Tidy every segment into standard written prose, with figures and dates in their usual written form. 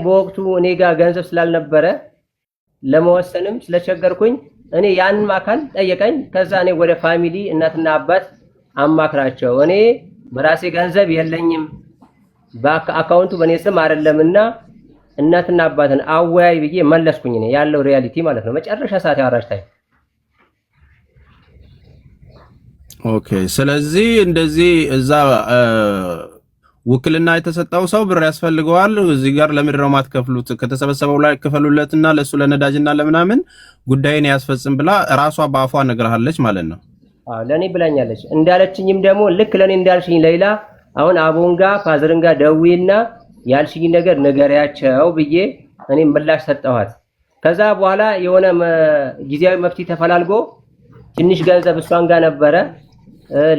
በወቅቱ እኔ ጋር ገንዘብ ስላልነበረ ለመወሰንም ስለቸገርኩኝ እኔ ያንን አካል ጠየቀኝ። ከዛ እኔ ወደ family እናትና አባት አማክራቸው እኔ በራሴ ገንዘብ የለኝም በአካውንቱ በእኔ ስም አይደለምና እናትና አባትን አወያይ ብዬ መለስኩኝ። እኔ ያለው reality ማለት ነው። መጨረሻ ሰዓት ያወራች time Okay። ስለዚህ እንደዚህ እዛ ውክልና የተሰጠው ሰው ብር ያስፈልገዋል። እዚህ ጋር ለምንድን ነው የማትከፍሉት? ከተሰበሰበው ላይ ክፈሉለትና ለእሱ ለነዳጅና ለምናምን ጉዳይን ያስፈጽም ብላ ራሷ በአፏ ነግረሃለች ማለት ነው። አዎ ለኔ ብላኛለች። እንዳለችኝም ደግሞ ልክ ለኔ እንዳልሽኝ ሌላ አሁን አቦን ጋ father ን ጋ ደዊና ያልሽኝ ነገር ንገሪያቸው ብዬ እኔ ምላሽ ሰጠኋት። ከዛ በኋላ የሆነ ጊዜያዊ መፍትሄ ተፈላልጎ ትንሽ ገንዘብ እሷን ጋር ነበረ፣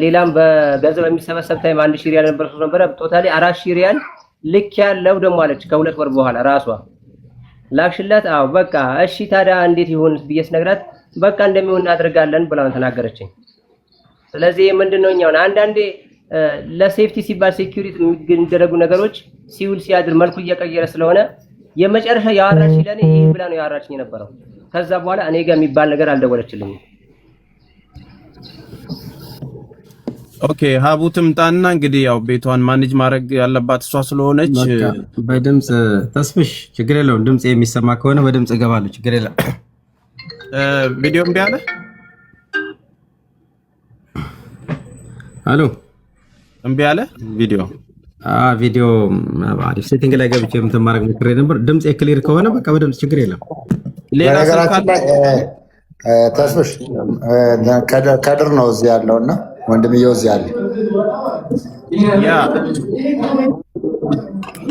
ሌላም በገንዘብ የሚሰበሰብ time 1,000 ሪያል ነበር ነበረ totally 4,000 ሪያል ልክ ያለው ደግሞ አለች። ከ2 ወር በኋላ ራሷ ላክሽላት። አዎ በቃ እሺ ታዲያ እንዴት ይሁን ብዬ ስነግራት በቃ እንደሚሆን እናደርጋለን ብላ ተናገረችኝ። ስለዚህ ምንድነው እኛውን አንዳንዴ ለ safety ሲባል security የሚደረጉ ነገሮች ሲውል ሲያድር መልኩ እየቀየረ ስለሆነ የመጨረሻ ያወራች ለኔ ይህ ብላ ነው ያወራችኝ የነበረው። ከዛ በኋላ እኔ ጋር የሚባል ነገር አልደወለችልኝም። Okay ሀቡ ትምጣና እንግዲህ ያው ቤቷን manage ማድረግ ያለባት እሷ ስለሆነች በቃ በድምፅ ተስፍሽ ችግር የለውም። ድምፅ የሚሰማ ከሆነ በድምፅ እገባለሁ። ችግር የለም። ቪዲዮ እምቢ አለ፣ አሎ እምቢ አለ ቪዲዮ ቪዲዮ አሪፍ setting ላይ ገብቼ እንትን ማድረግ ሞክሬ ነበር። ድምፅ clear ከሆነ በቃ በድምፅ ችግር የለም። ሌላ ስልክ በነገራችን አለ። ላይ ተስፍሽ ከድር ነው እዚህ ያለው እና ወንድምየው እዚህ አለ። Yeah,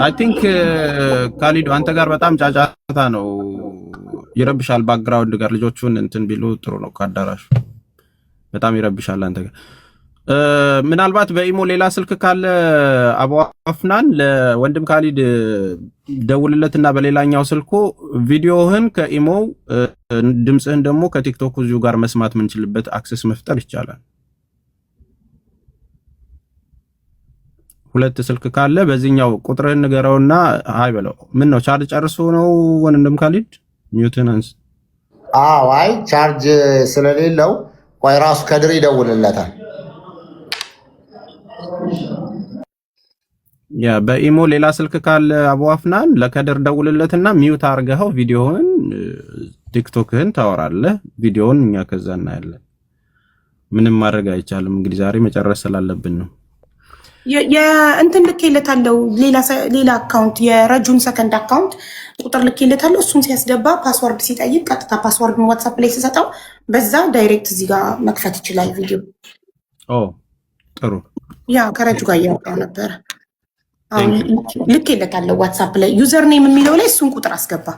I think ካሊዶ አንተ ጋር በጣም ጫጫታ ነው፣ ይረብሻል። background ጋር ልጆቹን እንትን ቢሉ ጥሩ ነው። ከአዳራሹ በጣም ይረብሻል አንተ ጋር። ምናልባት በኢሞ ሌላ ስልክ ካለ አቡ አፍናን ለወንድም ካሊድ ደውልለትና በሌላኛው ስልኩ ቪዲዮህን ከኢሞው ድምፅህን ደግሞ ከቲክቶክ እዚሁ ጋር መስማት የምንችልበት access መፍጠር ይቻላል። ሁለት ስልክ ካለ በዚህኛው ቁጥርህን ንገረውና hi በለው። ምን ነው ቻርጅ ጨርሶ ነው ወንድም ካሊድ? mute ን አንስ። አዎ፣ አይ ቻርጅ ስለሌለው ቆይ ራሱ ከድር ይደውልለታል። Yeah በኢሞ ሌላ ስልክ ካለ አቡ አፍናን ለከድር ደውልለትና mute አርገኸው ቪዲዮህን ቲክቶክህን ታወራለህ። ቪዲዮውን እኛ ከዛ እናያለን። ምንም ማድረግ አይቻልም። እንግዲህ ዛሬ መጨረስ ስላለብን ነው። የእንትን ልኬለታለሁ። ሌላ account የረጁን second account ቁጥር ልኬለታለሁ። እሱን ሲያስገባ password ሲጠይቅ ቀጥታ password ን ዋትሳፕ ላይ ሲሰጠው በዛ direct እዚህ ጋር መክፈት ይችላል ቪዲዮ። ኦ ጥሩ Yeah ከረጁ ጋር እያወራሁ ነበረ። አሁን Thank you። ልኬለታለሁ ዋትሳፕ ላይ user name የሚለው ላይ እሱን ቁጥር አስገባ።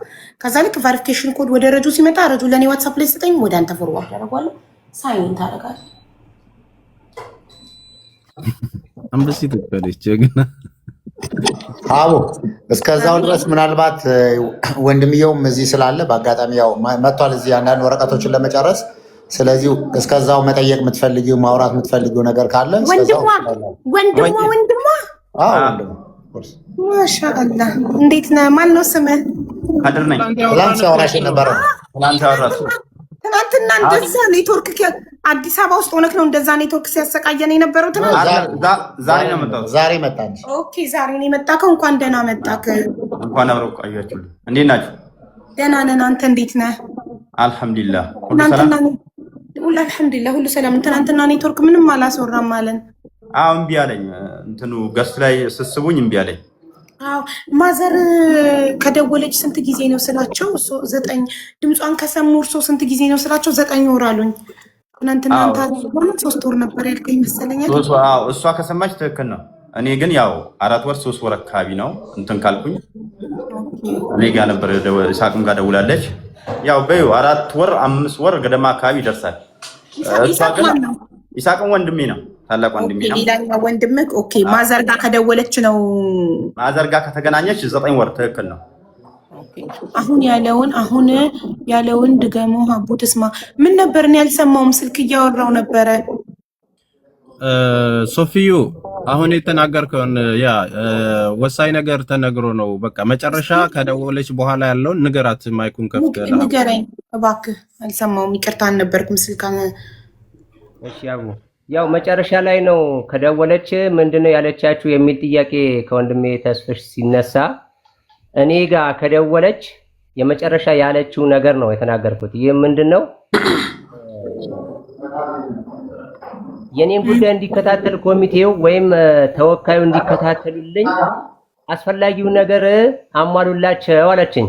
ከዛ ልክ verification code ወደ ረጁ ሲመጣ ረጁ ለእኔ ዋትሳፕ ላይ ሲሰጠኝ ወደ አንተ forward ያደርጓለሁ። Sign ታደርጋለህ። አንበሲት እኮ ነች ጀግና። አቡ እስከዛው ድረስ ምናልባት ወንድምየውም እዚህ ስላለ በአጋጣሚ ያው መጥቷል እዚህ አንዳንድ ወረቀቶችን ለመጨረስ። ስለዚህ እስከዛው መጠየቅ የምትፈልጊው ማውራት የምትፈልጊው ነገር ካለ እስከዛው ወንድሟ ወንድሟ ወንድሟ አዎ፣ ወንድሙ of course። ማሻአላህ እንዴት ነህ? ማን ነው ስምህ? ከድር ነኝ። ትላንት ሲያወራሽ የነበረ ነው። ትናንት ያወራሁት ትናንትና እንደዛ ኔትወርክ አዲስ አበባ ውስጥ ሆነክ ነው እንደዛ ኔትወርክ ሲያሰቃየን የነበረው ትናንት? ዛሬ ነው የመጣሁት። ዛሬ መጣ እንጂ። Okay ዛሬ ነው የመጣከው። እንኳን ደህና መጣክ። እንኳን አብረው ቆያችሁ። እንዴት ናችሁ? ደህና ነን። አንተ እንዴት ነህ? አልሐምዱሊላህ ሁሉ ሰላም። ትናንትና ሁሉ አልሐምዱሊላህ ሁሉ ሰላም። ትናንትና ኔትወርክ ምንም አላስወራም አለን። አዎ እምቢ አለኝ። እንትኑ guest ላይ ስስቡኝ እምቢ አለኝ። አዎ mother ከደወለች ስንት ጊዜ ነው ስላቸው፣ 9 ድምጿን ከሰሙ እርሶ ስንት ጊዜ ነው ስላቸው 9 ወር አሉኝ። ትናንትና አንተ 3 ወር ነበር ያልከኝ መሰለኛል። አዎ እሷ ከሰማች ትክክል ነው። እኔ ግን ያው 4 ወር 3 ወር አካባቢ ነው እንትን ካልኩኝ እኔ ጋር ነበር ይሳቅም ጋር ደውላለች። ያው በይው 4 ወር 5 ወር ገደማ አካባቢ ይደርሳል። ይሳቅ ማን ነው? ይሳቅም ወንድሜ ነው፣ ታላቅ ወንድሜ ነው። ሌላኛው ወንድምህ። Okay mother ጋር ከደወለች ነው። mother ጋር ከተገናኘች 9 ወር ትክክል ነው። አሁን ያለውን ድገሞ ሀቡ ትስማ። ምን ነበር? እኔ ያልሰማውም ስልክ እያወራው ነበረ። ሶፊዩ አሁን የተናገርከውን ያ ወሳኝ ነገር ተነግሮ ነው። በቃ መጨረሻ ከደወለች በኋላ ያለውን ንገራት። Mic ኡን ከፍተህ ንገረኝ እባክህ። አልሰማሁም፣ ይቅርታ አልነበርኩም ስልክ። እሺ አቡ፣ ያው መጨረሻ ላይ ነው ከደወለች ምንድነው ያለቻችሁ የሚል ጥያቄ ከወንድሜ ተስፍሽ ሲነሳ እኔ ጋር ከደወለች የመጨረሻ ያለችው ነገር ነው የተናገርኩት። ይህ ምንድነው? የኔን ጉዳይ እንዲከታተል ኮሚቴው ወይም ተወካዩ እንዲከታተሉልኝ አስፈላጊው ነገር አሟሉላቸው አለችኝ።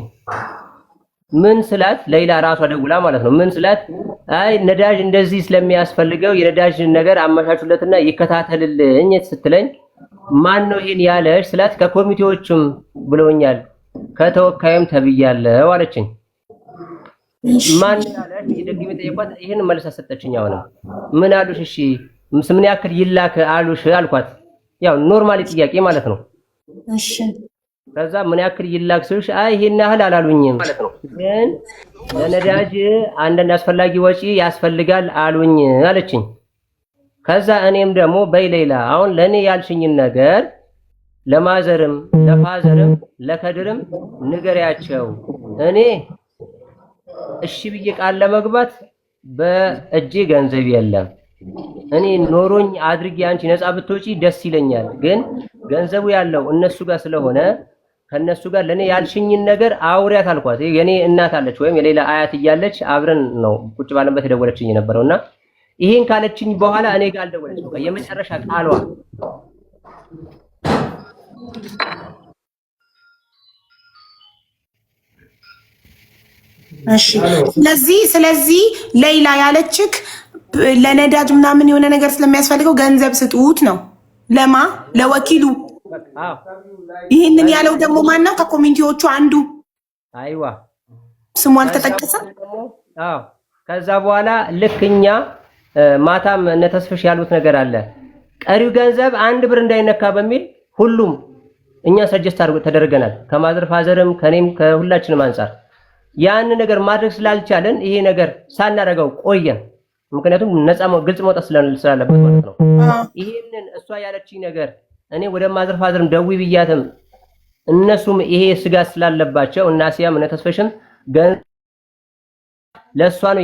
ምን ስላት ሌላ ራሷ ደውላ ማለት ነው። ምን ስላት አይ ነዳጅ እንደዚህ ስለሚያስፈልገው የነዳጅ ነገር አመቻቹለትና ይከታተልልኝ ስትለኝ ማን ነው ይሄን ያለሽ ስላት ከኮሚቴዎችም ብለውኛል ከተወካዩም ተብያለሁ አለችኝ። ማን ያለሽ ደግሜ ጠየኳት። ይሄን መልስ ሰጠችኝ። አሁንም ምን አሉሽ? እሺ ምን ያክል ይላክ አሉሽ አልኳት። ያው normally ጥያቄ ማለት ነው። እሺ ከዛ ምን ያክል ይላክ ስልሽ አይ ይሄን ያህል አላሉኝም፣ ግን ለነዳጅ አንዳንድ አስፈላጊ ወጪ ያስፈልጋል አሉኝ አለችኝ። ከዛ እኔም ደግሞ በይ ሌላ አሁን ለእኔ ያልሽኝን ነገር ለማዘርም ለፋዘርም ለከድርም ንገሪያቸው። እኔ እሺ ብዬ ቃል ለመግባት በእጄ ገንዘብ የለም። እኔ ኖሮኝ አድርጌ አንቺ ነፃ ብትወጪ ደስ ይለኛል፣ ግን ገንዘቡ ያለው እነሱ ጋር ስለሆነ ከነሱ ጋር ለኔ ያልሽኝን ነገር አውሪያት አልኳት። የኔ እናት አለች ወይም የሌላ አያት እያለች አብረን ነው ቁጭ ባለበት የደወለችኝ የነበረውና ይሄን ካለችኝ በኋላ እኔ ጋር አልደወለችም። በቃ የመጨረሻ ቃሏ። እሺ ስለዚህ ሌላ ያለችክ ለነዳጅ ምናምን የሆነ ነገር ስለሚያስፈልገው ገንዘብ ስጡት ነው። ለማ ለወኪሉ። ይህንን ያለው ደግሞ ማን ነው? ከ community ዎቹ አንዱ። አይዋ ስሙ አልተጠቀሰም። አዎ ከዛ በኋላ ልክ እኛ ማታም እነ ተስፍሽ ያሉት ነገር አለ። ቀሪው ገንዘብ አንድ ብር እንዳይነካ በሚል ሁሉም እኛ suggest ተደርገናል። ከ mother father ም ከኔም ከሁላችንም አንጻር ያን ነገር ማድረግ ስላልቻለን ይሄ ነገር ሳናደርገው ቆየን። ምክንያቱም ነፃ ግልጽ መውጣት ስላለበት ማለት ነው። ይሄንን እሷ ያለችኝ ነገር እኔ ወደ mother father ም ደዊ ብያትም እነሱም ይሄ ስጋት ስላለባቸው እና ሲያም እነ ተስፈሽም ለእሷ ነው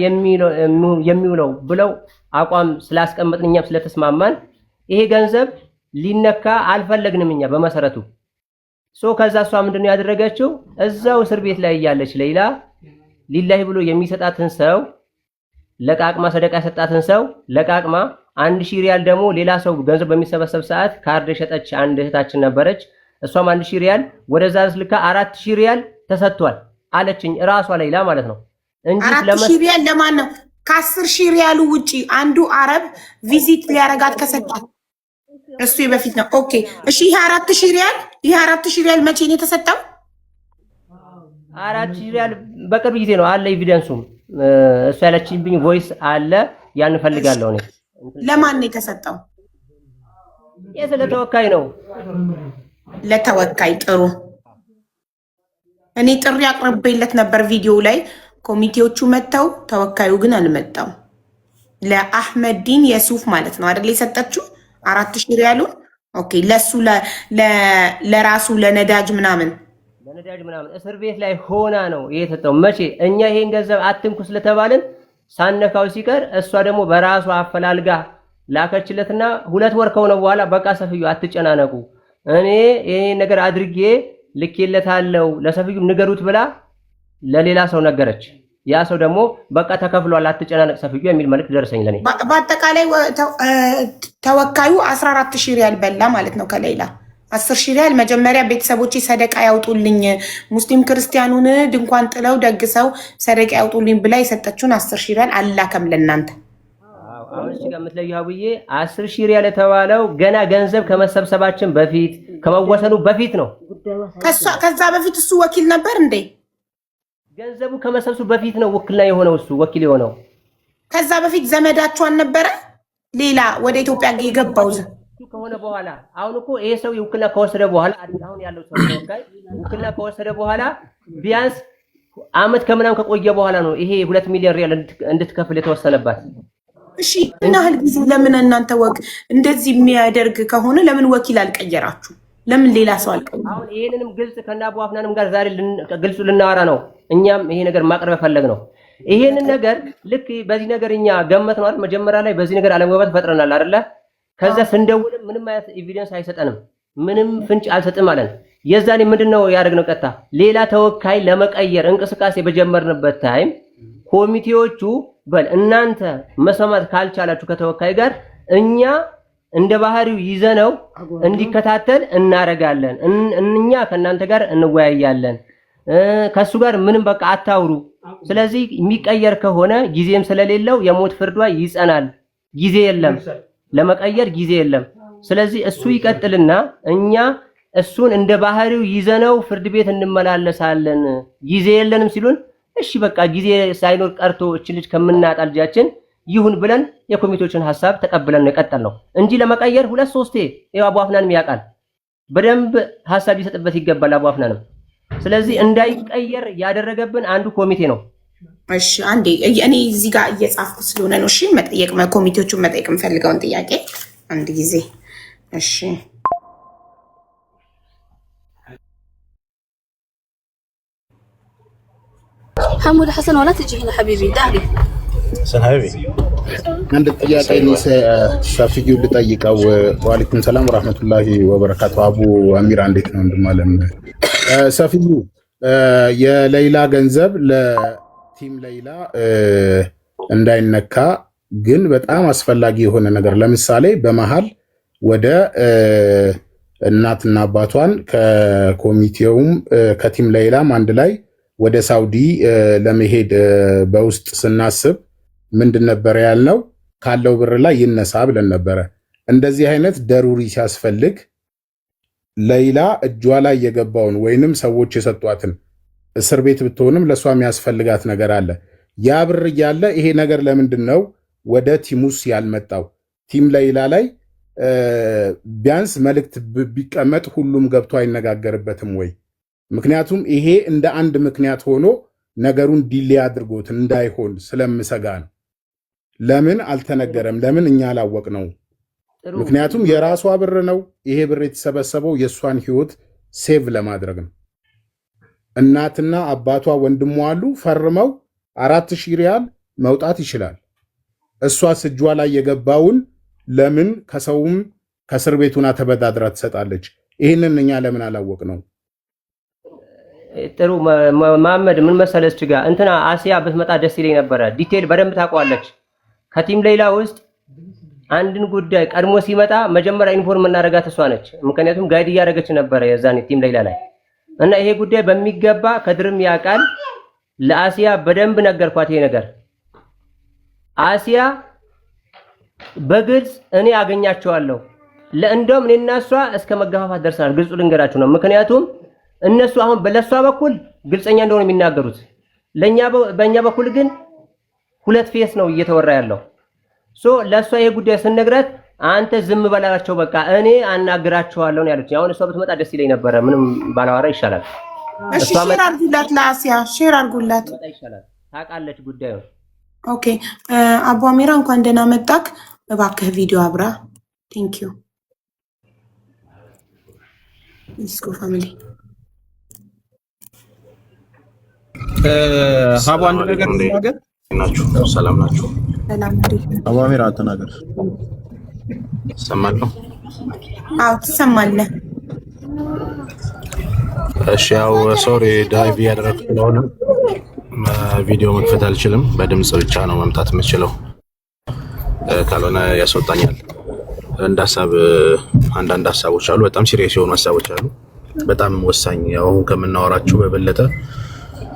የሚውለው ብለው አቋም ስላስቀመጥን እኛም ስለተስማማን ይሄ ገንዘብ ሊነካ አልፈለግንም እኛ በመሰረቱ። So ከዛ እሷ ምንድነው ያደረገችው? እዛው እስር ቤት ላይ እያለች ሌላ ሊላሂ ብሎ የሚሰጣትን ሰው ለቃቅማ ሰደቃ የሰጣትን ሰው ለቃቅማ 1000 ሪያል ደግሞ ሌላ ሰው ገንዘብ በሚሰበሰብ ሰዓት ካርድ የሸጠች አንድ እህታችን ነበረች። እሷም 1000 ሪያል ወደዛ ልካ 4000 ሪያል ተሰጥቷል አለችኝ እራሷ ሌላ ማለት ነው እንጂ 4000 ሪያል ለማን ነው? ከ10,000 ሪያሉ ውጪ አንዱ አረብ visit ሊያረጋት ከሰጣት እሱ የበፊት ነው። Okay እሺ፣ ይሄ 4000 ሪያል ይሄ 4000 ሪያል መቼ ነው የተሰጠው? 4000 ሪያል በቅርብ ጊዜ ነው አለ evidence ኡም እሱ ያለችብኝ voice አለ። ያን እፈልጋለሁ እኔ። ለማን ነው የተሰጠው? ይሄ ለተወካይ ነው። ለተወካይ ጥሩ። እኔ ጥሪ አቅርቤለት ነበር ቪዲዮ ላይ ኮሚቴዎቹ መጥተው፣ ተወካዩ ግን አልመጣም። ለአህመዲን የሱፍ ማለት ነው አይደል የሰጠችው 4000 ሪያሉን። Okay ለሱ ለራሱ ለነዳጅ ምናምን ለነዳጅ ምናምን እስር ቤት ላይ ሆና ነው የተሰጠው። መቼ እኛ ይሄን ገንዘብ አትንኩ ስለተባልን ሳነካው ሲቀር እሷ ደግሞ በራሷ አፈላልጋ ላከችለትና 2 ወር ከሆነ በኋላ በቃ ሰፍዩ አትጨናነቁ፣ እኔ ይሄን ነገር አድርጌ ልኬለታለሁ ለሰፍዩ ንገሩት ብላ ለሌላ ሰው ነገረች። ያ ሰው ደግሞ በቃ ተከፍሏል አትጨናነቅ ሰፍዩ የሚል መልእክት ደረሰኝ ለኔ። በአጠቃላይ ተወካዩ 14,000 ሪያል በላ ማለት ነው ከሌላ 10,000 ሪያል መጀመሪያ ቤተሰቦቼ ሰደቃ ያውጡልኝ፣ ሙስሊም ክርስቲያኑን ድንኳን ጥለው ደግሰው ሰደቃ ያውጡልኝ ብላ የሰጠችውን 10,000 ሪያል አላከም ለእናንተ። አሁን እዚህ ጋር የምትለዩ ሀቡዬ 10,000 ሪያል የተባለው ገና ገንዘብ ከመሰብሰባችን በፊት ከመወሰኑ በፊት ነው። ከዛ በፊት እሱ ወኪል ነበር እንዴ? ገንዘቡ ከመሰብሰቡ በፊት ነው ውክልና የሆነው እሱ ወኪል የሆነው። ከዛ በፊት ዘመዳችሁ አልነበረ? ሌላ ወደ ኢትዮጵያ የገባው ከሆነ በኋላ አሁን እኮ ይሄ ሰው ውክልና ከወሰደ በኋላ አሁን ያለው ሰው ተወካይ ውክልና ከወሰደ በኋላ ቢያንስ አመት ከምናምን ከቆየ በኋላ ነው ይሄ 2 ሚሊዮን ሪያል እንድትከፍል የተወሰነባት። እሺ እና ያህል ጊዜ ለምን እናንተ ወግ እንደዚህ የሚያደርግ ከሆነ ለምን ወኪል አልቀየራችሁ? ለምን ሌላ ሰው አልቀየራችሁ? አሁን ይሄንንም ግልጽ ከነ አቡ አፍናንም ጋር ዛሬ ግልጹ ልናወራ ነው። እኛም ይሄ ነገር ማቅረብ ፈለግ ነው። ይሄንን ነገር ልክ በዚህ ነገር እኛ ገመት ነው አይደል? መጀመሪያ ላይ በዚህ ነገር አለመግባባት ፈጥረናል አይደለ? ከዛ ስንደውልም ምንም አይነት evidence አይሰጠንም፣ ምንም ፍንጭ አልሰጥም አለን። የዛኔ ምንድነው ያደረግነው? ቀጥታ ሌላ ተወካይ ለመቀየር እንቅስቃሴ በጀመርንበት time ኮሚቴዎቹ በል እናንተ መስማማት ካልቻላችሁ ከተወካይ ጋር እኛ እንደ ባህሪው ይዘነው እንዲከታተል እናረጋለን። እኛ ከእናንተ ጋር እንወያያለን። ከእሱ ጋር ምንም በቃ አታውሩ። ስለዚህ የሚቀየር ከሆነ ጊዜም ስለሌለው የሞት ፍርዷ ይጸናል። ጊዜ የለም ለመቀየር ጊዜ የለም። ስለዚህ እሱ ይቀጥልና እኛ እሱን እንደ ባህሪው ይዘነው ፍርድ ቤት እንመላለሳለን። ጊዜ የለንም ሲሉን እሺ በቃ ጊዜ ሳይኖር ቀርቶ እች ልጅ ከምናጣ ልጃችን ይሁን ብለን የኮሚቴዎችን ሐሳብ ተቀብለን ነው የቀጠልነው እንጂ ለመቀየር ሁለት ሶስቴ ይኸው አቡ አፍናንም ያውቃል። በደንብ ሐሳብ ሊሰጥበት ይገባል አቡ አፍናንም። ስለዚህ እንዳይቀየር ያደረገብን አንዱ ኮሚቴ ነው። እሺ አንዴ እኔ እዚህ ጋር እየጻፍኩ ስለሆነ ነው። እሺ መጠየቅ ኮሚቴዎቹን መጠየቅ የምፈልገውን ጥያቄ አንድ ጊዜ እሺ። حمود حسن ولا تجي هنا حبيبي داري حسن حبيبي አንድ ጥያቄ ሰፊዩ ልጠይቀው። ወአለይኩም ሰላም ወራህመቱላሂ ወበረካቱ። አቡ አሚራ እንዴት ነው ወንድም? ሰፊዩ የለይላ ገንዘብ ለ team ለይላ እንዳይነካ ግን በጣም አስፈላጊ የሆነ ነገር ለምሳሌ በመሃል ወደ እናትና አባቷን ከኮሚቴውም ከ team ለይላም አንድ ላይ ወደ ሳውዲ ለመሄድ በውስጥ ስናስብ ምንድን ነበረ ያልነው? ካለው ብር ላይ ይነሳ ብለን ነበረ። እንደዚህ አይነት ضروري ሲያስፈልግ ለይላ እጇ ላይ የገባውን ወይንም ሰዎች የሰጧትን እስር ቤት ብትሆንም ለእሷ የሚያስፈልጋት ነገር አለ። ያ ብር እያለ ይሄ ነገር ለምንድን ነው ወደ team ኡስ ያልመጣው? team ለይላ ላይ ቢያንስ መልእክት ቢቀመጥ ሁሉም ገብቶ አይነጋገርበትም ወይ? ምክንያቱም ይሄ እንደ አንድ ምክንያት ሆኖ ነገሩን delay አድርጎት እንዳይሆን ስለምሰጋ ነው። ለምን አልተነገረም? ለምን እኛ አላወቅነው? ምክንያቱም የራሷ ብር ነው። ይሄ ብር የተሰበሰበው የእሷን ህይወት save ለማድረግ ነው። እናትና አባቷ ወንድሟ አሉ፣ ፈርመው 4000 ሪያል መውጣት ይችላል። እሷስ እጇ ላይ የገባውን ለምን ከሰውም ከእስር ቤቱና ተበዳድራ ትሰጣለች? ይህንን እኛ ለምን አላወቅነው? ጥሩ መሐመድ፣ ምን መሰለህ እዚህ ጋር እንትና አሲያ ብትመጣ ደስ ይለኝ ነበረ። Detail በደንብ ታውቀዋለች። ከ team ሌላ ውስጥ አንድን ጉዳይ ቀድሞ ሲመጣ መጀመሪያ inform የምናደርጋት እሷ ነች። ምክንያቱም guide እያደረገች ነበረ የዛኔ team ሌላ ላይ እና ይሄ ጉዳይ በሚገባ ከድርም ያውቃል። ለአሲያ በደንብ ነገርኳት። ይሄ ነገር አሲያ በግልጽ እኔ አገኛቸዋለሁ። ለእንደውም እኔና እሷ እስከ መገፋፋት ደርሰናል። ግልጹ ልንገራችሁ ነው። ምክንያቱም እነሱ አሁን በለሷ በኩል ግልጸኛ እንደሆነ የሚናገሩት ለኛ በእኛ በኩል ግን ሁለት face ነው እየተወራ ያለው። So ለእሷ ይሄ ጉዳይ ስንነግራት አንተ ዝም በላቸው በቃ እኔ አናግራቸዋለሁ ነው ያለች። አሁን እሷ ብትመጣ ደስ ይለኝ ነበረ። ምንም ባላወራ ይሻላል። እሺ share አድርጉላት፣ ለአሲያ share አድርጉላት። ይሻላል። ታውቃለች ጉዳዩን። Okay አቡ አሚራ እንኳን ደህና መጣክ። እባክህ ቪዲዮ አብራ። Thank you, let's go family። ሀቡ አንድ ነገር ተናገር። ናችሁ? ሰላም ናችሁ? ሰላም፣ እንዴት ነህ? አቡ አሚራ ተናገር። እሰማለሁ። አዎ ትሰማለህ። እሺ፣ ያው sorry drive እያደረግኩ ስለሆነ ቪዲዮ መክፈት አልችልም። በድምጽ ብቻ ነው መምጣት የምችለው፣ ካልሆነ ያስወጣኛል። እንደ ሀሳብ አንዳንድ ሀሳቦች አሉ፣ በጣም serious የሆኑ ሀሳቦች አሉ። በጣም ወሳኝ አሁን ከምናወራቸው በበለጠ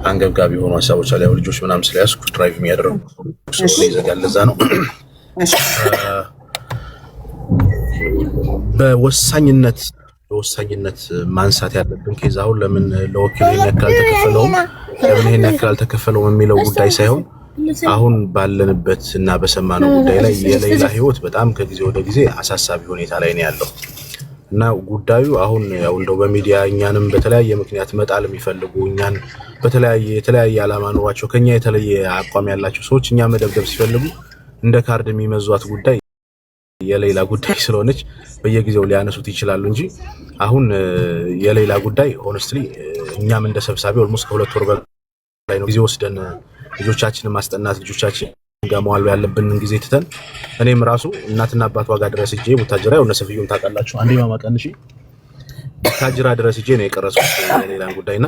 አንገብጋቢ የሆኑ ሀሳቦች አሉ። ያው ልጆች ምናምን ስለያዝኩ drive የሚያደርጉ ስለሆነ ይዘጋል። ለዛ ነው። በወሳኝነት ማንሳት ያለብን case አሁን ለምን ለወኪሉ ይሄን ያክል አልተከፈለውም፣ ለምን ይሄን ያክል አልተከፈለውም የሚለው ጉዳይ ሳይሆን አሁን ባለንበት እና በሰማነው ጉዳይ ላይ የሌላ ህይወት በጣም ከጊዜ ወደ ጊዜ አሳሳቢ ሁኔታ ላይ ነው ያለው እና ጉዳዩ አሁን ያው እንደው በሚዲያ እኛንም በተለያየ ምክንያት መጣል የሚፈልጉ፣ እኛን በተለያየ የተለያየ ዓላማ ኖሯቸው ከኛ የተለየ አቋም ያላቸው ሰዎች እኛ መደብደብ ሲፈልጉ እንደ ካርድ የሚመዟት ጉዳይ የሌላ ጉዳይ ስለሆነች በየጊዜው ሊያነሱት ይችላሉ እንጂ አሁን የሌላ ጉዳይ honestly እኛም እንደ ሰብሳቢ almost ከ2 ወር በላይ ነው ጊዜ ወስደን ልጆቻችንን ማስጠናት፣ ልጆቻችን ጋር መዋል ያለብንን ጊዜ ትተን እኔም ራሱ እናትና አባቷ ጋር ድረስ ሄጄ ቡታጅራ፣ የሆነ ሰፍዩን ታውቃላችሁ፣ አንዴ ማማ ቀንሺ፣ ቡታጅራ ድረስ ሄጄ ነው የቀረጽኩት የሌላን ጉዳይና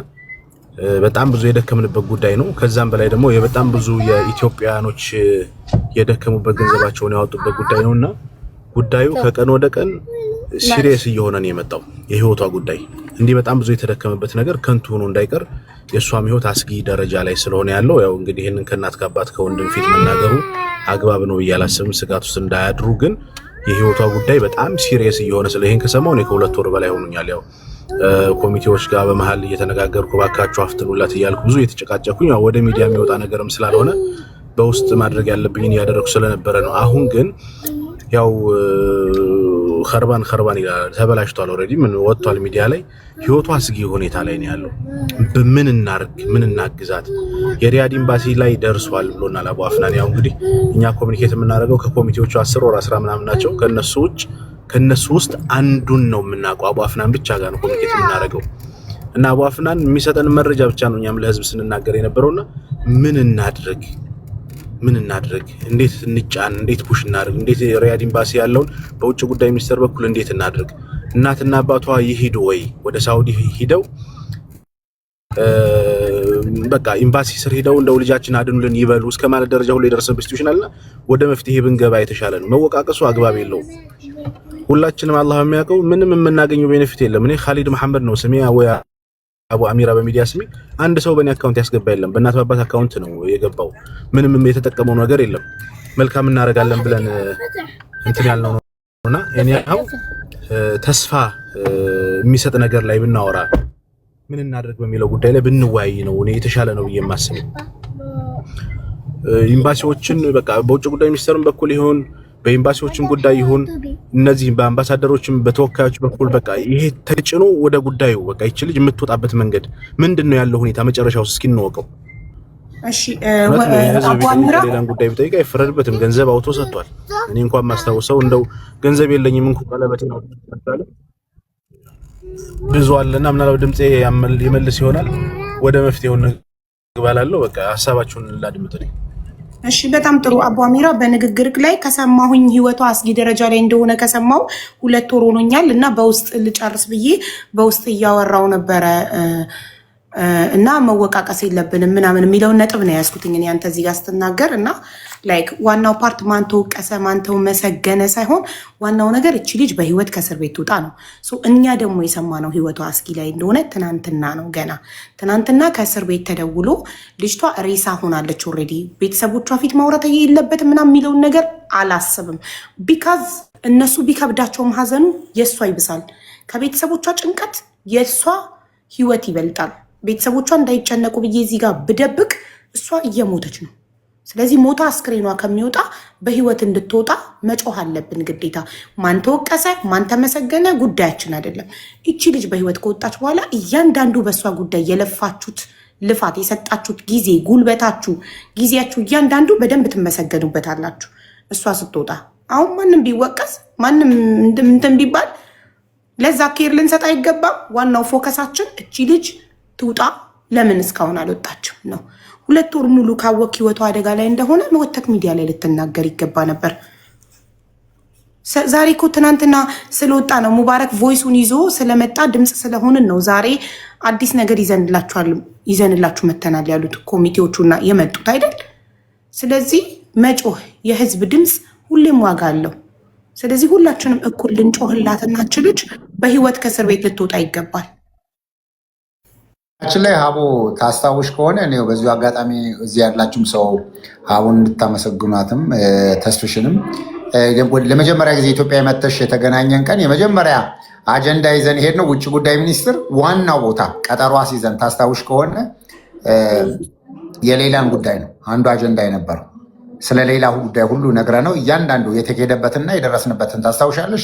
በጣም ብዙ የደከምንበት ጉዳይ ነው። ከዛም በላይ ደግሞ በጣም ብዙ የኢትዮጵያኖች የደከሙበት፣ ገንዘባቸውን ያወጡበት ጉዳይ ነው እና ጉዳዩ ከቀን ወደ ቀን serious እየሆነ ነው የመጣው። የህይወቷ ጉዳይ እንዲህ በጣም ብዙ የተደከመበት ነገር ከንቱ ሆኖ እንዳይቀር የእሷም ህይወት አስጊ ደረጃ ላይ ስለሆነ ያለው ያው እንግዲህ ይህንን ከእናት ከአባት ከወንድም ፊት መናገሩ አግባብ ነው ብዬ አላስብም። ስጋት ውስጥ እንዳያድሩ ግን የህይወቷ ጉዳይ በጣም serious እየሆነ ስለ ይህን ከሰማሁ እኔ ከ2 ወር በላይ ሆኖኛል። ያው ኮሚቴዎች ጋር በመሀል እየተነጋገርኩ ባካችሁ አፍጥኑላት እያልኩ ብዙ እየተጨቃጨኩኝ ያው ወደ ሚዲያ የሚወጣ ነገርም ስላልሆነ በውስጥ ማድረግ ያለብኝን እያደረግኩ ስለነበረ ነው። አሁን ግን ያው خربان خربان ይላል፣ ተበላሽቷል። Already ምን ወጥቷል ሚዲያ ላይ፣ ህይወቷ አስጊ ሁኔታ ላይ ነው ያለው። በምን እናርግ? ምን እናግዛት? የሪያድ ኤምባሲ ላይ ደርሷል ብሎናል አቡ አፍናን። ያው እንግዲህ እኛ communicate የምናደርገው ከኮሚቴዎቹ 10 ወር 10 ምናምን ናቸው። ከነሱ ውጭ ከነሱ ውስጥ አንዱን ነው የምናውቀው። አቡ አፍናን ብቻ ጋር ነው communicate የምናደርገው እና አቡ አፍናን የሚሰጠን መረጃ ብቻ ነው እኛም ለህዝብ ስንናገር የነበረውና ምን እናድርግ? ምን እናድርግ? እንዴት እንጫን? እንዴት push እናድርግ? እንዴት ሪያድ ኤምባሲ ያለውን በውጭ ጉዳይ ሚኒስቴር በኩል እንዴት እናድርግ? እናትና አባቷ ይሂዱ ወይ ወደ ሳውዲ ሂደው በቃ ኤምባሲ ስር ሂደው እንደው ልጃችን አድኑልን ይበሉ እስከ ማለት ደረጃ ሁሉ የደረሰበት situation አለና ወደ መፍትሄ ብንገባ የተሻለ ነው። መወቃቀሱ አግባብ የለውም። ሁላችንም አላህ የሚያውቀው ምንም የምናገኘው benefit የለም። እኔ ካሊድ መሐመድ ነው ስሜ ወይ አቡ አሚራ በሚዲያ ስሜ። አንድ ሰው በእኔ account ያስገባ የለም። በእናት በአባት account ነው የገባው። ምንም የተጠቀመው ነገር የለም። መልካም እናደርጋለን ብለን እንትን ያልነው ነውና እኔ ተስፋ የሚሰጥ ነገር ላይ ብናወራ፣ ምን እናደርግ በሚለው ጉዳይ ላይ ብንወያይ ነው እኔ የተሻለ ነው ብዬ የማስበው። ኤምባሲዎችን በቃ በውጭ ጉዳይ ሚኒስቴርም በኩል ይሁን በኤምባሲዎችም ጉዳይ ይሁን እነዚህ በአምባሳደሮችም በተወካዮች በኩል በቃ ይሄ ተጭኖ ወደ ጉዳዩ በቃ ይቺ ልጅ የምትወጣበት መንገድ ምንድን ነው ያለው ሁኔታ መጨረሻው እስኪ እንወቀው። እሺ። እውነት ነው። የህዝብ አቡ ቢጠይቅ አሚራ ሌላን ጉዳይ ቢጠይቅ አይፈረድበትም። ገንዘብ አውቶ ሰጥቷል። እኔ እንኳን ማስታውሰው እንደው ገንዘብ የለኝም እንኳ ቀለበቴን አውጥቶ ሰጥቷል። ብዙ አለና ምናልባት ድምፄ ይመልስ ይሆናል። ወደ መፍትሄው እንግባ እላለሁ። በቃ ሀሳባችሁን ላድምጥ እኔ። እሺ፣ በጣም ጥሩ አቡ አሚራ። በንግግር ላይ ከሰማሁኝ ህይወቷ አስጊ ደረጃ ላይ እንደሆነ ከሰማው 2 ወር ሆኖኛል እና በውስጥ ልጨርስ ብዬ በውስጥ እያወራው ነበረ እና መወቃቀስ የለብንም ምናምን የሚለውን ነጥብ ነው ያዝኩትኝ እኔ አንተ እዚህ ጋር ስትናገር። እና like ዋናው part ማን ተወቀሰ ማን ተመሰገነ ሳይሆን ዋናው ነገር እቺ ልጅ በህይወት ከእስር ቤት ትውጣ ነው። So እኛ ደግሞ የሰማነው ህይወቷ አስጊ ላይ እንደሆነ ትናንትና ነው። ገና ትናንትና ከእስር ቤት ተደውሎ ልጅቷ ሬሳ ሆናለች already፣ ቤተሰቦቿ ፊት ማውራት የለበትም ምናምን የሚለውን ነገር አላስብም። Because እነሱ ቢከብዳቸውም ሀዘኑ የእሷ ይብሳል። ከቤተሰቦቿ ጭንቀት የእሷ ህይወት ይበልጣል። ቤተሰቦቿ እንዳይጨነቁ ብዬ እዚህ ጋር ብደብቅ እሷ እየሞተች ነው። ስለዚህ ሞታ አስክሬኗ ከሚወጣ በህይወት እንድትወጣ መጮህ አለብን ግዴታ። ማን ተወቀሰ ማን ተመሰገነ ጉዳያችን አይደለም። ይቺ ልጅ በህይወት ከወጣች በኋላ እያንዳንዱ በእሷ ጉዳይ የለፋችሁት ልፋት፣ የሰጣችሁት ጊዜ፣ ጉልበታችሁ፣ ጊዜያችሁ እያንዳንዱ በደንብ ትመሰገኑበታላችሁ እሷ ስትወጣ። አሁን ማንም ቢወቀስ ማንም እንትን ቢባል ለዛ care ልንሰጥ አይገባም። ዋናው focus ኣችን እቺ ልጅ ትውጣ፣ ለምን እስካሁን አልወጣችም ነው። 2 ወር ሙሉ ካወክ ህይወቷ አደጋ ላይ እንደሆነ መወተክ ሚዲያ ላይ ልትናገር ይገባ ነበር። ዛሬ እኮ ትናንትና ስለወጣ ነው፣ ሙባረክ voice ኡን ይዞ ስለመጣ ድምፅ ስለሆንን ነው ዛሬ አዲስ ነገር ይዘንላችሁ መተናል ያሉት ኮሚቴዎቹና የመጡት አይደል? ስለዚህ መጮህ፣ የህዝብ ድምፅ ሁሌም ዋጋ አለው። ስለዚህ ሁላችንም እኩል ልንጮህላትና ልጅ በህይወት ከእስር ቤት ልትወጣ ይገባል። ችን ላይ ሀቦ ታስታውሽ ከሆነ እኔ በዚሁ አጋጣሚ እዚህ ያላችሁም ሰው ሀቡን እንድታመሰግኗትም ተስፍሽንም ለመጀመሪያ ጊዜ ኢትዮጵያ የመተሽ የተገናኘን ቀን የመጀመሪያ አጀንዳ ይዘን ሄድ ነው ውጭ ጉዳይ ሚኒስትር ዋናው ቦታ ቀጠሮ አስይዘን ታስታውሽ ከሆነ የሌላን ጉዳይ ነው አንዱ አጀንዳ የነበረው። ስለ ሌላ ጉዳይ ሁሉ ነግረ ነው እያንዳንዱ የተሄደበትና የደረስንበትን ታስታውሻለሽ።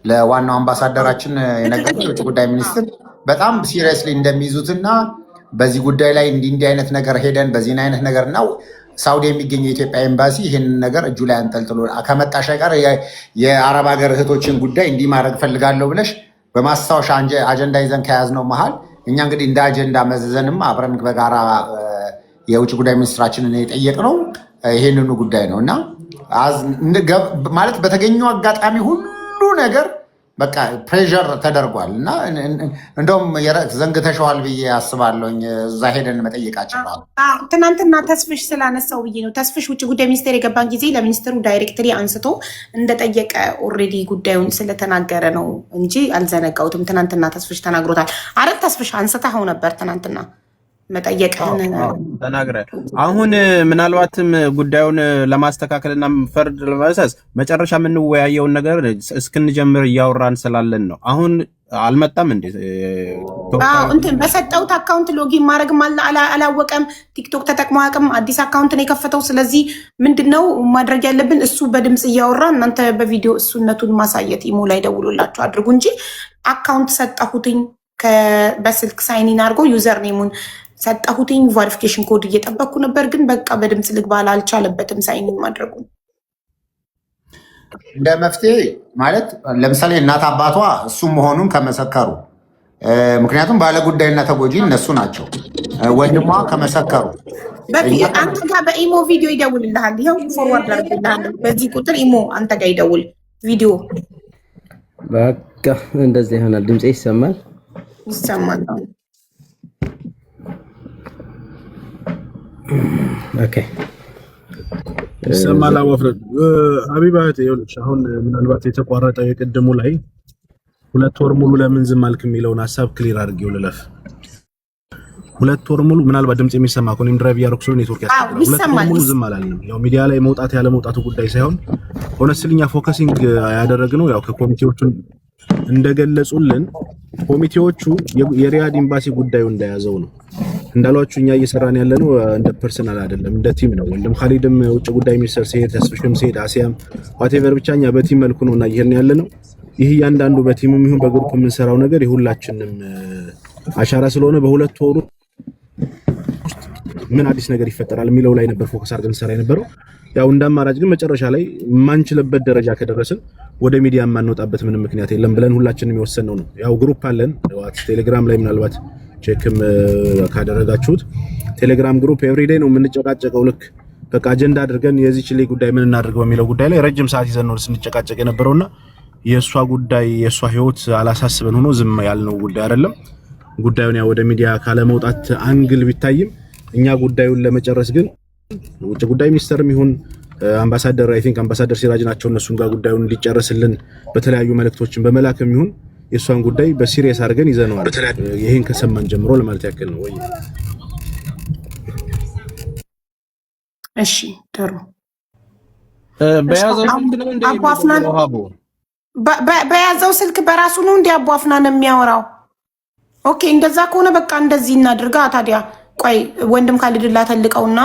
ለዋናው አምባሳደራችን የነገረው የውጭ ጉዳይ ሚኒስትር በጣም seriously እንደሚይዙትና በዚህ ጉዳይ ላይ እንዲህ እንዲህ አይነት ነገር ሄደን በዚህን አይነት ነገር እና ሳውዲ የሚገኘው የኢትዮጵያ ኤምባሲ ይህንን ነገር እጁ ላይ አንጠልጥሎ ከመጣሽ ጋር የአረብ ሀገር እህቶችን ጉዳይ እንዲህ ማድረግ እፈልጋለሁ ብለሽ በማስታወሻ አጀንዳ ይዘን ከያዝነው መሀል እኛ እንግዲህ እንደ አጀንዳ መዘዘንም አብረን በጋራ የውጭ ጉዳይ ሚኒስትራችንን የጠየቅነው ይሄንኑ ጉዳይ ነው። እና ማለት በተገኘው አጋጣሚ ሁሉ ነገር በቃ pressure ተደርጓል። እና እንደውም ዘንግተሸዋል ብዬ አስባለሁኝ። እዛ ሄደን መጠየቃችን ራሱ። ትናንትና ተስፍሽ ስላነሳው ብዬ ነው። ተስፍሽ ውጭ ጉዳይ ሚኒስቴር የገባን ጊዜ ለሚኒስትሩ directly አንስቶ እንደጠየቀ already ጉዳዩን ስለተናገረ ነው እንጂ አልዘነጋውትም። ትናንትና ተስፍሽ ተናግሮታል። አረ ተስፍሽ አንስተኸው ነበር ትናንትና መጠየቅህን። ተናግረ አሁን ምናልባትም ጉዳዩን ለማስተካከልና ፈርድ ለመሰስ መጨረሻ የምንወያየውን ነገር እስክንጀምር እያወራን ስላለን ነው። አሁን አልመጣም እንዴ? እንትን በሰጠውት account login ማድረግም አላወቀም። ቲክቶክ ተጠቅሞ አቅም አዲስ account ነው የከፈተው። ስለዚህ ምንድነው ማድረግ ያለብን? እሱ በድምፅ እያወራ እናንተ በቪዲዮ እሱነቱን ማሳየት ኢሞ ላይ ደውሎላችሁ አድርጉ እንጂ account ሰጠሁትኝ፣ በስልክ sign in አድርጎ username ኡን ሰጠሁትኝ፣ verification code እየጠበቅኩ ነበር፣ ግን በቃ በድምፅ ልግባ አልቻለበትም sign in ማድረጉ። እንደ መፍትሄ ማለት ለምሳሌ እናት አባቷ እሱ መሆኑን ከመሰከሩ፣ ምክንያቱም ባለጉዳይና ተጎጂ እነሱ ናቸው። ወንድሟ ከመሰከሩ አንተ ጋር በኢሞ ቪዲዮ ይደውልልሃል። ይኸው forward አድርግልሃለሁ። በዚህ ቁጥር ኢሞ አንተ ጋር ይደውል ቪዲዮ። በቃ እንደዚህ ይሆናል። ድምፄ ይሰማል? ይሰማል። Okay። ይሰማል። አወፍረድ ሀቢባ እህቴ፣ ይኸውልሽ አሁን ምናልባት የተቋረጠው የቅድሙ ላይ 2 ወር ሙሉ ለምን ዝም አልክ የሚለውን ሀሳብ clear አድርጌው ልለፍ። 2 ወር ሙሉ ምናልባት ድምጽ የሚሰማ ከሆነ እኔም drive እያደረኩ ስለሆነ ኔትወርክ ያስቸግራል። 2 ወር ሙሉ ዝም አላልንም። ያው ሚዲያ ላይ መውጣት ያለ መውጣቱ ጉዳይ ሳይሆን honestly እኛ focusing ያደረግነው ያው ከኮሚቴዎቹ እንደገለጹልን ኮሚቴዎቹ የሪያድ ኤምባሲ ጉዳዩ እንደያዘው ነው። እንዳሏችሁ እኛ እየሰራን ያለነው እንደ personal አይደለም፣ እንደ team ነው። ወንድም ካሊድም ውጭ ጉዳይ ሚኒስትር ሲሄድ፣ ተስፍሽም ሲሄድ፣ አሲያም whatever ብቻ እኛ በ team መልኩ ነው እና እየሄድን ያለነው። ይህ እያንዳንዱ በ team ም ይሁን በ group የምንሰራው ነገር የሁላችንም አሻራ ስለሆነ በ2 ወሩ ውስጥ ምን አዲስ ነገር ይፈጠራል የሚለው ላይ ነበር focus አድርገን ሰራ የነበረው። ያው እንደ አማራጭ ግን መጨረሻ ላይ የማንችልበት ደረጃ ከደረስን ወደ ሚዲያ የማንወጣበት ምንም ምክንያት የለም ብለን ሁላችንም የወሰንነው ነው። ያው group አለን ቴሌግራም ላይ፣ ምናልባት check ም ካደረጋችሁት ቴሌግራም group everyday ነው የምንጨቃጨቀው። ልክ በቃ አጀንዳ አድርገን የዚች ላይ ጉዳይ ምን እናድርግ በሚለው ጉዳይ ላይ ረጅም ሰዓት ይዘን ነው ስንጨቃጨቅ የነበረውና የእሷ ጉዳይ የእሷ ህይወት አላሳስበን ሆኖ ዝም ያልነው ጉዳይ አይደለም። ጉዳዩን ያው ወደ ሚዲያ ካለመውጣት angle ቢታይም እኛ ጉዳዩን ለመጨረስ ግን ውጭ ጉዳይ ሚኒስተርም ይሁን አምባሳደር፣ I think አምባሳደር ሲራጅ ናቸው፣ እነሱም ጋር ጉዳዩን እንዲጨርስልን በተለያዩ መልእክቶችን በመላክም ይሁን የእሷን ጉዳይ በ serious አድርገን ይዘነዋል። ይህን ከሰማን ጀምሮ ለማለት ያክል ነው። ወይ እሺ ጥሩ። በያዘው ስልክ ነው እንደ አቦ አፍናን የሚደውለው ሀቦ? በያዘው ስልክ በራሱ ነው እንዲ አቦ አፍናን የሚያወራው? Okay፣ እንደዛ ከሆነ በቃ እንደዚህ እናድርጋ ታዲያ። ቆይ ወንድም ካልድላ ተልቀውና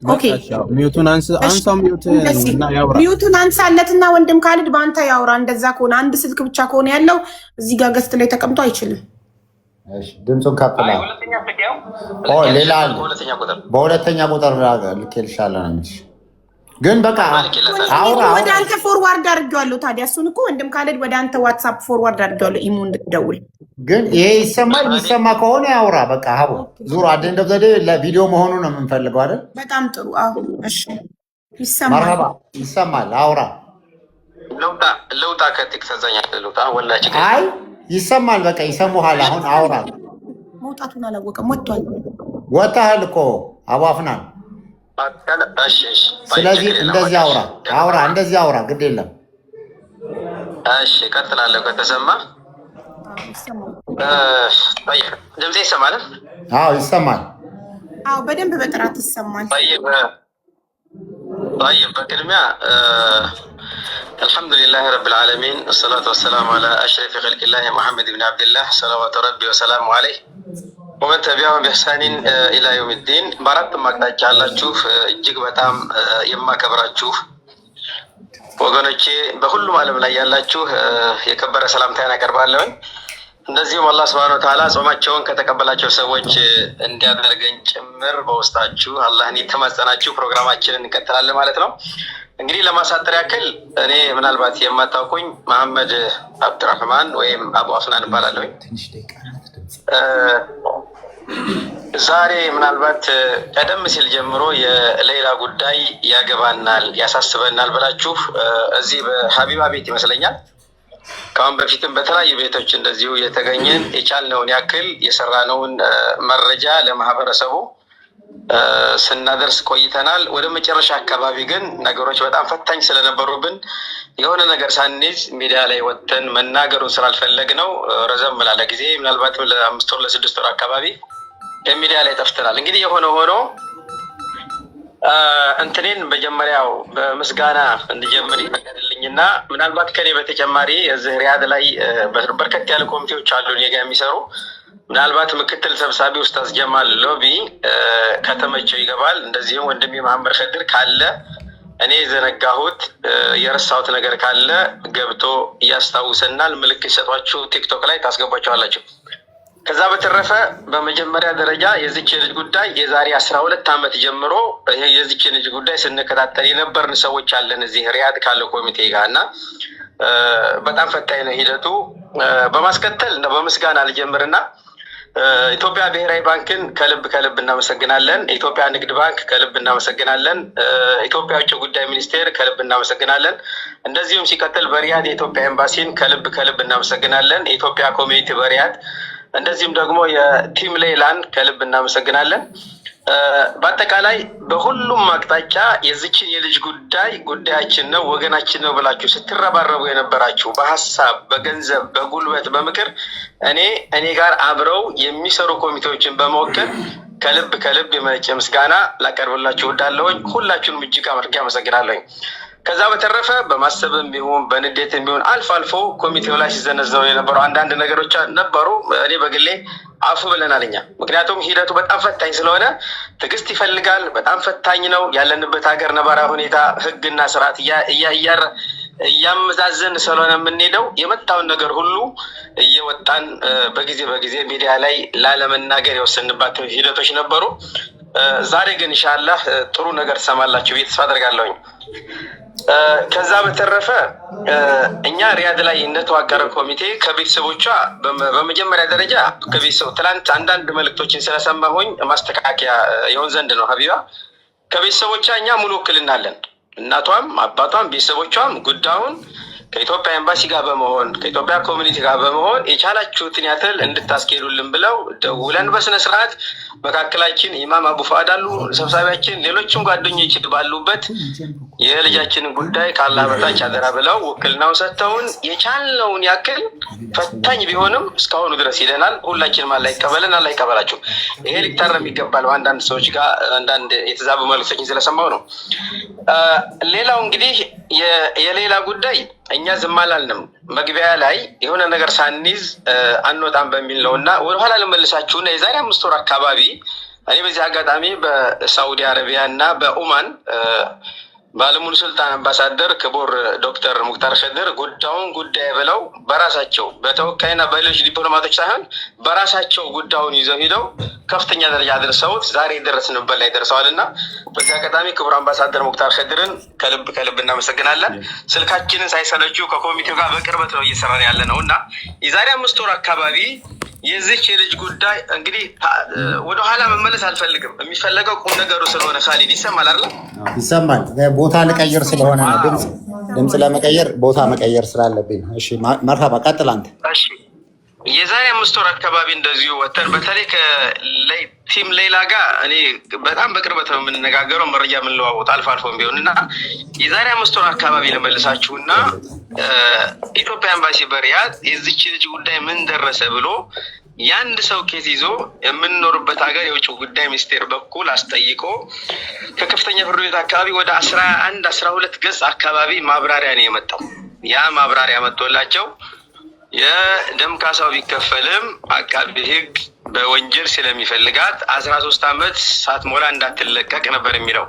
okay። Mute ኡን አንሳው፣ mute እንደዚህ እና ያውራ። Mute ኡን አንሳለትና ወንድም ካልድ በአንተ ያውራ። እንደዛ ከሆነ አንድ ስልክ ብቻ ከሆነ ያለው እዚህ ጋር guest ላይ ተቀምጦ አይችልም። እሺ፣ ድምፁን ከፍ ላድርግ። ሌላ አለ። በሁለተኛ ቁጥር ልኬልሻለሁ ነው የሚልሽ። ግን በቃ አውራ። ወደ አንተ forward አድርጌዋለሁ። ታዲያ እሱን እኮ ወንድም ካልድ ወደ አንተ ዋትሳፕ forward አድርጌዋለሁ ኢሞ እንድትደውል። ግን ይሄ ይሰማል። የሚሰማ ከሆነ ያውራ። በቃ ሀቦ ዙሮ at the end of the day ለቪዲዮ መሆኑ ነው የምንፈልገው አይደል? በጣም ጥሩ። አዎ እሺ፣ ይሰማል። መርሀባ፣ ይሰማል። አውራ። ልውጣ ልውጣ፣ ከቲክ ተዛኛል ልውጣ። ወላ ችግር አይ ይሰማል። በቃ ይሰሙሃል። አሁን አውራ። መውጣቱን አላወቀም። ወጥቷል። ወጥተሃል እኮ አቡ አፍናን። እሺ። ስለዚህ እንደዚህ አውራ፣ አውራ፣ እንደዚህ አውራ። ግድ የለም። እሺ እቀጥላለሁ ከተሰማ። طيب፣ ድምጼ ይሰማል? አዎ ይሰማል። አዎ በደንብ በጥራት ይሰማል። طيب طيب፣ በቅድሚያ الحمد لله رب العالمين والصلاة والسلام على أشرف خلق الله محمد بن عبد الله صلوات ربي وسلامه عليه ومن تبعهم بإحسان إلى يوم الدين። በአራቱም አቅጣጫ ያላችሁ እጅግ በጣም የማከብራችሁ ወገኖቼ፣ በሁሉም ዓለም ላይ ያላችሁ የከበረ ሰላምታዬን አቀርባለሁኝ። እንደዚሁም አላህ سبحانه وتعالى ጾማቸውን ከተቀበላቸው ሰዎች እንዲያደርገን ጭምር በውስጣችሁ አላህን የተማጸናችሁ ፕሮግራማችንን እንቀጥላለን ማለት ነው። እንግዲህ ለማሳጠር ያክል እኔ ምናልባት የማታውቁኝ መሐመድ አብድራህማን ወይም አቡ አፍናን እባላለሁኝ። ዛሬ ምናልባት ቀደም ሲል ጀምሮ የሌላ ጉዳይ ያገባናል፣ ያሳስበናል ብላችሁ እዚህ በሀቢባ ቤት ይመስለኛል ከአሁን በፊትም በተለያዩ ቤቶች እንደዚሁ የተገኘን የቻልነውን ያክል የሰራነውን መረጃ ለማህበረሰቡ ስናደርስ ቆይተናል። ወደ መጨረሻ አካባቢ ግን ነገሮች በጣም ፈታኝ ስለነበሩብን የሆነ ነገር ሳንይዝ ሚዲያ ላይ ወጥተን መናገሩን ስላልፈለግ ነው ረዘም ላለ ጊዜ ምናልባትም ለ5 ወር ለ6 ወር አካባቢ ከሚዲያ ላይ ጠፍተናል። እንግዲህ የሆነ ሆኖ እንትኔን መጀመሪያው በምስጋና እንድጀምር ይፈቀድልኝና ምናልባት ከኔ በተጨማሪ እዚህ ሪያድ ላይ በርከት ያሉ ኮሚቴዎች አሉ እኔ ጋ የሚሰሩ። ምናልባት ምክትል ሰብሳቢ ኡስታዝ ጀማል ሎቢ ከተመቸው ይገባል። እንደዚሁም ወንድሜ መሐመድ ከድር ካለ እኔ የዘነጋሁት የረሳሁት ነገር ካለ ገብቶ ያስታውሰናል። ምልክት ሰጧችሁ ቲክቶክ ላይ ታስገቧቸዋላችሁ። ከዛ በተረፈ በመጀመሪያ ደረጃ የዚች ልጅ ጉዳይ የዛሬ 12 ዓመት ጀምሮ የዚች ልጅ ጉዳይ ስንከታተል የነበርን ሰዎች አለን እዚህ ሪያድ ካለው ኮሚቴ ጋር እና በጣም ፈታኝ ነው ሂደቱ። በማስከተል በምስጋና ልጀምርና ኢትዮጵያ ብሔራዊ ባንክን ከልብ ከልብ እናመሰግናለን። ኢትዮጵያ ንግድ ባንክ ከልብ እናመሰግናለን። ኢትዮጵያ ውጭ ጉዳይ ሚኒስቴር ከልብ እናመሰግናለን። እንደዚሁም ሲቀጥል በሪያድ የኢትዮጵያ ኤምባሲን ከልብ ከልብ እናመሰግናለን። የኢትዮጵያ community በሪያድ፣ እንደዚሁም ደግሞ የ team ሌይላን ከልብ እናመሰግናለን። በአጠቃላይ በሁሉም አቅጣጫ የዚችን የልጅ ጉዳይ ጉዳያችን ነው፣ ወገናችን ነው ብላችሁ ስትረባረቡ የነበራችሁ በሀሳብ፣ በገንዘብ፣ በጉልበት፣ በምክር እኔ ጋር አብረው የሚሰሩ ኮሚቴዎችን በመወከል ከልብ ከልብ የመነጨ ምስጋና ላቀርብላችሁ እወዳለሁኝ። ሁላችሁንም እጅግ አድርጌ አመሰግናለሁኝ። ከዛ በተረፈ በማሰብም ቢሆን በንዴትም ቢሆን አልፎ አልፎ ኮሚቴው ላይ ሲዘነዘሩ የነበሩ አንዳንድ ነገሮች ነበሩ። እኔ በግሌ አፉ ብለናል እኛ። ምክንያቱም ሂደቱ በጣም ፈታኝ ስለሆነ ትዕግስት ይፈልጋል። በጣም ፈታኝ ነው። ያለንበት ሀገር ነባራዊ ሁኔታ ሕግና ስርዓት እያመዛዘን ስለሆነ የምንሄደው የመጣውን ነገር ሁሉ እየወጣን በጊዜ በጊዜ ሚዲያ ላይ ላለመናገር የወሰንባቸው ሂደቶች ነበሩ። ዛሬ ግን ኢንሻላህ ጥሩ ነገር ትሰማላችሁ ብዬ ተስፋ አደርጋለሁኝ። ከዛ በተረፈ እኛ ሪያድ ላይ እንደተዋቀረ ኮሚቴ ከቤተሰቦቿ በመጀመሪያ ደረጃ ከቤተሰቡ ትላንት አንዳንድ መልእክቶችን ስለሰማሁኝ ማስተካከያ የሆን ዘንድ ነው። ሀቢባ፣ ከቤተሰቦቿ እኛ ሙሉ ውክልና አለን። እናቷም አባቷም ቤተሰቦቿም ጉዳዩን ከኢትዮጵያ ኤምባሲ ጋር በመሆን፣ ከኢትዮጵያ community ጋር በመሆን የቻላችሁትን ያክል እንድታስኬዱልን ብለው ደውለን በስነ ስርዓት መካከላችን ኢማም አቡ ፉአድ አሉ፣ ሰብሳቢያችን፣ ሌሎችም ጓደኞች ባሉበት የልጃችንን ጉዳይ ከአላህ በታች አደራ ብለው ውክልናውን ሰጥተውን የቻልነውን ያክል ፈታኝ ቢሆንም እስካሁኑ ድረስ ሄደናል። ሁላችንም አላህ ይቀበለን፣ አላህ ይቀበላችሁ። ይሄ ሊታረም ይገባል። በአንዳንድ ሰዎች ጋር አንዳንድ የተዛቡ መልዕክቶችን ስለሰማው ነው። ሌላው እንግዲህ የሌላ ጉዳይ እኛ ዝም አላልንም። መግቢያ ላይ የሆነ ነገር ሳንይዝ አንወጣም በሚል ነው እና ወደኋላ ልመልሳችሁና የዛሬ 5 ወር አካባቢ እኔ በዚህ አጋጣሚ በሳዑዲ አረቢያ እና በኦማን ባለሙሉ ስልጣን አምባሳደር ክቡር ዶክተር ሙክታር ከድር ጉዳዩን ጉዳይ ብለው በራሳቸው በተወካይና በሌሎች ዲፕሎማቶች ሳይሆን በራሳቸው ጉዳዩን ይዘው ሂደው ከፍተኛ ደረጃ አድርሰውት ዛሬ የደረስንበት ላይ ደርሰዋል እና በዚህ አጋጣሚ ክቡር አምባሳደር ሙክታር ከድርን ከልብ ከልብ እናመሰግናለን። ስልካችንን ሳይሰለቹ ከኮሚቴው ጋር በቅርበት ነው እየሰራን ያለ ነው እና የዛሬ 5 ወር አካባቢ የዚች የልጅ ጉዳይ እንግዲህ ወደኋላ መመለስ አልፈልግም። የሚፈለገው ቁም ነገሩ ስለሆነ ካሊድ ይሰማል አይደል? ይሰማል። ቦታ ልቀይር ስለሆነ ነው። ድምፅ ለመቀየር ቦታ መቀየር ስላለብኝ ነው። እሺ መርሃባ፣ ቀጥል አንተ። እሺ፣ የዛሬ 5 ወር አካባቢ እንደዚሁ ወተን በተለይ ከ team ሌላ ጋር እኔ በጣም በቅርበት ነው የምንነጋገረው፣ መረጃ የምንለዋወጥ አልፎ አልፎም ቢሆን እና የዛሬ 5 ወር አካባቢ ልመልሳችሁ እና ኢትዮጵያ ኤምባሲ በሪያድ የዚች ልጅ ጉዳይ ምን ደረሰ ብሎ የአንድ ሰው case ይዞ የምንኖርበት ሀገር የውጭ ጉዳይ ሚኒስቴር በኩል አስጠይቆ ከከፍተኛ ፍርድ ቤት አካባቢ ወደ 11 12 ገጽ አካባቢ ማብራሪያ ነው የመጣው። ያ ማብራሪያ መጥቶላቸው የደም ካሳው ቢከፈልም አቃቢ ሕግ በወንጀል ስለሚፈልጋት 13 ዓመት ሳትሞላ እንዳትለቀቅ ነበር የሚለው።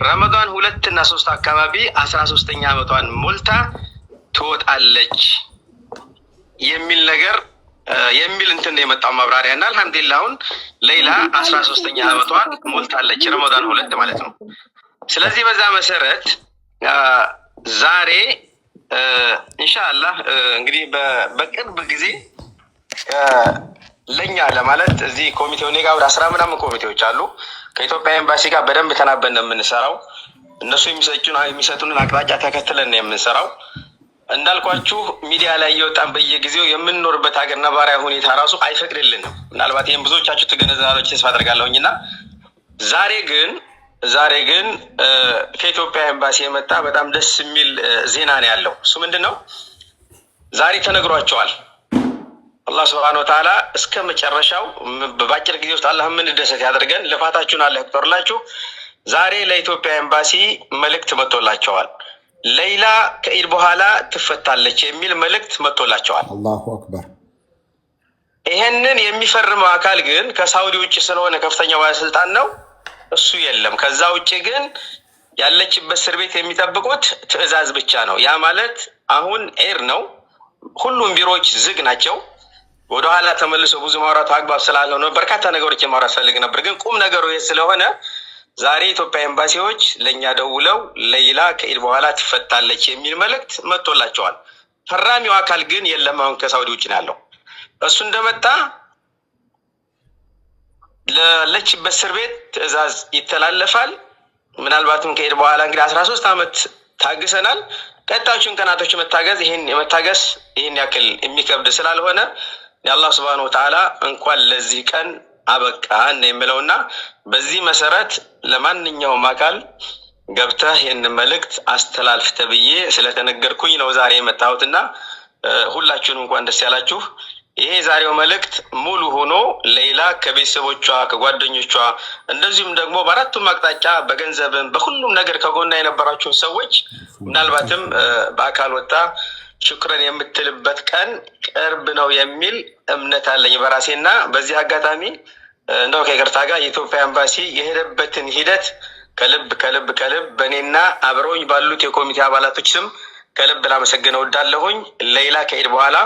ረመዳን 2 እና 3 አካባቢ 13ኛ ዓመቷን ሞልታ ትወጣለች የሚል ነገር የሚል እንትን ነው የመጣው ማብራሪያ እና አልሐምዱሊላህ አሁን ሌይላ 13ኛ ዓመቷን ሞልታለች። ረመዳን 2 ማለት ነው። ስለዚህ በዛ መሰረት ዛሬ ኢንሻአላህ እንግዲህ በቅርብ ጊዜ ለኛ ለማለት እዚህ ኮሚቴው እኔ ጋር ወደ 10 ምናምን ኮሚቴዎች አሉ። ከኢትዮጵያ ኤምባሲ ጋር በደንብ ተናበን ነው የምንሰራው። እነሱ የሚሰጡንን አቅጣጫ ተከትለን ነው የምንሰራው። እንዳልኳችሁ ሚዲያ ላይ እየወጣን በየጊዜው የምንኖርበት ሀገር ነባራዊ ሁኔታ ራሱ አይፈቅድልንም። ምናልባት ይህም ብዙዎቻችሁ ትገነዘባላችሁ ተስፋ አደርጋለሁኝ እና ዛሬ ግን ከኢትዮጵያ ኤምባሲ የመጣ በጣም ደስ የሚል ዜና ነው ያለው። እሱ ምንድን ነው? ዛሬ ተነግሯቸዋል። አላህ ስብሐነሁ ወተዓላ እስከ መጨረሻው በአጭር ጊዜ ውስጥ አላህ የምንደሰት ያደርገን። ልፋታችሁን አላህ ይቁጠርላችሁ። ዛሬ ለኢትዮጵያ ኤምባሲ መልእክት መጥቶላቸዋል። ሌይላ ከኢድ በኋላ ትፈታለች የሚል መልእክት መጥቶላቸዋል። አላሁ አክበር። ይሄንን የሚፈርመው አካል ግን ከሳውዲ ውጭ ስለሆነ ከፍተኛ ባለስልጣን ነው፣ እሱ የለም። ከዛ ውጭ ግን ያለችበት እስር ቤት የሚጠብቁት ትዕዛዝ ብቻ ነው። ያ ማለት አሁን ኤር ነው፣ ሁሉም ቢሮዎች ዝግ ናቸው። ወደኋላ ተመልሶ ብዙ ማውራቱ አግባብ ስላልሆነ በርካታ ነገሮች የማውራት ፈልግ ነበር፣ ግን ቁም ነገሩ ይህ ስለሆነ ዛሬ ኢትዮጵያ ኤምባሲዎች ለእኛ ደውለው ሌይላ ከኢድ በኋላ ትፈታለች የሚል መልእክት መጥቶላቸዋል። ፈራሚው አካል ግን የለም፣ አሁን ከሳውዲ ውጭ ነው ያለው። እሱ እንደመጣ ላለችበት እስር ቤት ትዕዛዝ ይተላለፋል። ምናልባትም ከኢድ በኋላ እንግዲህ 13 ዓመት ታግሰናል። ቀጣዮቹን ቀናቶች መታገዝ ይሄን የመታገስ ይሄን ያክል የሚከብድ ስላልሆነ የአላህ ስብሐነሁ ወተዓላ እንኳን ለዚህ ቀን አበቃን ነው የምለውና በዚህ መሰረት ለማንኛውም አካል ገብተህ ይህን መልእክት አስተላልፍ ተብዬ ስለተነገርኩኝ ነው ዛሬ የመጣሁትና ሁላችሁንም እንኳን ደስ ያላችሁ። ይሄ ዛሬው መልእክት ሙሉ ሆኖ ሌይላ ከቤተሰቦቿ ከጓደኞቿ፣ እንደዚሁም ደግሞ በአራቱም አቅጣጫ በገንዘብም በሁሉም ነገር ከጎና የነበራችሁን ሰዎች ምናልባትም በአካል ወጣ ሽክረን የምትልበት ቀን ቅርብ ነው የሚል እምነት አለኝ በራሴና በዚህ አጋጣሚ እንደው ከይቅርታ ጋር የኢትዮጵያ ኤምባሲ የሄደበትን ሂደት ከልብ ከልብ ከልብ በእኔና አብረውኝ ባሉት የኮሚቴ አባላቶች ስም ከልብ ላመሰግነው እወዳለሁኝ። ሌይላ ከኢድ በኋላ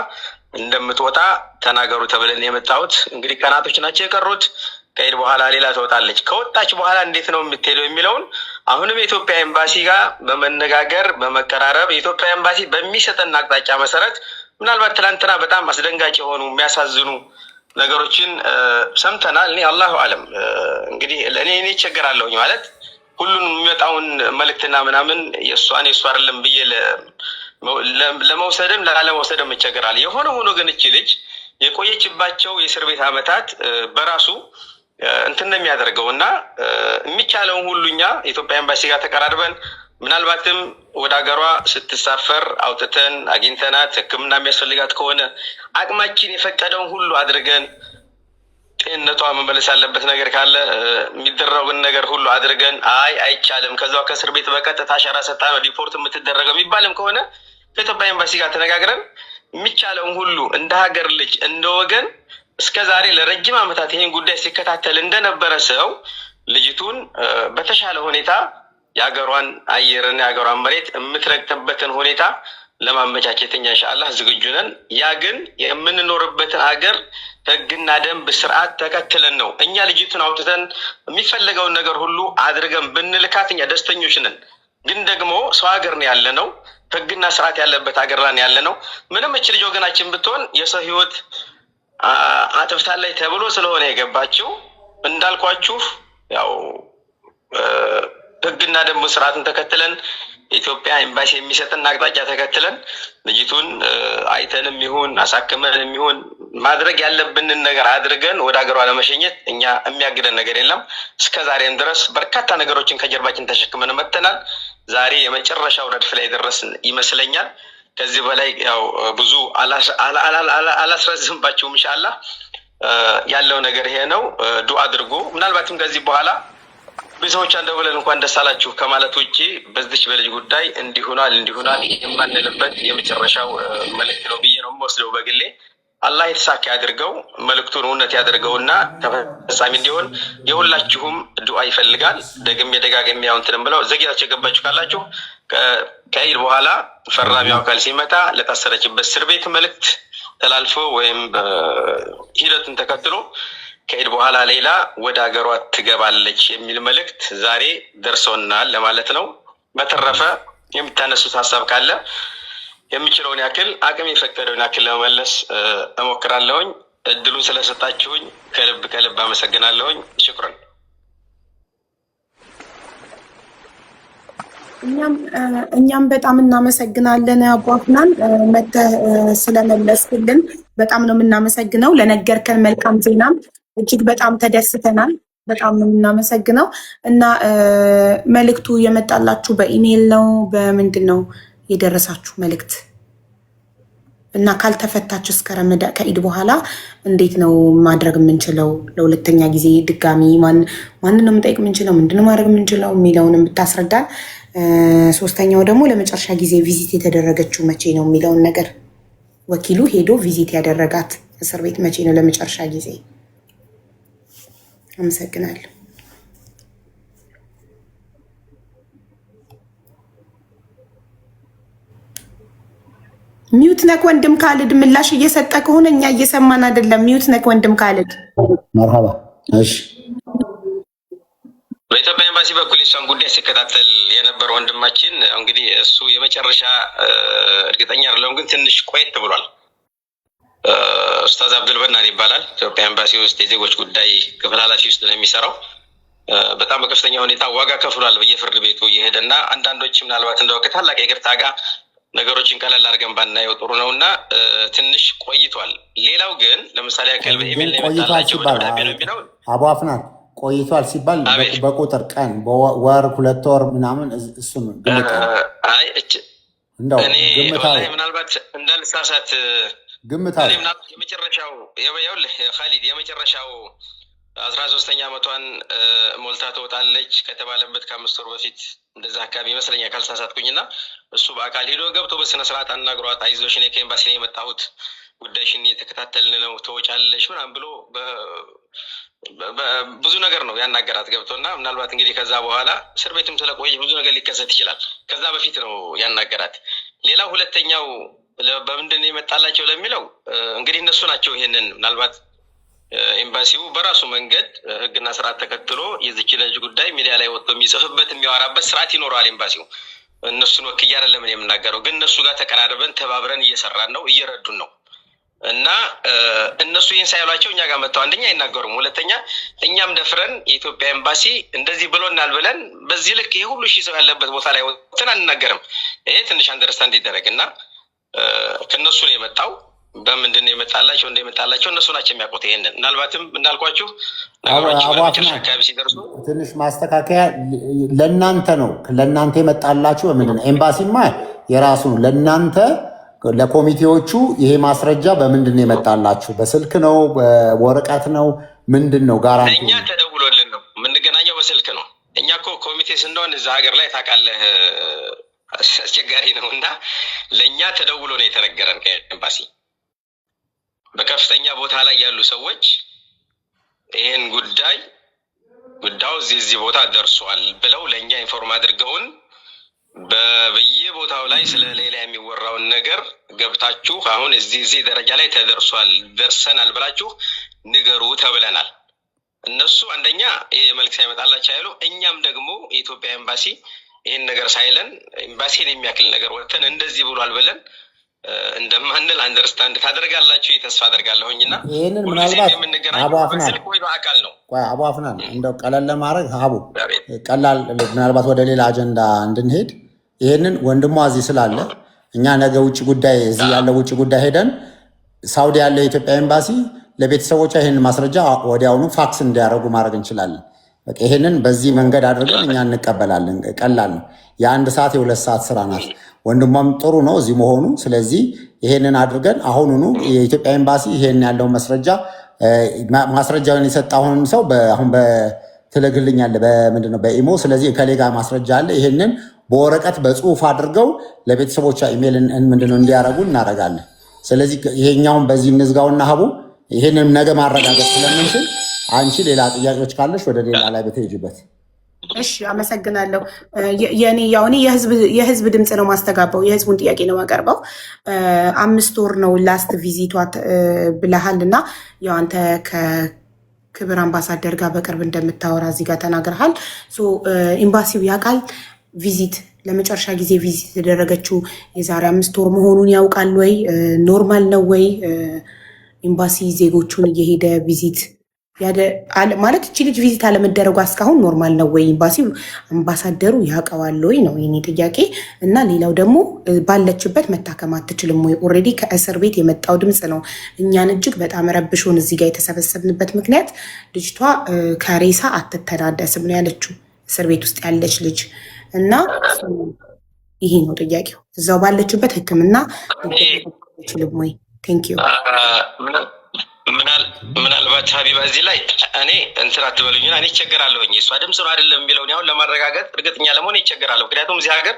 እንደምትወጣ ተናገሩ ተብለን የመጣሁት እንግዲህ ቀናቶች ናቸው የቀሩት። ከኢድ በኋላ ሌላ ትወጣለች። ከወጣች በኋላ እንዴት ነው የምትሄደው የሚለውን አሁንም የኢትዮጵያ ኤምባሲ ጋር በመነጋገር በመቀራረብ የኢትዮጵያ ኤምባሲ በሚሰጠን አቅጣጫ መሰረት ምናልባት ትናንትና በጣም አስደንጋጭ የሆኑ የሚያሳዝኑ ነገሮችን ሰምተናል። እኔ አላሁ አለም እንግዲህ እኔ እቸገራለሁኝ ማለት ሁሉን የሚመጣውን መልእክትና ምናምን የእሷን የእሷ አይደለም ብዬ ለመውሰድም ላለመውሰድም እቸገራለሁ። የሆነ ሆኖ ግን እቺ ልጅ የቆየችባቸው የእስር ቤት ዓመታት በራሱ እንትን ነው የሚያደርገው እና የሚቻለውን ሁሉ እኛ የኢትዮጵያ ኤምባሲ ጋር ተቀራርበን ምናልባትም ወደ ሀገሯ ስትሳፈር አውጥተን አግኝተናት ሕክምና የሚያስፈልጋት ከሆነ አቅማችን የፈቀደውን ሁሉ አድርገን ጤንነቷ መመለስ ያለበት ነገር ካለ የሚደረግን ነገር ሁሉ አድርገን አይ አይቻልም፣ ከዛው ከእስር ቤት በቀጥታ አሻራ ሰጥታ ነው deport የምትደረገው የሚባልም ከሆነ ከኢትዮጵያ ኤምባሲ ጋር ተነጋግረን የሚቻለውን ሁሉ እንደ ሀገር ልጅ እንደ ወገን እስከ ዛሬ ለረጅም ዓመታት ይህን ጉዳይ ሲከታተል እንደነበረ ሰው ልጅቱን በተሻለ ሁኔታ የሀገሯን አየርና የሀገሯን መሬት የምትረግጥበትን ሁኔታ ለማመቻቸት እኛ ኢንሻአላህ ዝግጁ ነን። ያ ግን የምንኖርበትን ሀገር ሕግና ደንብ ስርዓት ተከትለን ነው። እኛ ልጅቱን አውጥተን የሚፈለገውን ነገር ሁሉ አድርገን ብንልካት እኛ ደስተኞች ነን። ግን ደግሞ ሰው ሀገር ነው ያለ ነው፣ ሕግና ስርዓት ያለበት ሀገር ላይ ያለ ነው። ምንም እች ልጅ ወገናችን ብትሆን የሰው ሕይወት አጥፍታለች ተብሎ ስለሆነ የገባችው እንዳልኳችሁ ያው ሕግና ደንቡ ስርዓትን ተከትለን የኢትዮጵያ ኤምባሲ የሚሰጥን አቅጣጫ ተከትለን ልጅቱን አይተንም ይሁን አሳክመንም ይሁን ማድረግ ያለብንን ነገር አድርገን ወደ ሀገሯ ለመሸኘት እኛ የሚያግደን ነገር የለም። እስከ ዛሬም ድረስ በርካታ ነገሮችን ከጀርባችን ተሸክመን መጥተናል። ዛሬ የመጨረሻው ረድፍ ላይ ደረስን ይመስለኛል። ከዚህ በላይ ያው ብዙ አላስረዝምባችሁም። ኢንሻአላህ ያለው ነገር ይሄ ነው። ዱአ አድርጉ። ምናልባትም ከዚህ በኋላ ቤተሰቦች ደውለን እንኳን ደስ አላችሁ ከማለት ውጭ በዚች በልጅ ጉዳይ እንዲሆናል እንዲሆናል የማንልበት የመጨረሻው መልእክት ነው ብዬ ነው የምወስደው በግሌ። አላህ የተሳካ ያድርገው፣ መልእክቱን እውነት ያድርገውና ተፈጻሚ እንዲሆን የሁላችሁም ዱዓ ይፈልጋል። ደግሜ ደጋግሜ ያው እንትንም ብለው ዘግይታችሁ የገባችሁ ካላችሁ ከኢድ በኋላ ፈራሚው አካል ሲመጣ ለታሰረችበት እስር ቤት መልእክት ተላልፎ ወይም ሂደቱን ተከትሎ ከኢድ በኋላ ሌላ ወደ ሀገሯ ትገባለች የሚል መልእክት ዛሬ ደርሶናል ለማለት ነው። በተረፈ የምታነሱት ሀሳብ ካለ የምችለውን ያክል አቅም የፈቀደውን ያክል ለመመለስ እሞክራለሁኝ። እድሉን ስለሰጣችሁኝ ከልብ ከልብ አመሰግናለሁኝ። شكرا። እኛም በጣም እናመሰግናለን አቡ አፍናን፣ መተህ ስለመለስክልን በጣም ነው የምናመሰግነው። ለነገርከን መልካም ዜናም እጅግ በጣም ተደስተናል። በጣም ነው የምናመሰግነው። እና መልእክቱ የመጣላችሁ በኢሜይል ነው በምንድን ነው የደረሳችሁ መልእክት? እና ካልተፈታች እስከ ረመዳን ከኢድ በኋላ እንዴት ነው ማድረግ የምንችለው? ለሁለተኛ ጊዜ ድጋሚ ማንን ነው የምንጠይቅ የምንችለው? ምንድን ነው ማድረግ የምንችለው የሚለውን ብታስረዳን። ሶስተኛው ደግሞ ለመጨረሻ ጊዜ visit የተደረገችው መቼ ነው የሚለውን ነገር፣ ወኪሉ ሄዶ visit ያደረጋት እስር ቤት መቼ ነው ለመጨረሻ ጊዜ? አመሰግናለሁ። Mute ነክ ወንድም ካልድ፣ ምላሽ እየሰጠ ከሆነ እኛ እየሰማን አይደለም። Mute ነክ ወንድም ካልድ። መርሃባ። እሺ። በኢትዮጵያ ኤምባሲ በኩል የሷን ጉዳይ ሲከታተል የነበረ ወንድማችን እንግዲህ እሱ የመጨረሻ እርግጠኛ አይደለሁም፣ ግን ትንሽ ቆየት ብሏል። ኡስታዝ አብዱል በናን ይባላል። ኢትዮጵያ ኤምባሲ ውስጥ የዜጎች ጉዳይ ክፍል ኃላፊ ውስጥ ነው የሚሰራው። በጣም በከፍተኛ ሁኔታ ዋጋ ከፍሏል በየፍርድ ቤቱ እየሄደ። እና አንዳንዶች ምናልባት እንደው ከታላቅ ይቅርታ ጋር ነገሮችን ቀለል አድርገን ባናየው ጥሩ ነው እና ትንሽ ቆይቷል። ሌላው ግን ለምሳሌ ያክል በኢሜል ነው ቆይቷል የመጣላቸው ሲባል በደብዳቤ ነው የሚለው። አቡ አፍናን፣ ቆይቷል ሲባል በቁጥር ቀን፣ ወር፣ 2 ወር ምናምን እሱን ግምት አይ እንደው እኔ ግምታዊ ወላሂ ምናልባት እንዳልሳሳት ግምታዊ። እኔ ምናልባት የመጨረሻው፣ ይኸውልህ ካሊድ፣ የመጨረሻው 13ኛ ዓመቷን ሞልታ ትወጣለች ከተባለበት ከ5 ወር በፊት እንደዛ አካባቢ ይመስለኛል ካልሳሳትኩኝ። እና እሱ በአካል ሄዶ ገብቶ በስነ ስርዓት አናግሯት፣ አይዞሽ፣ እኔ ከኤምባሲ ነው የመጣሁት፣ ጉዳይሽን እየተከታተልን ነው፣ ትወጫለሽ ምናምን ብሎ ብዙ ነገር ነው ያናገራት ገብቶ። እና ምናልባት እንግዲህ ከዛ በኋላ እስር ቤትም ስለቆየች ብዙ ነገር ሊከሰት ይችላል። ከዛ በፊት ነው ያናገራት። ሌላው ሁለተኛው በምንድን ነው የመጣላቸው ለሚለው እንግዲህ እነሱ ናቸው ይሄንን፣ ምናልባት ኤምባሲው በራሱ መንገድ ሕግና ስርዓት ተከትሎ የዚች ልጅ ጉዳይ ሚዲያ ላይ ወጥቶ የሚጽፍበት የሚያወራበት ስርዓት ይኖረዋል። ኤምባሲው እነሱን ወክዬ አይደለም እኔ የምናገረው፣ ግን እነሱ ጋር ተቀራርበን ተባብረን እየሰራን ነው፣ እየረዱን ነው። እና እነሱ ይህን ሳይሏቸው እኛ ጋር መጥተው አንደኛ አይናገሩም፣ ሁለተኛ እኛም ደፍረን የኢትዮጵያ ኤምባሲ እንደዚህ ብሎናል ብለን በዚህ ልክ ይህ ሁሉ ሺህ ሰው ያለበት ቦታ ላይ ወጥተን አንናገርም። ይሄ ትንሽ understand ይደረግ። እና ከእነሱ ነው የመጣው። በምንድን ነው የመጣላቸው እንደመጣላቸው እነሱ ናቸው የሚያውቁት። ይሄንን ምናልባትም እንዳልኳችሁ ነገሮች አቡ ወደ መጨረሻ አፍናን፣ አካባቢ ሲደርሱ ትንሽ ማስተካከያ፣ ለእናንተ ነው ለእናንተ የመጣላችሁ በምንድን ነው? ኤምባሲማ የራሱ ነው። ለእናንተ ለኮሚቴዎቹ ይሄ ማስረጃ በምንድን ነው የመጣላችሁ? በስልክ ነው? በወረቀት ነው? ምንድን ነው guarantee? እኛ ተደውሎልን ነው የምንገናኘው፣ በስልክ ነው። እኛ እኮ ኮሚቴ ስንሆን እዛ ሀገር ላይ ታውቃለህ አስቸጋሪ ነው። እና ለእኛ ተደውሎ ነው የተነገረን ከኤምባሲ። በከፍተኛ ቦታ ላይ ያሉ ሰዎች ይህን ጉዳይ ጉዳዩ እዚህ እዚህ ቦታ ደርሷል ብለው ለእኛ inform አድርገውን፣ በየቦታው ላይ ስለ ሌላ የሚወራውን ነገር ገብታችሁ አሁን እዚህ እዚህ ደረጃ ላይ ተደርሷል ደርሰናል ብላችሁ ንገሩ ተብለናል። እነሱ አንደኛ ይሄ መልክ ሳይመጣላቸው አይሉ፣ እኛም ደግሞ የኢትዮጵያ ኤምባሲ ይህን ነገር ሳይለን ኤምባሲን የሚያክል ነገር ወጥተን እንደዚህ ብሏል ብለን እንደማንል understand ታደርጋላችሁ ተስፋ አደርጋለሁኝ። እና ይህንን ሁልጊዜ ምናልባት የምንገናኘው አቡ አፍናን በስልክ ወይ በአካል ነው። ቆይ አቡ አፍናን፣ እንደው ቀለል ለማድረግ ሀቡ፣ ቀላል ምናልባት ወደ ሌላ አጀንዳ እንድንሄድ ይህንን ወንድሟ እዚህ ስላለ እኛ ነገ ውጭ ጉዳይ እዚህ ያለው ውጭ ጉዳይ ሄደን ሳውዲ ያለው የኢትዮጵያ ኤምባሲ ለቤተሰቦቿ ይህንን ማስረጃ ወዲያውኑ ፋክስ እንዲያደርጉ ማድረግ እንችላለን። በቃ ይህንን በዚህ መንገድ አድርገን እኛ እንቀበላለን። ቀላል ነው። የ1 ሰዓት የ2 ሰዓት ስራ ናት። ወንድሟም ጥሩ ነው እዚህ መሆኑ። ስለዚህ ይሄንን አድርገን አሁኑኑ የኢትዮጵያ ኤምባሲ ይሄን ያለውን ማስረጃ ማስረጃውን የሰጠውን ሰው አሁን ትልክልኛለህ በምንድን ነው በኢሞ። ስለዚህ እከሌ ጋር ማስረጃ አለ። ይሄንን በወረቀት በጽሁፍ አድርገው ለቤተሰቦቿ ኢሜል ምንድን ነው እንዲያደርጉ እናደርጋለን። ስለዚህ ይሄኛውን በዚህ እንዝጋውና ሀቡ ይሄንን ነገ ማረጋገጥ ስለምንችል አንቺ ሌላ ጥያቄዎች ካለሽ ወደ ሌላ ላይ በተሄጅበት። እሺ አመሰግናለሁ። የኔ ያው እኔ የህዝብ ድምፅ ነው ማስተጋባው፣ የህዝቡን ጥያቄ ነው ማቀርበው። 5 ወር ነው last visit ቷ ብለሃል እና ያው አንተ ከክብር አምባሳደር ጋር በቅርብ እንደምታወራ እዚህ ጋር ተናግረሃል። So ኤምባሲው ያውቃል visit ለመጨረሻ ጊዜ visit የተደረገችው የዛሬ 5 ወር መሆኑን ያውቃል ወይ? Normal ነው ወይ? ኤምባሲ ዜጎቹን እየሄደ visit ማለት እቺ ልጅ visit አለመደረጓ እስካሁን normal ነው ወይ? ኤምባሲው አምባሳደሩ ያውቀዋል ወይ ነው የኔ ጥያቄ። እና ሌላው ደግሞ ባለችበት መታከም አትችልም ወይ? Already ከእስር ቤት የመጣው ድምፅ ነው እኛን እጅግ በጣም ረብሾን እዚህ ጋር የተሰበሰብንበት ምክንያት። ልጅቷ ከሬሳ አትተናነስም ነው ያለችው፣ እስር ቤት ውስጥ ያለች ልጅ። እና ይሄ ነው ጥያቄው። እዛው ባለችበት ሕክምና አይችልም ወይ? Thank you። ምናልባት ሀቢባ እዚህ ላይ እኔ እንትን አትበሉኝና እኔ ይቸገራለሁኝ። የእሷ ድምፅ ነው አይደለም የሚለውን አሁን ለማረጋገጥ እርግጠኛ ለመሆን ይቸገራለሁ። ምክንያቱም እዚህ ሀገር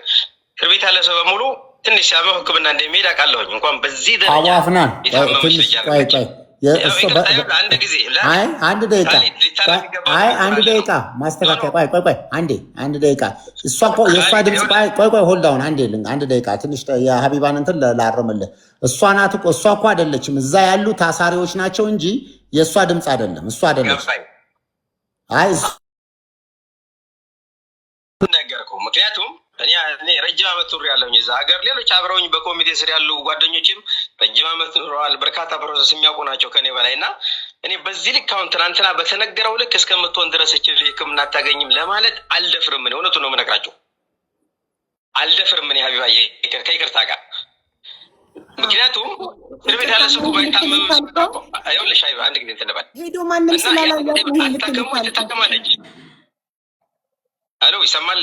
እስር ቤት ያለ ሰው በሙሉ ትንሽ ሲያመው ሕክምና እንደሚሄድ አውቃለሁኝ። እንኳን በዚህ ደረጃ አቡ አፍናን የታመመች ትንሽ ልጅ ቆይ አለች። ቆይ፣ አንድ ጊዜ አይ አንድ ደቂቃ፣ አይ አንድ ደቂቃ ማስተካከያ። ቆይ ቆይ ቆይ፣ አንዴ አንድ ደቂቃ። እሷ እኮ የእሷ ድምፅ፣ ቆይ ቆይ ቆይ፣ hold on፣ አንዴ አንድ ደቂቃ ትንሽ የሀቢባን እንትን ላርምልህ። እሷ ናት እኮ፣ እሷ እኮ አይደለችም። እዛ ያሉ ታሳሪዎች ናቸው እንጂ የእሷ ድምፅ አይደለም። እሷ አይደለችም። አይ ነገርኩህ። ምክንያቱም እኔ ረጅም ዓመት ኑሬ ያለሁኝ እዛ ሀገር፣ ሌሎች አብረውኝ በኮሚቴ ስር ያሉ ጓደኞችም ረጅም ዓመት ኑረዋል። በርካታ process የሚያውቁ ናቸው ከኔ በላይ። እና እኔ በዚህ ልክ አሁን ትናንትና በተነገረው ልክ እስከምትሆን ድረስ እች ልጅ ሕክምና አታገኝም ለማለት አልደፍርም። እኔ እውነቱን ነው የምነግራቸው፣ አልደፍርም። እኔ ሀቢባዬ ከይቅርታ ጋር፣ ምክንያቱም እስር ቤት ያለ ሰው እኮ ባይታመም፣ ይኸውልሽ ሀቢባ አንድ ጊዜ እንትን ልበል ሄዶ ማንም ስላላያት ነው አታከሙ ትታከማለች። አሎ ይሰማል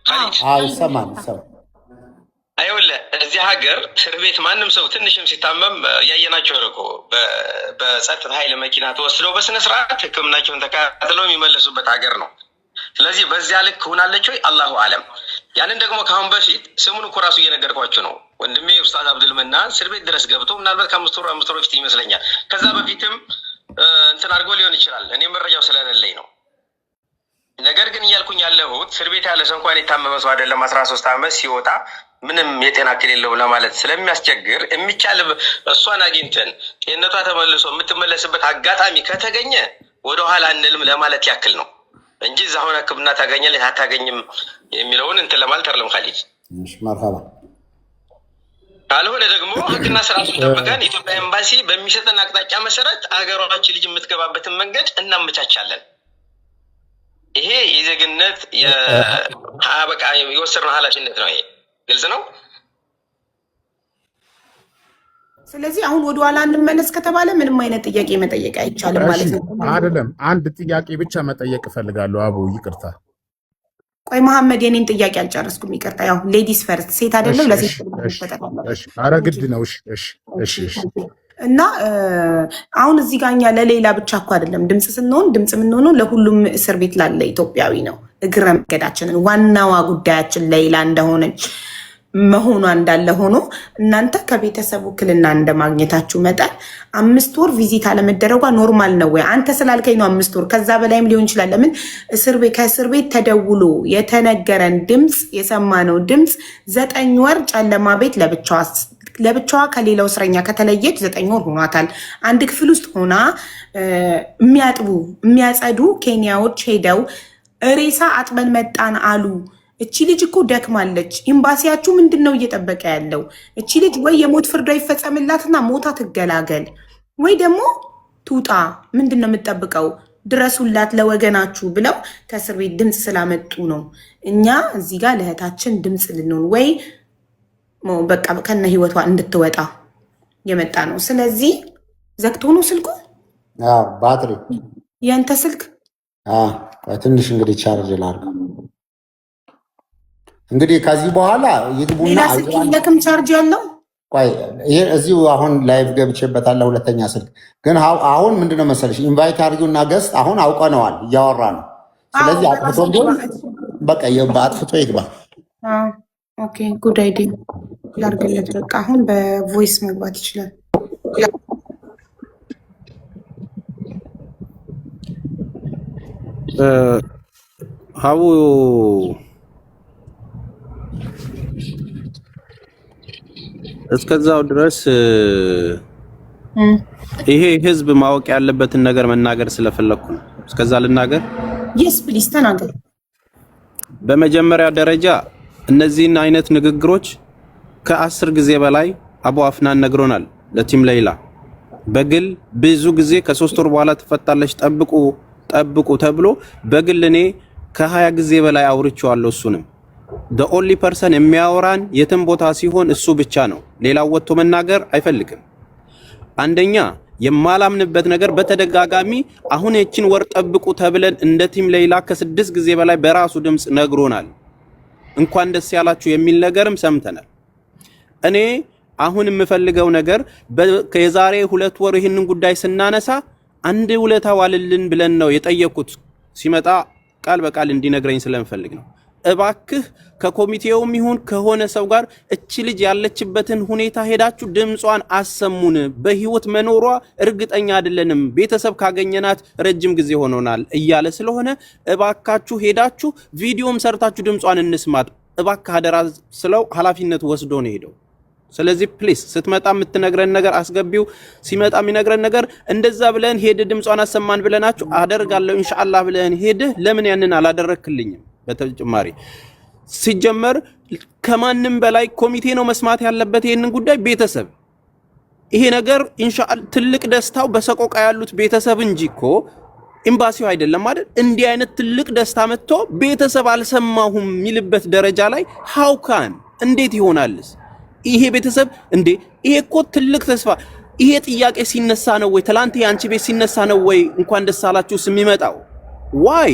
ካሊድ? አዎ ይሰማል ይሰማል። አይወለ እዚህ ሀገር እስር ቤት ማንም ሰው ትንሽም ሲታመም እያየናቸው ነው እኮ፣ በጸጥታ ኃይል መኪና ተወስደው በስነ ስርዓት ሕክምናቸውን ተከታትለው የሚመለሱበት ሀገር ነው። ስለዚህ በዚያ ልክ ሆናለች ወይ አላሁ አለም። ያንን ደግሞ ከአሁን በፊት ስሙን እኮ ራሱ እየነገርኳቸው ነው። ወንድሜ ኡስታዝ አብዱል መናን እስር ቤት ድረስ ገብቶ ምናልባት ከ5 ወር 5 ወር በፊት ይመስለኛል። ከዛ በፊትም እንትን አድርጎ ሊሆን ይችላል። እኔ መረጃው ስለሌለኝ ነው። ነገር ግን እያልኩኝ ያለሁት እስር ቤት ያለ ሰው እንኳን የታመመ ሰው አይደለም 13 ዓመት ሲወጣ ምንም የጤና እክል የለውም ለማለት ስለሚያስቸግር፣ የሚቻል እሷን አግኝተን ጤንነቷ ተመልሶ የምትመለስበት አጋጣሚ ከተገኘ ወደኋላ አንልም ለማለት ያክል ነው እንጂ እዛ አሁን ሕክምና ታገኛለች አታገኝም የሚለውን እንትን ለማለት አይደለም ካሊድ። መርሀባ። ካልሆነ ደግሞ ሕግና ስርዓቱን ጠብቀን ኢትዮጵያ ኤምባሲ በሚሰጠን አቅጣጫ መሰረት አገሯችን ልጅ የምትገባበትን መንገድ እናመቻቻለን። ይሄ የዜግነት በቃ የወሰድነው ኃላፊነት ነው። ይሄ ግልጽ ነው። ስለዚህ አሁን ወደኋላ እንመለስ ከተባለ ምንም አይነት ጥያቄ መጠየቅ አይቻልም ማለት ነው። አይደለም፣ አንድ ጥያቄ ብቻ መጠየቅ እፈልጋለሁ። አቡ ይቅርታ። ቆይ መሐመድ፣ የኔን ጥያቄ አልጨረስኩም። ይቅርታ። ያው ladies first፣ ሴት አይደለም ለሴት። ኧረ ግድ ነው። እሺ። እና አሁን እዚህ ጋር እኛ ለሌላ ብቻ እኮ አይደለም ድምፅ ስንሆን፣ ድምፅ የምንሆነው ለሁሉም እስር ቤት ላለ ኢትዮጵያዊ ነው። እግረ መንገዳችንን ዋናዋ ጉዳያችን ሌላ እንደሆነች መሆኗ እንዳለ ሆኖ እናንተ ከቤተሰብ ውክልና እንደማግኘታችሁ መጠን 5 ወር visit አለመደረጓ normal ነው ወይ? አንተ ስላልከኝ ነው 5 ወር፣ ከዛ በላይም ሊሆን ይችላል። ለምን እስር ቤት ከእስር ቤት ተደውሎ የተነገረን ድምፅ፣ የሰማነው ድምፅ 9 ወር ጨለማ ቤት ለብቻዋ ለብቻዋ ከሌላው እስረኛ ከተለየች 9 ወር ሆኗታል። አንድ ክፍል ውስጥ ሆና የሚያጥቡ የሚያጸዱ ኬንያዎች ሄደው ሬሳ አጥበን መጣን አሉ። እቺ ልጅ እኮ ደክማለች። ኤምባሲያችሁ ምንድን ነው እየጠበቀ ያለው? እቺ ልጅ ወይ የሞት ፍርዷ ይፈጸምላትና ሞታ ትገላገል፣ ወይ ደግሞ ትውጣ። ምንድን ነው የምትጠብቀው? ድረሱላት ለወገናችሁ ብለው ከእስር ቤት ድምፅ ስላመጡ ነው እኛ እዚህ ጋር ለእህታችን ድምፅ ልንሆን ወይ በቃ ከነ ህይወቷ እንድትወጣ የመጣ ነው። ስለዚህ ዘግቶ ነው ስልኩ። ባትሪ። ያንተ ስልክ። ትንሽ እንግዲህ charge ላድርገው። እንግዲህ ከዚህ በኋላ ይግቡና ሌላ ስልክ የለክም charge ያለው? ቆይ፣ ይሄ እዚሁ አሁን live ገብቼበታለሁ። ሁለተኛ ስልክ ግን አሁን ምንድነው መሰለሽ፣ invite አድርጊውና guest አሁን አውቀነዋል፣ እያወራ ነው። ስለዚህ አጥፍቶ ቢሆን በቃ አጥፍቶ ይግባ። Okay, good idea፣ ላድርግለት። በቃ አሁን በ voice መግባት ይችላል። ሀቡ እስከዛው ድረስ ይሄ ህዝብ ማወቅ ያለበትን ነገር መናገር ስለፈለኩ ነው። እስከዛ ልናገር። Yes, please ተናገር። በመጀመሪያ ደረጃ እነዚህን አይነት ንግግሮች ከ10 ጊዜ በላይ አቡ አፍናን ነግሮናል። ለ team ሌይላ በግል ብዙ ጊዜ ከ3 ወር በኋላ ትፈታለች፣ ጠብቁ ጠብቁ ተብሎ በግል እኔ ከ20 ጊዜ በላይ አውርቼዋለሁ። እሱንም the only person የሚያወራን የትም ቦታ ሲሆን እሱ ብቻ ነው። ሌላው ወጥቶ መናገር አይፈልግም። አንደኛ የማላምንበት ነገር በተደጋጋሚ አሁን የችን ወር ጠብቁ ተብለን እንደ team ሌይላ ከ6 ጊዜ በላይ በራሱ ድምፅ ነግሮናል። እንኳን ደስ ያላችሁ የሚል ነገርም ሰምተናል። እኔ አሁን የምፈልገው ነገር የዛሬ 2 ወር ይህንን ጉዳይ ስናነሳ አንድ ውለታ ዋልልን ብለን ነው የጠየኩት። ሲመጣ ቃል በቃል እንዲነግረኝ ስለምፈልግ ነው። እባክህ ከኮሚቴውም ይሁን ከሆነ ሰው ጋር እቺ ልጅ ያለችበትን ሁኔታ ሄዳችሁ ድምጿን አሰሙን። በህይወት መኖሯ እርግጠኛ አይደለንም፣ ቤተሰብ ካገኘናት ረጅም ጊዜ ሆኖናል እያለ ስለሆነ እባካችሁ ሄዳችሁ ቪዲዮም ሰርታችሁ ድምጿን እንስማት እባክህ አደራ ስለው ኃላፊነት ወስዶ ነው ሄደው። ስለዚህ please ስትመጣ የምትነግረን ነገር አስገቢው። ሲመጣ የሚነግረን ነገር እንደዛ ብለን ሄድ ድምጿን አሰማን ብለናችሁ አደርጋለሁ ኢንሻአላህ ብለን ሄድህ፣ ለምን ያንን አላደረክልኝም? በተጨማሪ ሲጀመር ከማንም በላይ ኮሚቴ ነው መስማት ያለበት ይሄንን ጉዳይ ቤተሰብ። ይሄ ነገር ኢንሻአላህ ትልቅ ደስታው በሰቆቃ ያሉት ቤተሰብ እንጂ እኮ ኤምባሲው አይደለም አይደል? እንዲህ አይነት ትልቅ ደስታ መጥቶ ቤተሰብ አልሰማሁም የሚልበት ደረጃ ላይ how can እንዴት ይሆናልስ? ይሄ ቤተሰብ እንዴ፣ ይሄ እኮ ትልቅ ተስፋ። ይሄ ጥያቄ ሲነሳ ነው ወይ ትላንት የአንቺ ቤት ሲነሳ ነው ወይ እንኳን ደስ አላችሁስ የሚመጣው? Why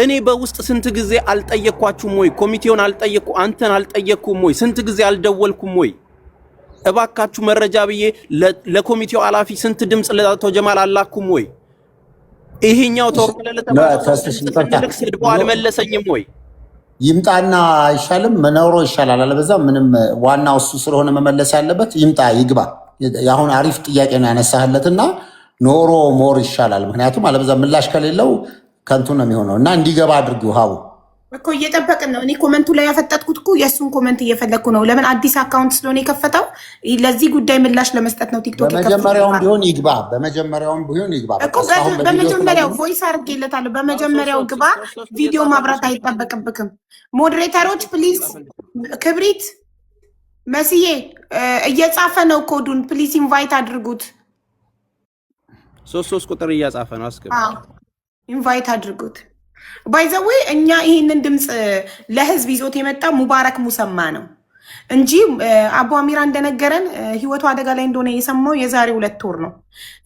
እኔ በውስጥ ስንት ጊዜ አልጠየቅኳችሁም ወይ? ኮሚቴውን አልጠየቅኩ፣ አንተን አልጠየቅኩም ወይ? ስንት ጊዜ አልደወልኩም ወይ? እባካችሁ መረጃ ብዬ ለኮሚቴው ኃላፊ ስንት ድምፅ ለአቶ ጀማል አላኩም ወይ? ይሄኛው ተወከለ ለተባለው ሰው ድምፅ ስንልክ ሰድቦ አልመለሰኝም ወይ? ይምጣና አይሻልም? መኖሮ ይሻላል። አለበዛ ምንም ዋናው እሱ ስለሆነ መመለስ ያለበት ይምጣ ይግባ። አሁን አሪፍ ጥያቄ ነው ያነሳህለትና ኖሮ more ይሻላል። ምክንያቱም አለበዛ ምላሽ ከሌለው ከንቱ ነው የሚሆነው እና እንዲገባ አድርጊው ሀቡ። እኮ እየጠበቅን ነው። እኔ comment ኡ ላይ ያፈጠጥኩት እኮ የእሱን comment እየፈለግኩ ነው። ለምን አዲስ account ስለሆነ የከፈተው ለዚህ ጉዳይ ምላሽ ለመስጠት ነው ቲክቶክ በመጀመሪያውም ቢሆን ይግባ፣ በመጀመሪያውም ቢሆን ይግባ። እኮ በመጀመሪያው voice አድርጌለታለሁ። በመጀመሪያው ግባ፣ ቪዲዮ ማብራት አይጠበቅብክም። Moderator ኦች please፣ ክብሪት መስዬ እየጻፈ ነው ኮዱን። Please invite አድርጉት። ሶስት ሶስት ቁጥር እያጻፈ ነው። አስገባ። Invite አድርጉት። By the way እኛ ይህንን ድምፅ ለህዝብ ይዞት የመጣ ሙባረክ ሙሰማ ነው እንጂ አቡ አሚራ እንደነገረን ህይወቱ አደጋ ላይ እንደሆነ የሰማው የዛሬ 2 ወር ነው።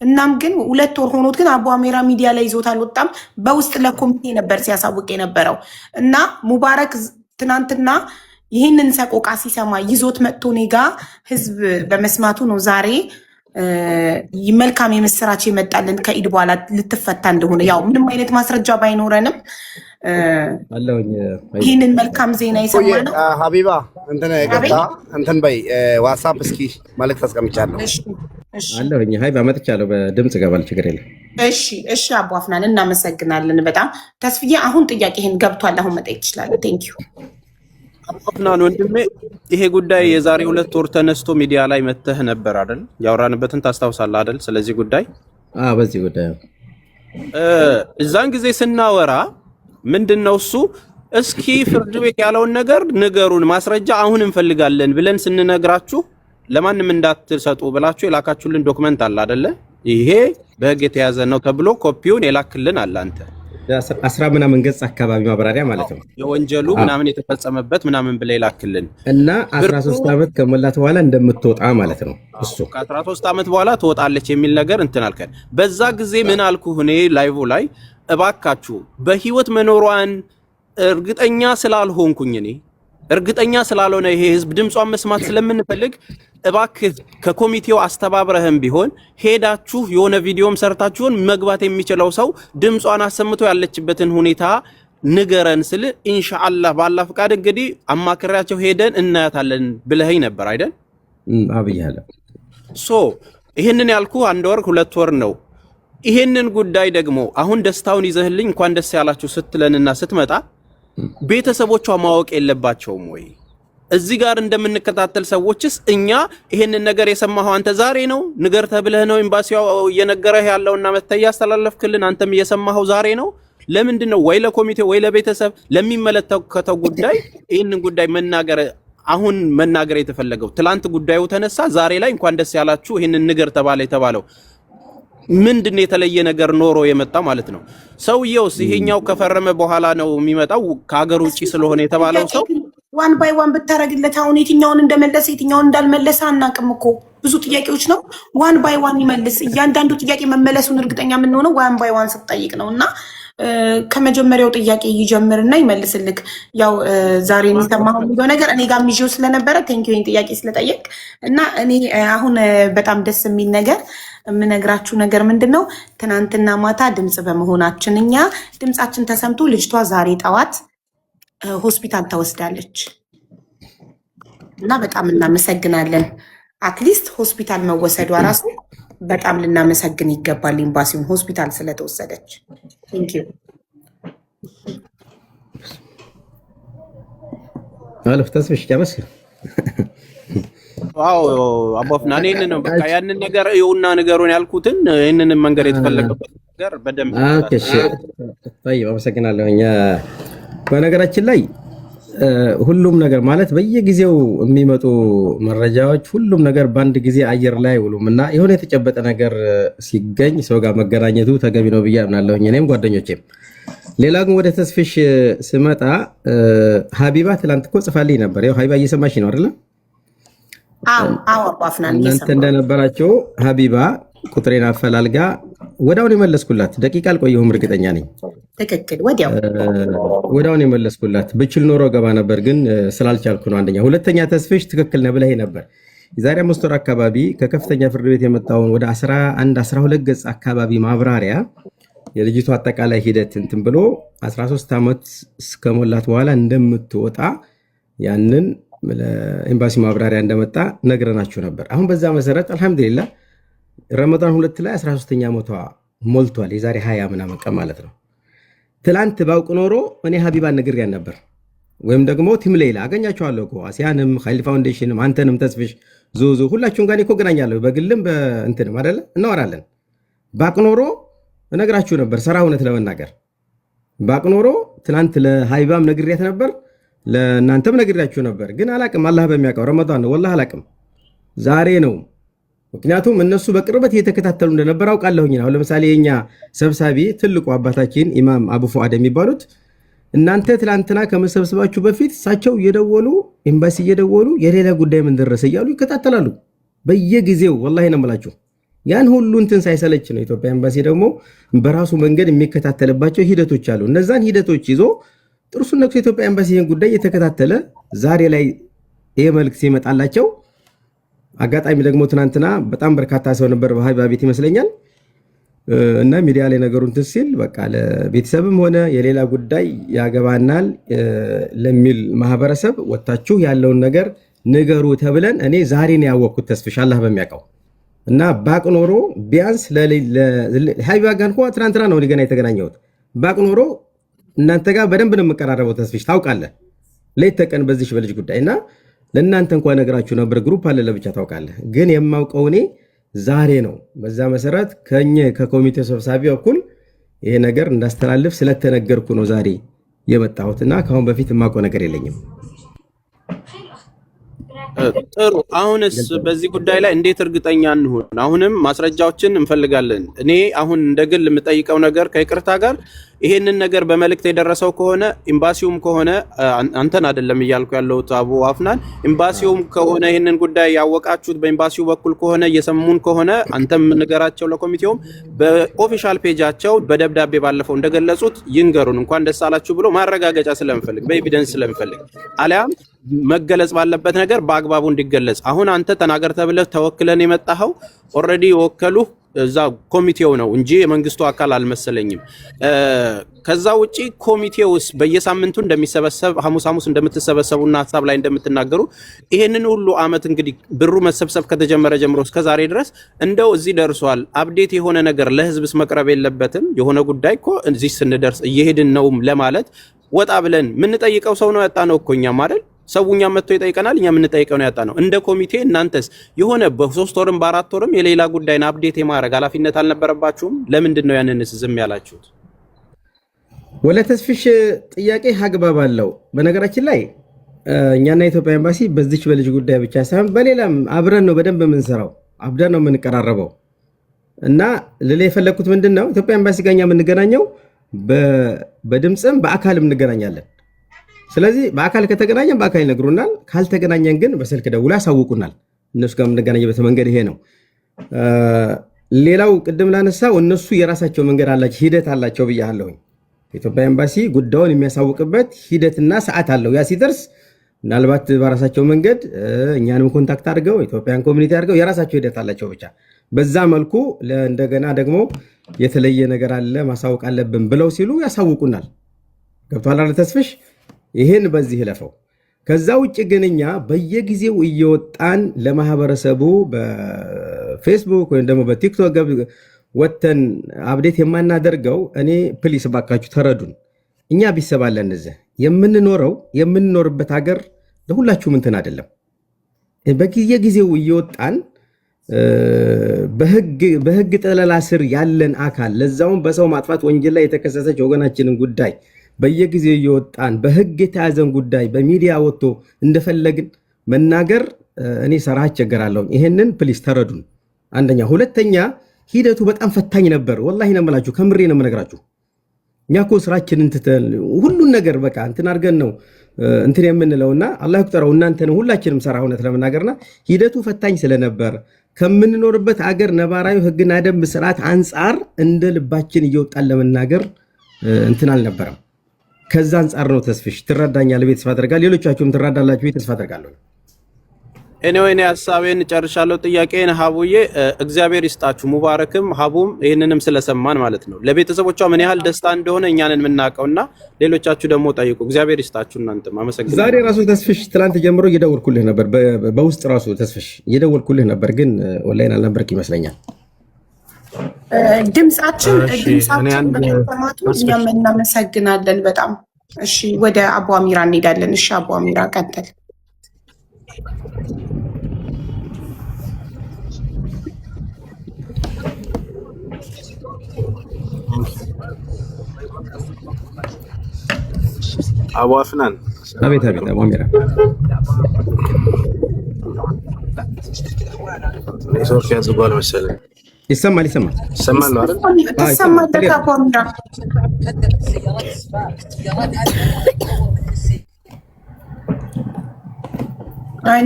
እናም ግን 2 ወር ሆኖት ግን አቡ አሚራ ሚዲያ ላይ ይዞት አልወጣም። በውስጥ ለኮሚቴ ነበር ሲያሳውቅ የነበረው እና ሙባረክ ትናንትና ይህንን ሰቆቃ ሲሰማ ይዞት መጥቶ እኔ ጋ ህዝብ በመስማቱ ነው ዛሬ መልካም የምስራች የመጣልን ከኢድ በኋላ ልትፈታ እንደሆነ። ያው ምንም አይነት ማስረጃ ባይኖረንም ይህንን መልካም ዜና የሰማነው። ሀቢባ እንትን ገብታ እንትን በይ፣ ዋትሳፕ እስኪ መልዕክት አስቀምጫለሁ። አለሁኝ። ሀይ መጥቻለሁ። በድምፅ እገባለሁ። ችግር የለም። እሺ፣ አቡ አፍናን እናመሰግናለን በጣም። ተስፍዬ አሁን ጥያቄ ይሄን ገብቷል። አሁን መጠየቅ ትችላለህ። Thank you። አፍናን ወንድሜ፣ ይሄ ጉዳይ የዛሬ 2 ወር ተነስቶ ሚዲያ ላይ መተህ ነበር አይደል? ያወራንበትን ታስታውሳለህ አይደል? ስለዚህ ጉዳይ። በዚህ ጉዳይ። እዛን ጊዜ ስናወራ ምንድን ነው እሱ እስኪ ፍርድ ቤት ያለውን ነገር ንገሩን፣ ማስረጃ አሁን እንፈልጋለን ብለን ስንነግራችሁ ለማንም እንዳትሰጡ ብላችሁ የላካችሁልን document አለ አይደለ? ይሄ በህግ የተያዘ ነው ተብሎ ኮፒውን የላክልን አለ አንተ። አስራ ምናምን ገጽ አካባቢ ማብራሪያ ማለት ነው። የወንጀሉ ምናምን የተፈጸመበት ምናምን ብለህ የላክልን እና 13 ዓመት ከሞላት በኋላ እንደምትወጣ ማለት ነው እሱ። ከ13 ዓመት በኋላ ትወጣለች የሚል ነገር እንትን አልከን። በዛ ጊዜ ምን አልኩህ እኔ live ላይ? እባካችሁ በህይወት መኖሯን እርግጠኛ ስላልሆንኩኝ፣ እኔ እርግጠኛ ስላልሆነ ይሄ ህዝብ ድምጿን መስማት ስለምንፈልግ እባክህ ከኮሚቴው አስተባብረህም ቢሆን ሄዳችሁ የሆነ ቪዲዮም ሰርታችሁን መግባት የሚችለው ሰው ድምጿን አሰምቶ ያለችበትን ሁኔታ ንገረን ስል ኢንሻአላህ ባላ ፍቃድ እንግዲህ አማክሪያቸው ሄደን እናያታለን ብለኸኝ ነበር አይደል? አብያለሁ። So ይህንን ያልኩ አንድ ወር 2 ወር ነው። ይሄንን ጉዳይ ደግሞ አሁን ደስታውን ይዘህልኝ እንኳን ደስ ያላችሁ ስትለንና ስትመጣ ቤተሰቦቿ ማወቅ የለባቸውም ወይ? እዚህ ጋር እንደምንከታተል ሰዎችስ እኛ ይሄንን ነገር የሰማኸው አንተ ዛሬ ነው? ንገር ተብለህ ነው ኤምባሲው እየነገረህ ያለውና መተህ እያስተላለፍክልን አንተም እየሰማኸው ዛሬ ነው? ለምንድን ነው ወይ ለኮሚቴ ወይ ለቤተሰብ ለሚመለከተው ጉዳይ ይህንን ጉዳይ መናገር አሁን መናገር የተፈለገው? ትላንት ጉዳዩ ተነሳ፣ ዛሬ ላይ እንኳን ደስ ያላችሁ ይህንን ንገር ተባለ የተባለው ምንድን ነው? የተለየ ነገር ኖሮ የመጣ ማለት ነው? ሰውየውስ ይሄኛው ከፈረመ በኋላ ነው የሚመጣው ከሀገር ውጭ ስለሆነ የተባለው ሰው One by one ብታረግለት አሁን የትኛውን እንደመለሰ የትኛውን እንዳልመለሰ አናውቅም እኮ፣ ብዙ ጥያቄዎች ነው። One by one ይመልስ። እያንዳንዱ ጥያቄ መመለሱን እርግጠኛ የምንሆነው one by one ስትጠይቅ ነው። እና ከመጀመሪያው ጥያቄ ይጀምርና ይመልስልክ። ያው ዛሬ የሚሰማው የሚለው ነገር እኔ ጋር ይዤው ስለነበረ thank you ጥያቄ ስለጠየቅ። እና እኔ አሁን በጣም ደስ የሚል ነገር የምነግራችሁ ነገር ምንድን ነው? ትናንትና ማታ ድምፅ በመሆናችን እኛ ድምፃችን ተሰምቶ ልጅቷ ዛሬ ጠዋት ሆስፒታል ተወስዳለች እና በጣም እናመሰግናለን። At least ሆስፒታል መወሰዷ ራሱ በጣም ልናመሰግን ይገባል ኤምባሲውን፣ ሆስፒታል ስለተወሰደች። Thank you። አለፍ ተስፍሽ ጨረስክ? አዎ አቦፍና፣ እኔ ነው በቃ ያንን ነገር ይኸውና ንገሩን ያልኩትን ይህንን መንገድ የተፈለገበት ነገር በደንብ። Okay፣ እሺ። طيب፣ አመሰግናለሁ። በነገራችን ላይ ሁሉም ነገር ማለት በየጊዜው የሚመጡ መረጃዎች ሁሉም ነገር በአንድ ጊዜ አየር ላይ አይውሉም እና የሆነ የተጨበጠ ነገር ሲገኝ ሰው ጋር መገናኘቱ ተገቢ ነው ብዬ አምናለሁኝ እኔም ጓደኞቼም። ሌላ ግን ወደ ተስፍሽ ስመጣ ሀቢባ ትላንት እኮ ጽፋልኝ ነበር። ያው ሀቢባ እየሰማሽ ነው አይደለ? አዎ አቦ አፍናን። እናንተ እየሰማሁ። እንደነበራቸው ሀቢባ ቁጥሬን አፈላልጋ ወዲያውኑ የመለስኩላት፣ ደቂቃ አልቆየሁም፣ እርግጠኛ ነኝ። ትክክል፣ ወዲያው። ወዲያውኑ የመለስኩላት። ብችል ኖሮ ገባ ነበር፣ ግን ስላልቻልኩ ነው። አንደኛ። ሁለተኛ ተስፍሽ ትክክል ነህ ብለህ ነበር። የዛሬ 5 ወር አካባቢ ከከፍተኛ ፍርድ ቤት የመጣውን ወደ 11 12 ገጽ አካባቢ ማብራሪያ የልጅቱ አጠቃላይ ሂደት እንትን ብሎ 13 ዓመት እስከሞላት በኋላ እንደምትወጣ ያንን ለኤምባሲ ማብራሪያ እንደመጣ ነግረናችሁ ነበር። አሁን በዛ መሰረት አልሐምዱሊላህ ረመዳን 2 ላይ 13ኛ ዓመቷ ሞልቷል። የዛሬ 20 ምናምን ቀን ማለት ነው። ትላንት ባውቅ ኖሮ እኔ ሀቢባን ነግሬያን ነበር። ወይም ደግሞ team ሌይላ አገኛቸዋለሁ እኮ፣ አሲያንም፣ ኻይል ፋውንዴሽንም፣ አንተንም፣ ተስፍሽ፣ ዙዙ ሁላችሁም ጋር እኮ እገናኛለሁ። በግልም በእንትንም አይደለ እናወራለን። ባቅ ኖሮ እነግራችሁ ነበር። ሰራ እውነት ለመናገር ባቅ ኖሮ ትላንት ለሀቢባም ነግሬያት ነበር፣ ለእናንተም ነግሬያችሁ ነበር። ግን አላቅም፣ አላህ በሚያውቀው ረመዳን ነው፣ ወላሂ አላቅም። ዛሬ ነው፣ ምክንያቱም እነሱ በቅርበት እየተከታተሉ እንደነበር አውቃለሁኝ። አሁን ለምሳሌ የኛ ሰብሳቢ ትልቁ አባታችን ኢማም አቡ ፉአድ የሚባሉት እናንተ ትላንትና ከመሰብሰባችሁ በፊት እሳቸው እየደወሉ፣ ኤምባሲ እየደወሉ የሌላ ጉዳይ ምን ደረሰ እያሉ ይከታተላሉ በየጊዜው። ወላሂ ነው የምላችሁ። ያን ሁሉ እንትን ሳይሰለች ነው። ኢትዮጵያ ኤምባሲ ደግሞ በራሱ መንገድ የሚከታተልባቸው ሂደቶች አሉ። እነዛን ሂደቶች ይዞ ጥርሱን ነክሶ ኢትዮጵያ ኤምባሲ ይህን ጉዳይ እየተከታተለ ዛሬ ላይ ይህ መልዕክት ሲመጣላቸው፣ አጋጣሚ ደግሞ ትናንትና በጣም በርካታ ሰው ነበር በሀቢባ ቤት ይመስለኛል እና ሚዲያ ላይ ነገሩ እንትን ሲል በቃ ለቤተሰብም ሆነ የሌላ ጉዳይ ያገባናል ለሚል ማህበረሰብ ወጥታችሁ ያለውን ነገር ንገሩ ተብለን እኔ ዛሬ ነው ያወቅኩት። ተስፍሽ፣ አላህ በሚያውቀው። እና ባቅ ኖሮ ቢያንስ ሀቢባ ጋር እንኳ ትናንትና ነው ገና የተገናኘሁት። ባቅ ኖሮ እናንተ ጋር በደንብ ነው የምቀራረበው። ተስፍሽ ታውቃለህ፣ ሌት ተቀን በዚሽ በልጅ ጉዳይ እና ለእናንተ እንኳ ነግራችሁ ነበር። Group አለ ለብቻ ታውቃለህ። ግን የማውቀው እኔ ዛሬ ነው። በዛ መሰረት ከእኛ ከኮሚቴው ሰብሳቢ በኩል ይሄ ነገር እንዳስተላልፍ ስለተነገርኩ ነው ዛሬ የመጣሁት እና ከአሁን በፊት የማውቀው ነገር የለኝም። ጥሩ። አሁንስ በዚህ ጉዳይ ላይ እንዴት እርግጠኛ እንሁን? አሁንም ማስረጃዎችን እንፈልጋለን። እኔ አሁን እንደ ግል የምጠይቀው ነገር ከይቅርታ ጋር ይሄንን ነገር በመልእክት የደረሰው ከሆነ፣ ኤምባሲውም ከሆነ፣ አንተን አይደለም እያልኩ ያለሁት አቡ አፍናን፣ ኤምባሲውም ከሆነ ይሄንን ጉዳይ ያወቃችሁት በኤምባሲው በኩል ከሆነ፣ እየሰሙን ከሆነ አንተም ንገራቸው፣ ለኮሚቴውም በ official page ኣቸው በደብዳቤ ባለፈው እንደገለጹት ይንገሩን። እንኳን ደስ አላችሁ ብሎ ማረጋገጫ ስለምፈልግ፣ በ evidence ስለምፈልግ፣ አሊያም መገለጽ ባለበት ነገር በአግባቡ እንዲገለጽ። አሁን አንተ ተናገር ተብለህ ተወክለን የመጣኸው already የወከሉህ እዛ ኮሚቴው ነው እንጂ የመንግስቱ አካል አልመሰለኝም። ከዛ ውጪ ኮሚቴውስ በየሳምንቱ እንደሚሰበሰብ፣ ሐሙስ ሐሙስ እንደምትሰበሰቡና ሀሳብ ላይ እንደምትናገሩ፣ ይሄንን ሁሉ አመት እንግዲህ ብሩ መሰብሰብ ከተጀመረ ጀምሮ እስከ ዛሬ ድረስ እንደው እዚህ ደርሷል። Update የሆነ ነገር ለህዝብስ መቅረብ የለበትም? የሆነ ጉዳይ እኮ እዚህ ስንደርስ እየሄድን ነው ለማለት ወጣ ብለን የምንጠይቀው ሰው ነው ያጣ ነው እኮ እኛም አይደል? ሰው እኛ መጥቶ ይጠይቀናል፣ እኛ የምንጠይቀው ነው ያጣ ነው። እንደ ኮሚቴ እናንተስ የሆነ በ3 ወርም በ4 ወርም የሌላ ጉዳይን update የማድረግ ኃላፊነት አልነበረባችሁም? ለምንድን ነው ያንንስ ዝም ያላችሁት? ወለ ተስፍሽ ጥያቄ አግባብ አለው። በነገራችን ላይ እኛና የኢትዮጵያ ኤምባሲ በዚች በልጅ ጉዳይ ብቻ ሳይሆን በሌላም አብረን ነው በደንብ የምንሰራው፣ አብረን ነው የምንቀራረበው። እና ልል የፈለግኩት ምንድን ነው፣ ኢትዮጵያ ኤምባሲ ጋር እኛ የምንገናኘው በድምፅም በአካልም እንገናኛለን። ስለዚህ በአካል ከተገናኘን በአካል ይነግሩናል። ካልተገናኘን ግን በስልክ ደውሎ ያሳውቁናል። እነሱ ጋር የምንገናኝበት መንገድ ይሄ ነው። ሌላው ቅድም ላነሳው እነሱ የራሳቸው መንገድ አላቸው፣ ሂደት አላቸው ብያለሁኝ። የኢትዮጵያ ኤምባሲ ጉዳዩን የሚያሳውቅበት ሂደትና ሰዓት አለው። ያ ሲደርስ ምናልባት በራሳቸው መንገድ እኛንም contact አድርገው፣ Ethiopian community አድርገው፣ የራሳቸው ሂደት አላቸው። ብቻ በዛ መልኩ እንደገና ደግሞ የተለየ ነገር አለ ማሳወቅ አለብን ብለው ሲሉ ያሳውቁናል። ገብቶሃል አይደል ተስፍሽ? ይህን በዚህ ለፈው። ከዛ ውጭ ግን እኛ በየጊዜው እየወጣን ለማህበረሰቡ በፌስቡክ ወይም ደግሞ በቲክቶክ ወጥተን update የማናደርገው እኔ please ባካችሁ ተረዱን። እኛ ቤተሰብ አለን፣ እዚህ የምንኖረው የምንኖርበት ሀገር ለሁላችሁም እንትን አይደለም። በየጊዜው እየወጣን በህግ ጥለላ ስር ያለን አካል፣ ለዛውም በሰው ማጥፋት ወንጀል ላይ የተከሰሰች ወገናችንን ጉዳይ በየጊዜው እየወጣን፣ በህግ የተያዘን ጉዳይ በሚዲያ ወጥቶ እንደፈለግን መናገር እኔ ሰራ አስቸገራለሁ። ይሄንን please ተረዱን። አንደኛ። ሁለተኛ ሂደቱ በጣም ፈታኝ ነበር። ወላሂ ነው የምላችሁ፣ ከምሬ ነው የምነግራችሁ። እኛ እኮ ስራችንን ትተን ሁሉን ነገር በቃ እንትን አድርገን ነው እንትን የምንለውና አላህ ይቁጠረው እናንተን ሁላችንም ሰራ እውነት ለመናገርና ሂደቱ ፈታኝ ስለነበር ከምንኖርበት አገር ነባራዊ ህግና ደንብ ስርዓት አንጻር እንደ ልባችን እየወጣን ለመናገር እንትን አልነበረም። ከዛ አንጻር ነው። ተስፍሽ ትረዳኛለህ ብዬ ተስፋ አደርጋለሁ። ሌሎቻችሁም ትረዳላችሁ ብዬ ተስፋ አደርጋለሁ። Anyway እኔ ሀሳቤን ጨርሻለሁ። ጥያቄን ሀቡዬ እግዚአብሔር ይስጣችሁ። ሙባረክም ሀቡም ይህንንም ስለሰማን ማለት ነው። ለቤተሰቦቿ ምን ያህል ደስታ እንደሆነ እኛንን የምናውቀውና ሌሎቻችሁ ደግሞ ጠይቁ። እግዚአብሔር ይስጣችሁ። እናንተም አመሰግናለሁ። ዛሬ ራሱ ተስፍሽ ትላንት ጀምሮ እየደወልኩልህ ነበር። በውስጥ ራሱ ተስፍሽ እየደወልኩልህ ነበር፣ ግን ኦንላይን አልነበርክ ይመስለኛል። ድምጻችን እሺ እኔ ድምጻችን አንድ በመሰማቱ ተስፍሽ እኛም እናመሰግናለን በጣም። እሺ ወደ አቡ አሚራ እንሄዳለን። እሺ አቡ አሚራ ቀጥል። አቡ አፍናን። አቤት አቤት፣ አቡ አሚራ። ኔትወርክ ያዝጓል መሰለኝ። ይሰማል ይሰማል። ይሰማል ነው አይደል? አዎ ይሰማል። ትሰማለህ Clear። አቡ አሚራ?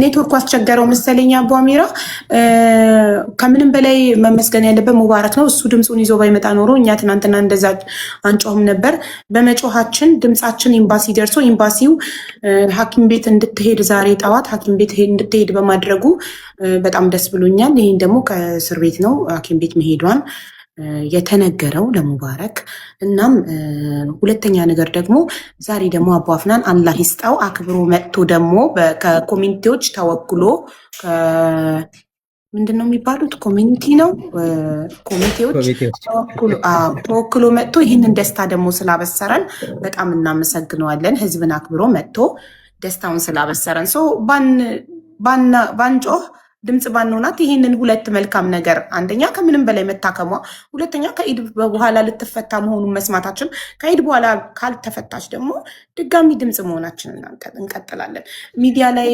ኔትወርኩ አስቸገረው መሰለኝ። አቡ አሚራ፣ ከምንም በላይ መመስገን ያለበት ሙባረክ ነው። እሱ ድምፁን ይዞ ባይመጣ ኖሮ እኛ ትናንትና እንደዛ አንጮህም ነበር። በመጮሃችን ድምፃችን ኤምባሲ ደርሶ ኤምባሲው ሐኪም ቤት እንድትሄድ፣ ዛሬ ጠዋት ሐኪም ቤት እንድትሄድ በማድረጉ በጣም ደስ ብሎኛል። ይህን ደግሞ ከእስር ቤት ነው ሐኪም ቤት መሄዷን የተነገረው ለሙባረክ። እናም ሁለተኛ ነገር ደግሞ ዛሬ ደግሞ አቡ አፍናን አላህ ይስጠው አክብሮ መጥቶ ደግሞ ከ community ዎች ተወክሎ፣ ምንድን ነው የሚባሉት፣ community ነው ኮሚቴዎች ኮሚቴዎች ተወክሎ መጥቶ ይህንን ደስታ ደግሞ ስላበሰረን በጣም እናመሰግነዋለን። ህዝብን አክብሮ መጥቶ ደስታውን ስላበሰረን። So ባንጮህ፣ ድምፅ ባንሆናት ይህንን ሁለት መልካም ነገር፣ አንደኛ ከምንም በላይ መታከሟ፣ ሁለተኛ ከኢድ በኋላ ልትፈታ መሆኑን መስማታችን፣ ከኢድ በኋላ ካልተፈታች ደግሞ ድጋሚ ድምፅ መሆናችንን እንቀጥላለን። ሚዲያ ላይ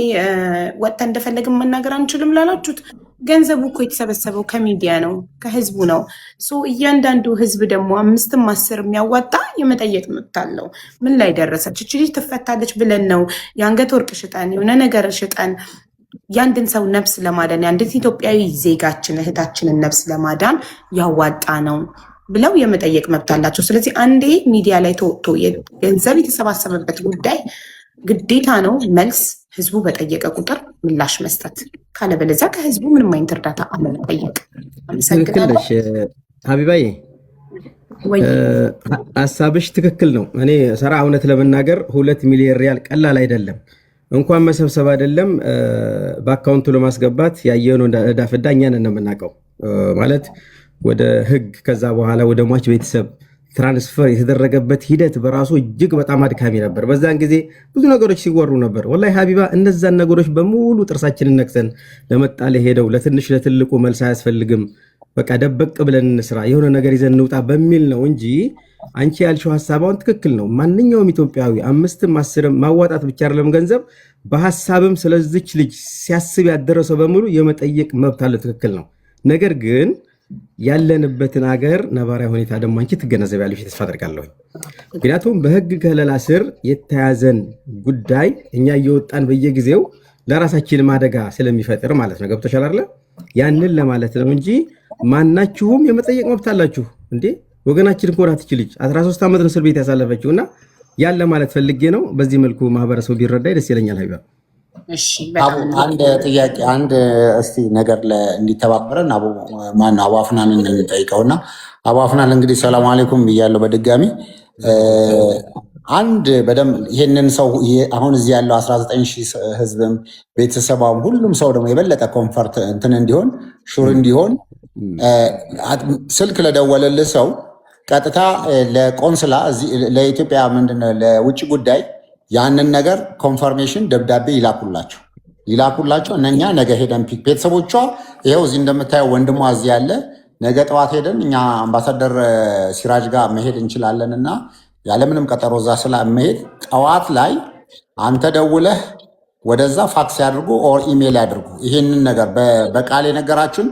ወጥተን እንደፈለግን መናገር አንችልም ላላችሁት ገንዘቡ እኮ የተሰበሰበው ከሚዲያ ነው፣ ከህዝቡ ነው። So እያንዳንዱ ህዝብ ደግሞ አምስትም አስር የሚያዋጣ የመጠየቅ መብት አለው። ምን ላይ ደረሰች እቺ ልጅ፣ ትፈታለች ብለን ነው የአንገት ወርቅ ሽጠን፣ የሆነ ነገር ሽጠን፣ የአንድን ሰው ነፍስ ለማዳን፣ የአንድን ኢትዮጵያዊ ዜጋችን እህታችንን ነፍስ ለማዳን ያዋጣ ነው ብለው የመጠየቅ መብት አላቸው። ስለዚህ አንዴ ሚዲያ ላይ ተወጥቶ ገንዘብ የተሰባሰበበት ጉዳይ ግዴታ ነው መልስ ህዝቡ በጠየቀ ቁጥር ምላሽ መስጠት፣ ካለበለዚያ ከህዝቡ ምንም አይነት እርዳታ አለመጠየቅ። ትክክል አመሰግናለሁ። ነሽ ሀቢባዬ። ወይ። ሀሳብሽ ትክክል ነው። እኔ ሰራ እውነት ለመናገር 2 ሚሊዮን ሪያል ቀላል አይደለም። እንኳን መሰብሰብ አይደለም በአካውንቱ ለማስገባት ያየነው ዕዳ ፍዳ እኛ ነን የምናውቀው። ማለት ወደ ህግ ከዛ በኋላ ወደ ሟች ቤተሰብ transfer የተደረገበት ሂደት በራሱ እጅግ በጣም አድካሚ ነበር። በዛን ጊዜ ብዙ ነገሮች ሲወሩ ነበር። ወላሂ ሀቢባ፣ እነዛን ነገሮች በሙሉ ጥርሳችንን ነክሰን ለመጣል ሄደው ለትንሽ ለትልቁ መልስ አያስፈልግም፣ በቃ ደበቅ ብለን እንስራ፣ የሆነ ነገር ይዘን እንውጣ በሚል ነው እንጂ አንቺ ያልሽው ሀሳብ አሁን ትክክል ነው። ማንኛውም ኢትዮጵያዊ አምስትም አስርም ማዋጣት ብቻ አይደለም ገንዘብ፣ በሀሳብም ስለዚች ልጅ ሲያስብ ያደረሰው በሙሉ የመጠየቅ መብት አለ። ትክክል ነው። ነገር ግን ያለንበትን አገር ነባራዊ ሁኔታ ደግሞ አንቺ ትገነዘቢያለሽ ተስፋ አደርጋለሁ። ምክንያቱም በህግ ከለላ ስር የተያዘን ጉዳይ እኛ እየወጣን በየጊዜው ለራሳችንም አደጋ ስለሚፈጥር ማለት ነው። ገብቶሻል አይደለ? ያንን ለማለት ነው እንጂ ማናችሁም የመጠየቅ መብት አላችሁ። እንዴ ወገናችን እኮ ናት ይህች ልጅ፣ 13 ዓመት ነው እስር ቤት ያሳለፈችው እና ያን ለማለት ፈልጌ ነው። በዚህ መልኩ ማህበረሰቡ ቢረዳ ደስ ይለኛል። ሀቢባ። እሺ። አቡ በጣም አንድ ጥያቄ፣ አንድ እስቲ ነገር እንዲተባበረን አቡ ማነው አቡ አፍናንን እንጠይቀውና አቡ አፍናን እንግዲህ ሰላም አለይኩም ብያለሁ በድጋሚ። አንድ በደንብ ይሄንን ሰው አሁን እዚህ ያለው 19 ሺህ ህዝብም ቤተሰባም ሁሉም ሰው ደግሞ የበለጠ comfort እንትን እንዲሆን sure እንዲሆን ስልክ ለደወለልህ ሰው ቀጥታ ለቆንስላ ለኢትዮጵያ ምንድነው ለውጭ ጉዳይ ያንን ነገር confirmation ደብዳቤ ይላኩላቸው። እነኛ ነገ ሄደን pick ቤተሰቦቿ ይኸው እዚህ እንደምታየው ወንድሟ እዚህ ያለ ነገ ጠዋት ሄደን እኛ አምባሳደር ሲራጅ ጋር መሄድ እንችላለን እና ያለምንም ቀጠሮ እዛ ስለመሄድ ጠዋት ላይ አንተ ደውለህ ወደዛ fax ያድርጉ or email ያድርጉ። ይሄንን ነገር በቃል የነገራችሁን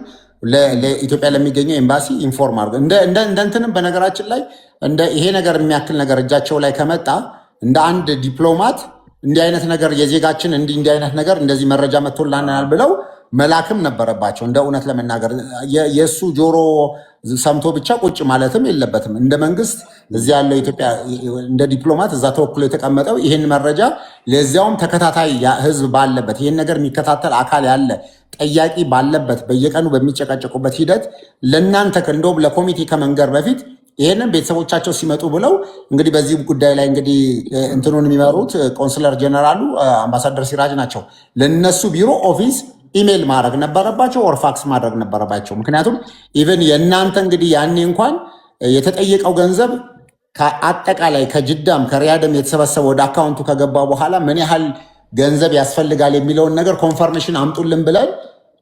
ለኢትዮጵያ ለሚገኘው ኤምባሲ inform አድርጉ። እንደ እንትንም በነገራችን ላይ እንደ ይሄ ነገር የሚያክል ነገር እጃቸው ላይ ከመጣ እንደ አንድ ዲፕሎማት እንዲህ አይነት ነገር የዜጋችን እንዲህ እንዲህ አይነት ነገር እንደዚህ መረጃ መጥቶልናል ብለው መላክም ነበረባቸው። እንደ እውነት ለመናገር የእሱ ጆሮ ሰምቶ ብቻ ቁጭ ማለትም የለበትም። እንደ መንግስት እዚህ ያለው ኢትዮጵያ እንደ ዲፕሎማት እዛ ተወክሎ የተቀመጠው ይህን መረጃ ለዚያውም ተከታታይ ህዝብ ባለበት፣ ይህን ነገር የሚከታተል አካል ያለ ጠያቂ ባለበት፣ በየቀኑ በሚጨቃጨቁበት ሂደት ለእናንተ እንደውም ለኮሚቴ ከመንገር በፊት ይህንን ቤተሰቦቻቸው ሲመጡ ብለው እንግዲህ በዚህ ጉዳይ ላይ እንግዲህ እንትኑን የሚመሩት ቆንስለር ጀነራሉ አምባሳደር ሲራጅ ናቸው። ለነሱ ቢሮ office email ማድረግ ነበረባቸው or fax ማድረግ ነበረባቸው። ምክንያቱም even የእናንተ እንግዲህ ያኔ እንኳን የተጠየቀው ገንዘብ ከአጠቃላይ ከጅዳም ከሪያድም የተሰበሰበ ወደ አካውንቱ ከገባ በኋላ ምን ያህል ገንዘብ ያስፈልጋል የሚለውን ነገር confirmation አምጡልን ብለን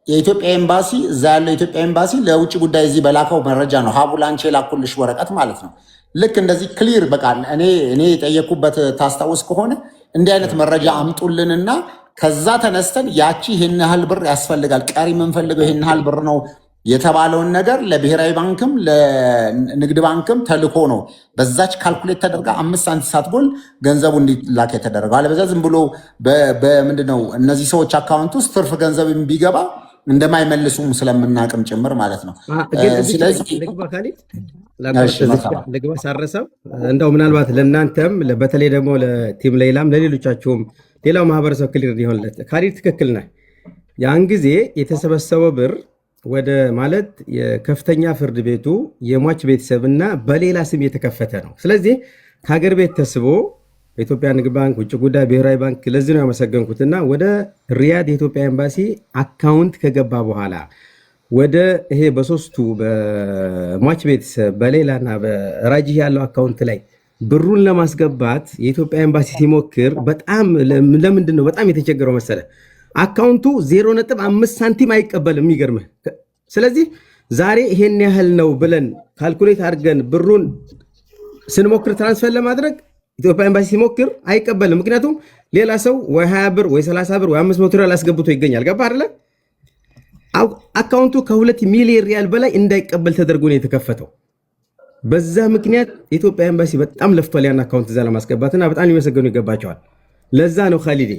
የኢትዮጵያ ኤምባሲ እዛ ያለው የኢትዮጵያ ኤምባሲ ለውጭ ጉዳይ እዚህ በላከው መረጃ ነው። ሀቡ ላንቺ የላኩልሽ ወረቀት ማለት ነው። ልክ እንደዚህ clear በቃ እኔ የጠየኩበት ታስታውስ ከሆነ እንዲህ አይነት መረጃ አምጡልንና ከዛ ተነስተን ያቺ ይህን ያህል ብር ያስፈልጋል፣ ቀሪ የምንፈልገው ይህን ያህል ብር ነው የተባለውን ነገር ለብሔራዊ ባንክም ለንግድ ባንክም ተልኮ ነው በዛች calculate ተደርጋ 5 ሳንቲም ሳትጎል ገንዘቡ እንዲላክ የተደረገው። አለበለዚያ ዝም ብሎ በምንድን ነው እነዚህ ሰዎች አካውንት ውስጥ ትርፍ ገንዘብ ቢገባ እንደማይመልሱም ስለምናቅም ጭምር ማለት ነው። ግን እዚህ ላይ ስለዚህ ልግባ ካሊድ። እሺ። ላቋርጥ እዚህ መርሐባ። ጋር ልግባ ሳረሰው እንደው ምናልባት ለእናንተም በተለይ ደግሞ ለ team ሌይላም ለሌሎቻችሁም ሌላው ማህበረሰብ clear እንዲሆንለት፣ ካሊድ ትክክል ነህ። ያን ጊዜ የተሰበሰበው ብር ወደ ማለት የከፍተኛ ፍርድ ቤቱ የሟች ቤተሰብና በሌላ ስም የተከፈተ ነው። ስለዚህ ከሀገር ቤት ተስቦ በኢትዮጵያ ንግድ ባንክ፣ ውጭ ጉዳይ፣ ብሔራዊ ባንክ፣ ለዚህ ነው ያመሰገንኩትና ወደ ሪያድ የኢትዮጵያ ኤምባሲ አካውንት ከገባ በኋላ ወደ ይሄ በሶስቱ በሟች ቤተሰብ በሌላና በራጂህ ያለው አካውንት ላይ ብሩን ለማስገባት የኢትዮጵያ ኤምባሲ ሲሞክር በጣም ለምንድን ነው በጣም የተቸገረው መሰለ? አካውንቱ 0.5 ሳንቲም አይቀበልም። የሚገርምህ ስለዚህ ዛሬ ይሄን ያህል ነው ብለን calculate አድርገን ብሩን ስንሞክር transfer ለማድረግ ኢትዮጵያ ኤምባሲ ሲሞክር አይቀበልም። ምክንያቱም ሌላ ሰው ወይ 20 ብር ወይ 30 ብር ወይ 500 ሪያል አስገብቶ ይገኛል። ገባ አይደለ? አካውንቱ ከ2 ሚሊዮን ሪያል በላይ እንዳይቀበል ተደርጎ ነው የተከፈተው። በዛ ምክንያት የኢትዮጵያ ኤምባሲ በጣም ለፍቷል ያን አካውንት እዛ ለማስገባት እና በጣም ሊመሰገኑ ይገባቸዋል። ለዛ ነው ካሊዴ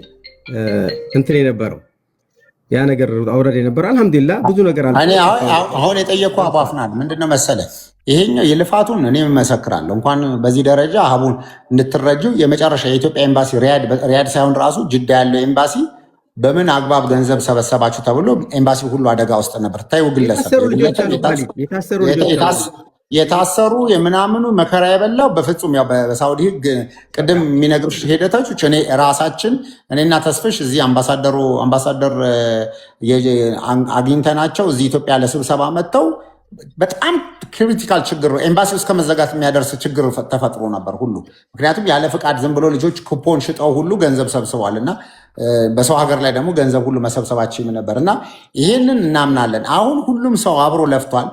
እንትን የነበረው። ያ ነገር አውረድ የነበረ አልሐምዱሊላህ ብዙ ነገር እኔ አሁን የጠየኩህ አቡ አፍናን ምንድነው መሰለህ፣ ይሄኛው የልፋቱን እኔ እመሰክራለሁ። እንኳን በዚህ ደረጃ ሀቡን እንድትረጂው የመጨረሻ የኢትዮጵያ ኤምባሲ ሪያድ ሳይሆን ራሱ ጅዳ ያለው ኤምባሲ በምን አግባብ ገንዘብ ሰበሰባችሁ ተብሎ ኤምባሲ ሁሉ አደጋ ውስጥ ነበር። ታዩ ግለሰብ የታሰሩ ልጆች አሉ፣ ካሊድ የታሰሩ ልጆች አሉ። የታሰሩ የምናምኑ መከራ የበላው በፍጹም ያው በሳውዲ ሕግ ቅድም የሚነግሩሽ ሂደቶች እኔ ራሳችን እኔና ተስፍሽ እዚህ አምባሳደር አግኝተናቸው እዚህ ኢትዮጵያ ለስብሰባ መጥተው በጣም critical ችግር ኤምባሲ እስከ መዘጋት የሚያደርስ ችግር ተፈጥሮ ነበር ሁሉ። ምክንያቱም ያለ ፍቃድ ዝም ብሎ ልጆች ኩፖን ሽጠው ሁሉ ገንዘብ ሰብስበዋል እና በሰው ሀገር ላይ ደግሞ ገንዘብ ሁሉ መሰብሰባችን ነበር እና ይሄንን እናምናለን። አሁን ሁሉም ሰው አብሮ ለፍቷል።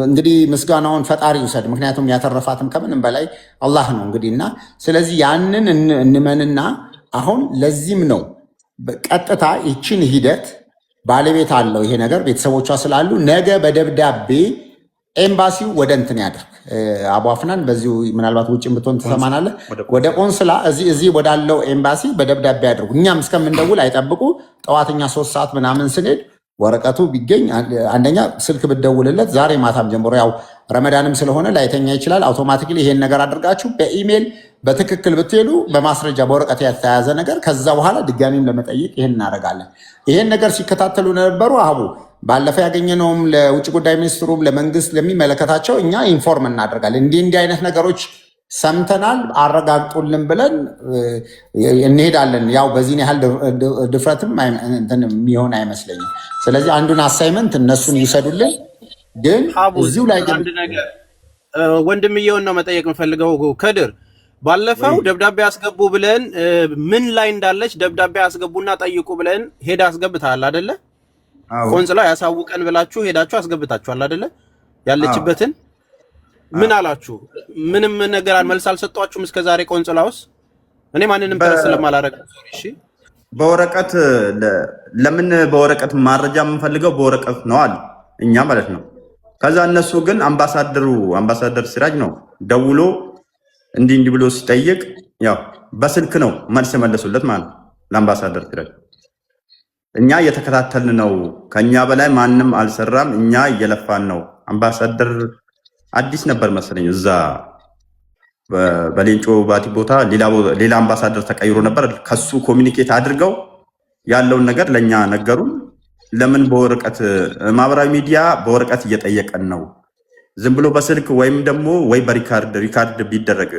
እንግዲህ ምስጋናውን ፈጣሪ ይውሰድ። ምክንያቱም ያተረፋትም ከምንም በላይ አላህ ነው እንግዲህ እና ስለዚህ ያንን እንመንና አሁን ለዚህም ነው ቀጥታ ይችን ሂደት ባለቤት አለው ይሄ ነገር ቤተሰቦቿ ስላሉ ነገ በደብዳቤ ኤምባሲው ወደ እንትን ያደርግ። አቡ አፍናን በዚሁ ምናልባት ውጭ ብትሆን ትሰማናለህ። ወደ ቆንስላ እዚህ ወዳለው ኤምባሲ በደብዳቤ ያድርጉ። እኛም እስከምንደውል አይጠብቁ። ጠዋትኛ 3 ሰዓት ምናምን ስንሄድ ወረቀቱ ቢገኝ አንደኛ ስልክ ብደውልለት ዛሬ ማታም ጀምሮ ያው ረመዳንም ስለሆነ ላይተኛ ይችላል። Automatically ይሄን ነገር አድርጋችሁ በኢሜይል በትክክል ብትሄዱ በማስረጃ በወረቀት የተያዘ ነገር ከዛ በኋላ ድጋሚም ለመጠየቅ ይሄን እናደርጋለን። ይሄን ነገር ሲከታተሉ ነበሩ። አቡ ባለፈ ያገኘነውም ለውጭ ጉዳይ ሚኒስትሩም ለመንግስት ለሚመለከታቸው እኛ inform እናደርጋለን። እንዲህ እንዲህ አይነት ነገሮች ሰምተናል፣ አረጋግጡልን ብለን እንሄዳለን። ያው በዚህን ያህል ድፍረትም የሚሆን አይመስለኝም። ስለዚህ አንዱን assignment እነሱን ይውሰዱልን። ግን እዚሁ ላይ አንድ ነገር ወንድምየውን ነው መጠየቅ የምፈልገው። ከድር ባለፈው ደብዳቤ አስገቡ ብለን ምን ላይ እንዳለች ደብዳቤ አስገቡና ጠይቁ ብለን ሄዳ አስገብተሃል አደለ? ቆንጽላ ያሳውቀን ብላችሁ ሄዳችሁ አስገብታችኋል አደለ? ያለችበትን ምን አላችሁ? ምንም ነገር መልስ አልሰጧችሁም እስከ ዛሬ ቆንጽላ ውስጥ? እኔ ማንንም trust ስለማላረግ እሺ። በወረቀት ለምን በወረቀት ማረጃ የምንፈልገው በወረቀት ነው አለ እኛ ማለት ነው። ከዛ እነሱ ግን አምባሳደር ሲራጅ ነው ደውሎ እንዲህ እንዲህ ብሎ ሲጠይቅ ያው በስልክ ነው መልስ የመለሱለት ማለት ነው ለአምባሳደር ሲራጅ። እኛ እየተከታተልን ነው፣ ከኛ በላይ ማንም አልሰራም፣ እኛ እየለፋን ነው። አምባሳደር አዲስ ነበር መሰለኝ እዛ በሌንጮ ባቲ ቦታ ሌላ አምባሳደር ተቀይሮ ነበር። ከሱ communicate አድርገው ያለውን ነገር ለእኛ ነገሩን። ለምን በወረቀት ማህበራዊ ሚዲያ በወረቀት እየጠየቀን ነው፣ ዝም ብሎ በስልክ ወይም ደግሞ ወይ በ record ቢደረግ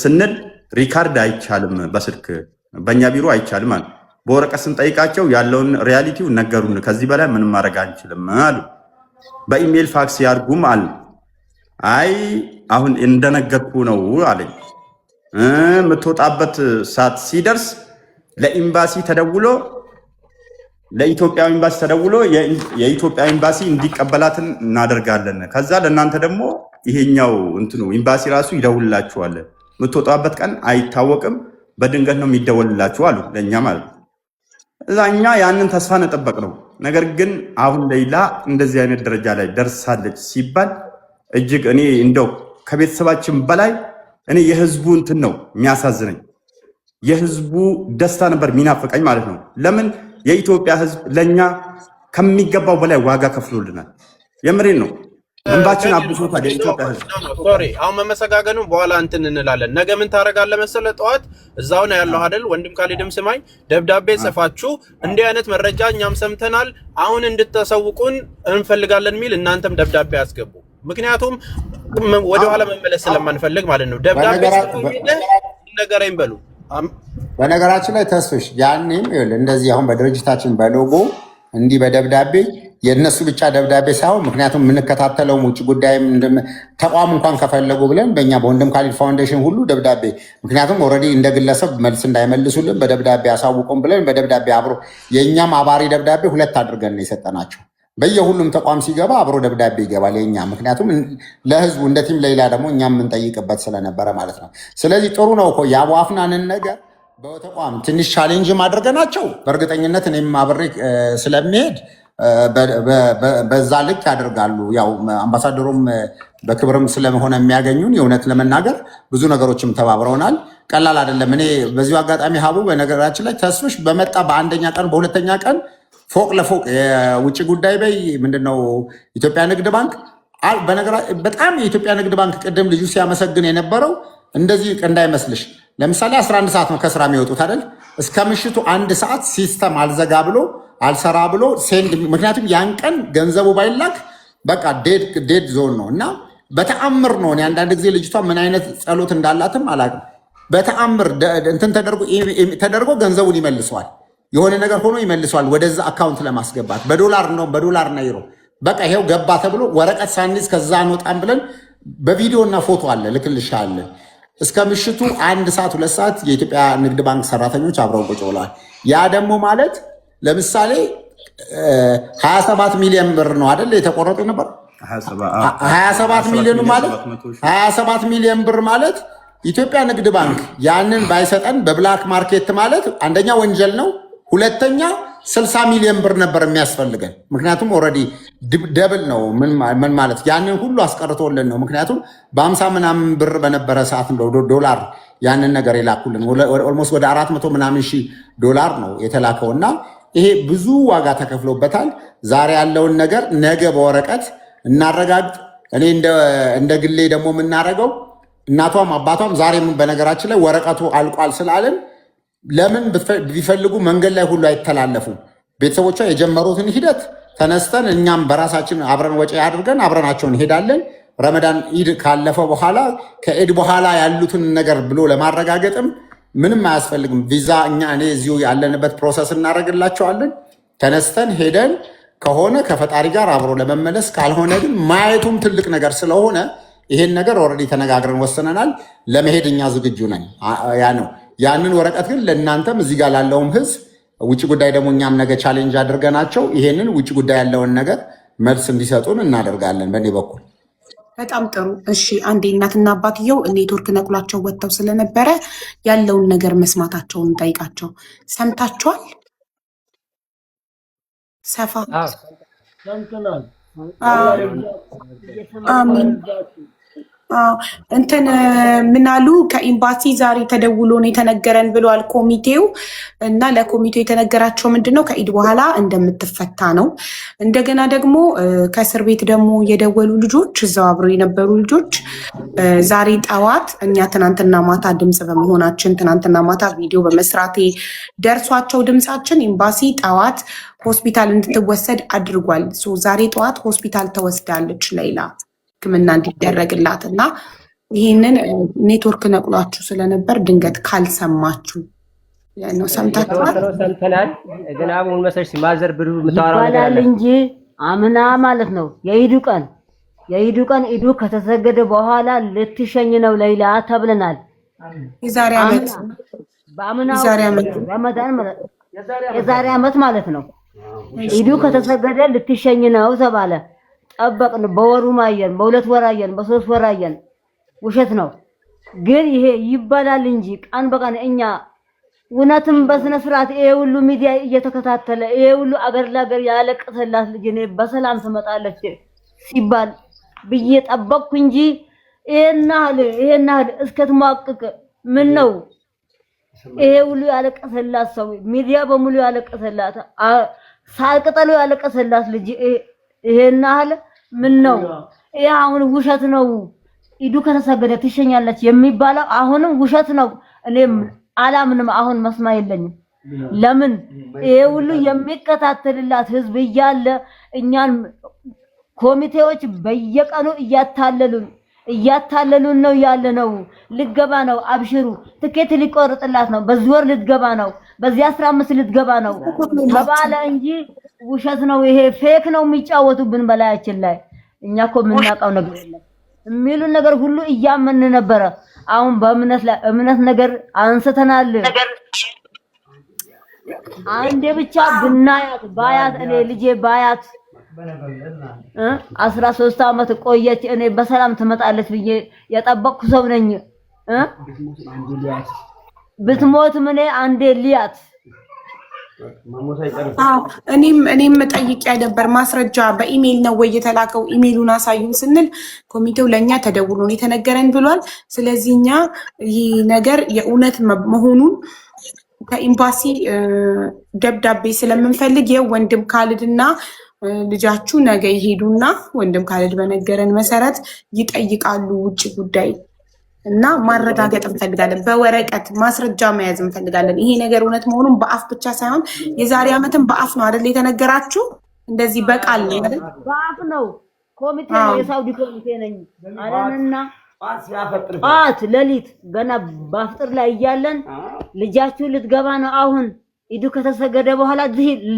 ስንል record አይቻልም፣ በስልክ በእኛ ቢሮ አይቻልም አሉ። በወረቀት ስንጠይቃቸው ያለውን reality ው ነገሩን። ከዚህ በላይ ምንም ማድረግ አንችልም አሉ። በኢሜይል ፋክስ ያርጉም አሉ። አይ አሁን እንደነገርኩ ነው አለኝ። የምትወጣበት ሰዓት ሲደርስ ለኤምባሲ ተደውሎ ለኢትዮጵያ ኤምባሲ ተደውሎ የኢትዮጵያ ኤምባሲ እንዲቀበላትን እናደርጋለን። ከዛ ለእናንተ ደግሞ ይሄኛው እንትኑ ኤምባሲ ራሱ ይደውልላችኋል። የምትወጣበት ቀን አይታወቅም፣ በድንገት ነው የሚደወልላችሁ አሉ ለእኛ ማለት ነው። እዛ እኛ ያንን ተስፋ ነጠበቅ ነው። ነገር ግን አሁን ሌላ እንደዚህ አይነት ደረጃ ላይ ደርሳለች ሲባል እጅግ እኔ እንደው ከቤተሰባችን በላይ እኔ የህዝቡ እንትን ነው የሚያሳዝነኝ። የህዝቡ ደስታ ነበር የሚናፍቀኝ ማለት ነው። ለምን የኢትዮጵያ ህዝብ ለእኛ ከሚገባው በላይ ዋጋ ከፍሎልናል። የምሬን ነው። እንባችን አብሶታል የኢትዮጵያ ህዝብ። Sorry፣ አሁን መመሰጋገኑ በኋላ እንትን እንላለን። ነገ ምን ታደርጋለህ መሰለህ? ጠዋት እዛው ነው ያለው አይደል? ወንድም ካሊድም ስማኝ፣ ደብዳቤ ጽፋችሁ እንዲህ አይነት መረጃ እኛም ሰምተናል፣ አሁን እንድታሳውቁን እንፈልጋለን የሚል እናንተም ደብዳቤ አስገቡ። ምክንያቱም ወደኋላ መመለስ ስለማንፈልግ ማለት ነው። ደብዳቤ ጽፉ ነገረኝ በሉ። በነገራችን ላይ ተስፍሽ ያኔም እንደዚህ አሁን በድርጅታችን በሎጎ እንዲህ በደብዳቤ የእነሱ ብቻ ደብዳቤ ሳይሆን ምክንያቱም የምንከታተለውም ውጭ ጉዳይም ተቋም እንኳን ከፈለጉ ብለን በእኛ በወንድም ካሊድ ፋውንዴሽን ሁሉ ደብዳቤ፣ ምክንያቱም already እንደ ግለሰብ መልስ እንዳይመልሱልን በደብዳቤ አሳውቁም ብለን በደብዳቤ አብሮ የእኛም አባሪ ደብዳቤ ሁለት አድርገን ነው የሰጠናቸው። በየሁሉም ተቋም ሲገባ አብሮ ደብዳቤ ይገባል የኛ፣ ምክንያቱም ለህዝቡ እንደ team ሌላ ደግሞ እኛም የምንጠይቅበት ስለነበረ ማለት ነው። ስለዚህ ጥሩ ነው እኮ የአቡ አፍናንን ነገር በተቋም ትንሽ challenge አድርገናቸው በእርግጠኝነት እኔም አብሬ ስለሚሄድ በዛ ልክ ያደርጋሉ። ያው አምባሳደሩም በክብርም ስለሆነ የሚያገኙን የእውነት ለመናገር ብዙ ነገሮችም ተባብረውናል። ቀላል አይደለም። እኔ በዚሁ አጋጣሚ ሀቡ በነገራችን ላይ ተስፍሽ በመጣ በአንደኛ ቀን በሁለተኛ ቀን ፎቅ ለፎቅ የውጭ ጉዳይ በይ ምንድነው ኢትዮጵያ ንግድ ባንክ በነገራ በጣም የኢትዮጵያ ንግድ ባንክ ቅድም ልጁ ሲያመሰግን የነበረው እንደዚህ እንዳይመስልሽ። ለምሳሌ 11 ሰዓት ነው ከስራ የሚወጡት አይደል? እስከ ምሽቱ 1 ሰዓት system አልዘጋ ብሎ አልሰራ ብሎ send፣ ምክንያቱም ያን ቀን ገንዘቡ ባይላክ በቃ dead zone ነው። እና በተአምር ነው። እኔ አንዳንድ ጊዜ ልጅቷ ምን አይነት ጸሎት እንዳላትም አላውቅም። በተአምር እንትን ተደርጎ ገንዘቡን ይመልሰዋል። የሆነ ነገር ሆኖ ይመልሰዋል ወደዛ account ለማስገባት በዶላር ነው፣ በዶላር እና ዩሮ። በቃ ይሄው ገባ ተብሎ ወረቀት ሳንይዝ ከዛ አንወጣም ብለን በቪዲዮ እና ፎቶ አለ ልክልሻለን። እስከ ምሽቱ 1 ሰዓት 2 ሰዓት የኢትዮጵያ ንግድ ባንክ ሰራተኞች አብረው ቁጭ ብለዋል። ያ ደግሞ ማለት ለምሳሌ 27 ሚሊዮን ብር ነው አይደል የተቆረጠ ነበር? 27 ሚሊዮኑ ማለት 27 ሚሊዮን ብር ማለት ኢትዮጵያ ንግድ ባንክ ያንን ባይሰጠን በ black market ማለት አንደኛ ወንጀል ነው፣ ሁለተኛ 60 ሚሊዮን ብር ነበር የሚያስፈልገን። ምክንያቱም already double ነው። ምን ማለት ያንን ሁሉ አስቀርቶልን ነው። ምክንያቱም በ50 ምናምን ብር በነበረ ሰዓት ነው ዶላር ያንን ነገር የላኩልን። Almost ወደ 400 ምናምን ሺህ ዶላር ነው የተላከው እና ይሄ ብዙ ዋጋ ተከፍሎበታል። ዛሬ ያለውን ነገር ነገ በወረቀት እናረጋግጥ። እኔ እንደ ግሌ ደግሞ የምናደርገው እናቷም አባቷም ዛሬም በነገራችን ላይ ወረቀቱ አልቋል ስላልን ለምን ቢፈልጉ መንገድ ላይ ሁሉ አይተላለፉም። ቤተሰቦቿ የጀመሩትን ሂደት ተነስተን እኛም በራሳችን አብረን ወጪ አድርገን አብረናቸው እንሄዳለን። ረመዳን ኢድ ካለፈ በኋላ ከኢድ በኋላ ያሉትን ነገር ብሎ ለማረጋገጥም ምንም አያስፈልግም። ቪዛ እኛ እኔ እዚሁ ያለንበት process እናደርግላቸዋለን። ተነስተን ሄደን ከሆነ ከፈጣሪ ጋር አብሮ ለመመለስ፣ ካልሆነ ግን ማየቱም ትልቅ ነገር ስለሆነ ይሄን ነገር already ተነጋግረን ወስነናል። ለመሄድ እኛ ዝግጁ ነን። ያ ነው። ያንን ወረቀት ግን ለእናንተም እዚህ ጋር ላለውም ህዝብ ውጭ ጉዳይ ደግሞ እኛም ነገ challenge አድርገናቸው ይሄንን ውጭ ጉዳይ ያለውን ነገር መልስ እንዲሰጡን እናደርጋለን። በእኔ በኩል በጣም ጥሩ። እሺ፣ አንዴ እናትና አባትየው ኔትወርክ ነቅሏቸው ወጥተው ስለነበረ ያለውን ነገር መስማታቸውን ጠይቃቸው። ሰምታችኋል? ሰፋ ሰምተናል። አሚን። አዎ፣ እንትን ምናሉ ከኤምባሲ ዛሬ ተደውሎ ነው የተነገረን ብለዋል ኮሚቴው። እና ለኮሚቴው የተነገራቸው ምንድን ነው፣ ከኢድ በኋላ እንደምትፈታ ነው። እንደገና ደግሞ ከእስር ቤት ደግሞ የደወሉ ልጆች፣ እዛው አብረው የነበሩ ልጆች፣ ዛሬ ጠዋት እኛ ትናንትና ማታ ድምፅ በመሆናችን፣ ትናንትና ማታ ቪዲዮ በመስራቴ ደርሷቸው ድምፃችን ኤምባሲ ጠዋት ሆስፒታል እንድትወሰድ አድርጓል። So ዛሬ ጠዋት ሆስፒታል ተወስዳለች ሌይላ ሕክምና እንዲደረግላት። እና ይህንን ኔትወርክ ነቅሏችሁ ስለነበር ድንገት ካልሰማችሁ ነው። ሰምታችኋል? የተወሰነው ሰምተናል። ግን አሁን መሰለሽ mother ብሩ የምታወራው ነገር ይባላል አለ። እንጂ አምና ማለት ነው የኢዱ ቀን ኢዱ ከተሰገደ በኋላ ልትሸኝ ነው ሌይላ ተብለናል። የዛሬ ዓመት። አምና በአምናው የዛሬ ዓመት። ረመዳን ማለት የዛሬ ዓመት ማለት ነው። ኢዱ ከተሰገደ ልትሸኝ ነው ተባለ። ጠበቅን። በወሩም አየን፣ በ2 ወር አየን፣ በ3 ወር አየን። ውሸት ነው። ግን ይሄ ይባላል እንጂ ቀን በቀን እኛ እውነትም በስነ ስርዓት ይሄ ሁሉ ሚዲያ እየተከታተለ ይሄ ሁሉ አገር ለአገር ያለቀሰላት ልጅ እኔ በሰላም ትመጣለች ሲባል ብዬ ጠበቅኩ እንጂ ይሄን ያህል እስከትሟቅቅ ምን ነው? ይሄ ሁሉ ያለቀሰላት ሰው፣ ሚዲያ በሙሉ ያለቀሰላት፣ ሳር ቅጠሉ ያለቀሰላት ልጅ ይሄን ያህል ምን ነው? ይሄ አሁን ውሸት ነው። ኢዱ ከተሰገደ ትሸኛለች የሚባለው አሁንም ውሸት ነው። እኔም አላምንም። አሁን መስማ የለኝም። ለምን ይሄ ሁሉ የሚከታተልላት ህዝብ እያለ እኛን ኮሚቴዎች በየቀኑ እያታለሉን ነው ያለ ነው። ልገባ ነው፣ አብሽሩ፣ ትኬት ሊቆርጥላት ነው፣ በዚህ ወር ልትገባ ነው፣ በዚህ 15 ልትገባ ነው ተባለ እንጂ ውሸት ነው። ይሄ fake ነው የሚጫወቱብን በላያችን ላይ። እኛ እኮ የምናውቀው ነገር የለም። የሚሉን ነገር ሁሉ እያመን ነበረ። አሁን በእምነት ላይ እምነት ነገር አንስተናል። አንዴ ብቻ ብናያት ባያት እኔ ልጄ ባያት 13 ዓመት ቆየች። እኔ በሰላም ትመጣለች ብዬ የጠበቅኩ ሰው ነኝ። ብትሞትም እኔ አንዴ ልያት። አዎ፣ እኔም ጠይቄ ነበር። ማስረጃ በኢሜይል ነው ወይ የተላከው? ኢሜይሉን አሳዩን ስንል ኮሚቴው ለእኛ ተደውሎ ነው የተነገረን ብሏል። ስለዚህ እኛ ይህ ነገር የእውነት መሆኑን ከኤምባሲ ደብዳቤ ስለምንፈልግ ይኸው ወንድም ካልድና ልጃችሁ ነገ ይሄዱና ወንድም ካልድ በነገረን መሰረት ይጠይቃሉ ውጭ ጉዳይ እና ማረጋገጥ እንፈልጋለን። በወረቀት ማስረጃ መያዝ እንፈልጋለን። ይሄ ነገር እውነት መሆኑን በአፍ ብቻ ሳይሆን የዛሬ ዓመትም በአፍ ነው አይደል የተነገራችሁ? እንደዚህ በቃል ነው አይደል? በአፍ ነው። ኮሚቴ ነው፣ የሳውዲ ኮሚቴ ነኝ አለንና ጠዋት ሌሊት ገና በአፍጥር ላይ እያለን ልጃችሁ ልትገባ ነው፣ አሁን ኢዱ ከተሰገደ በኋላ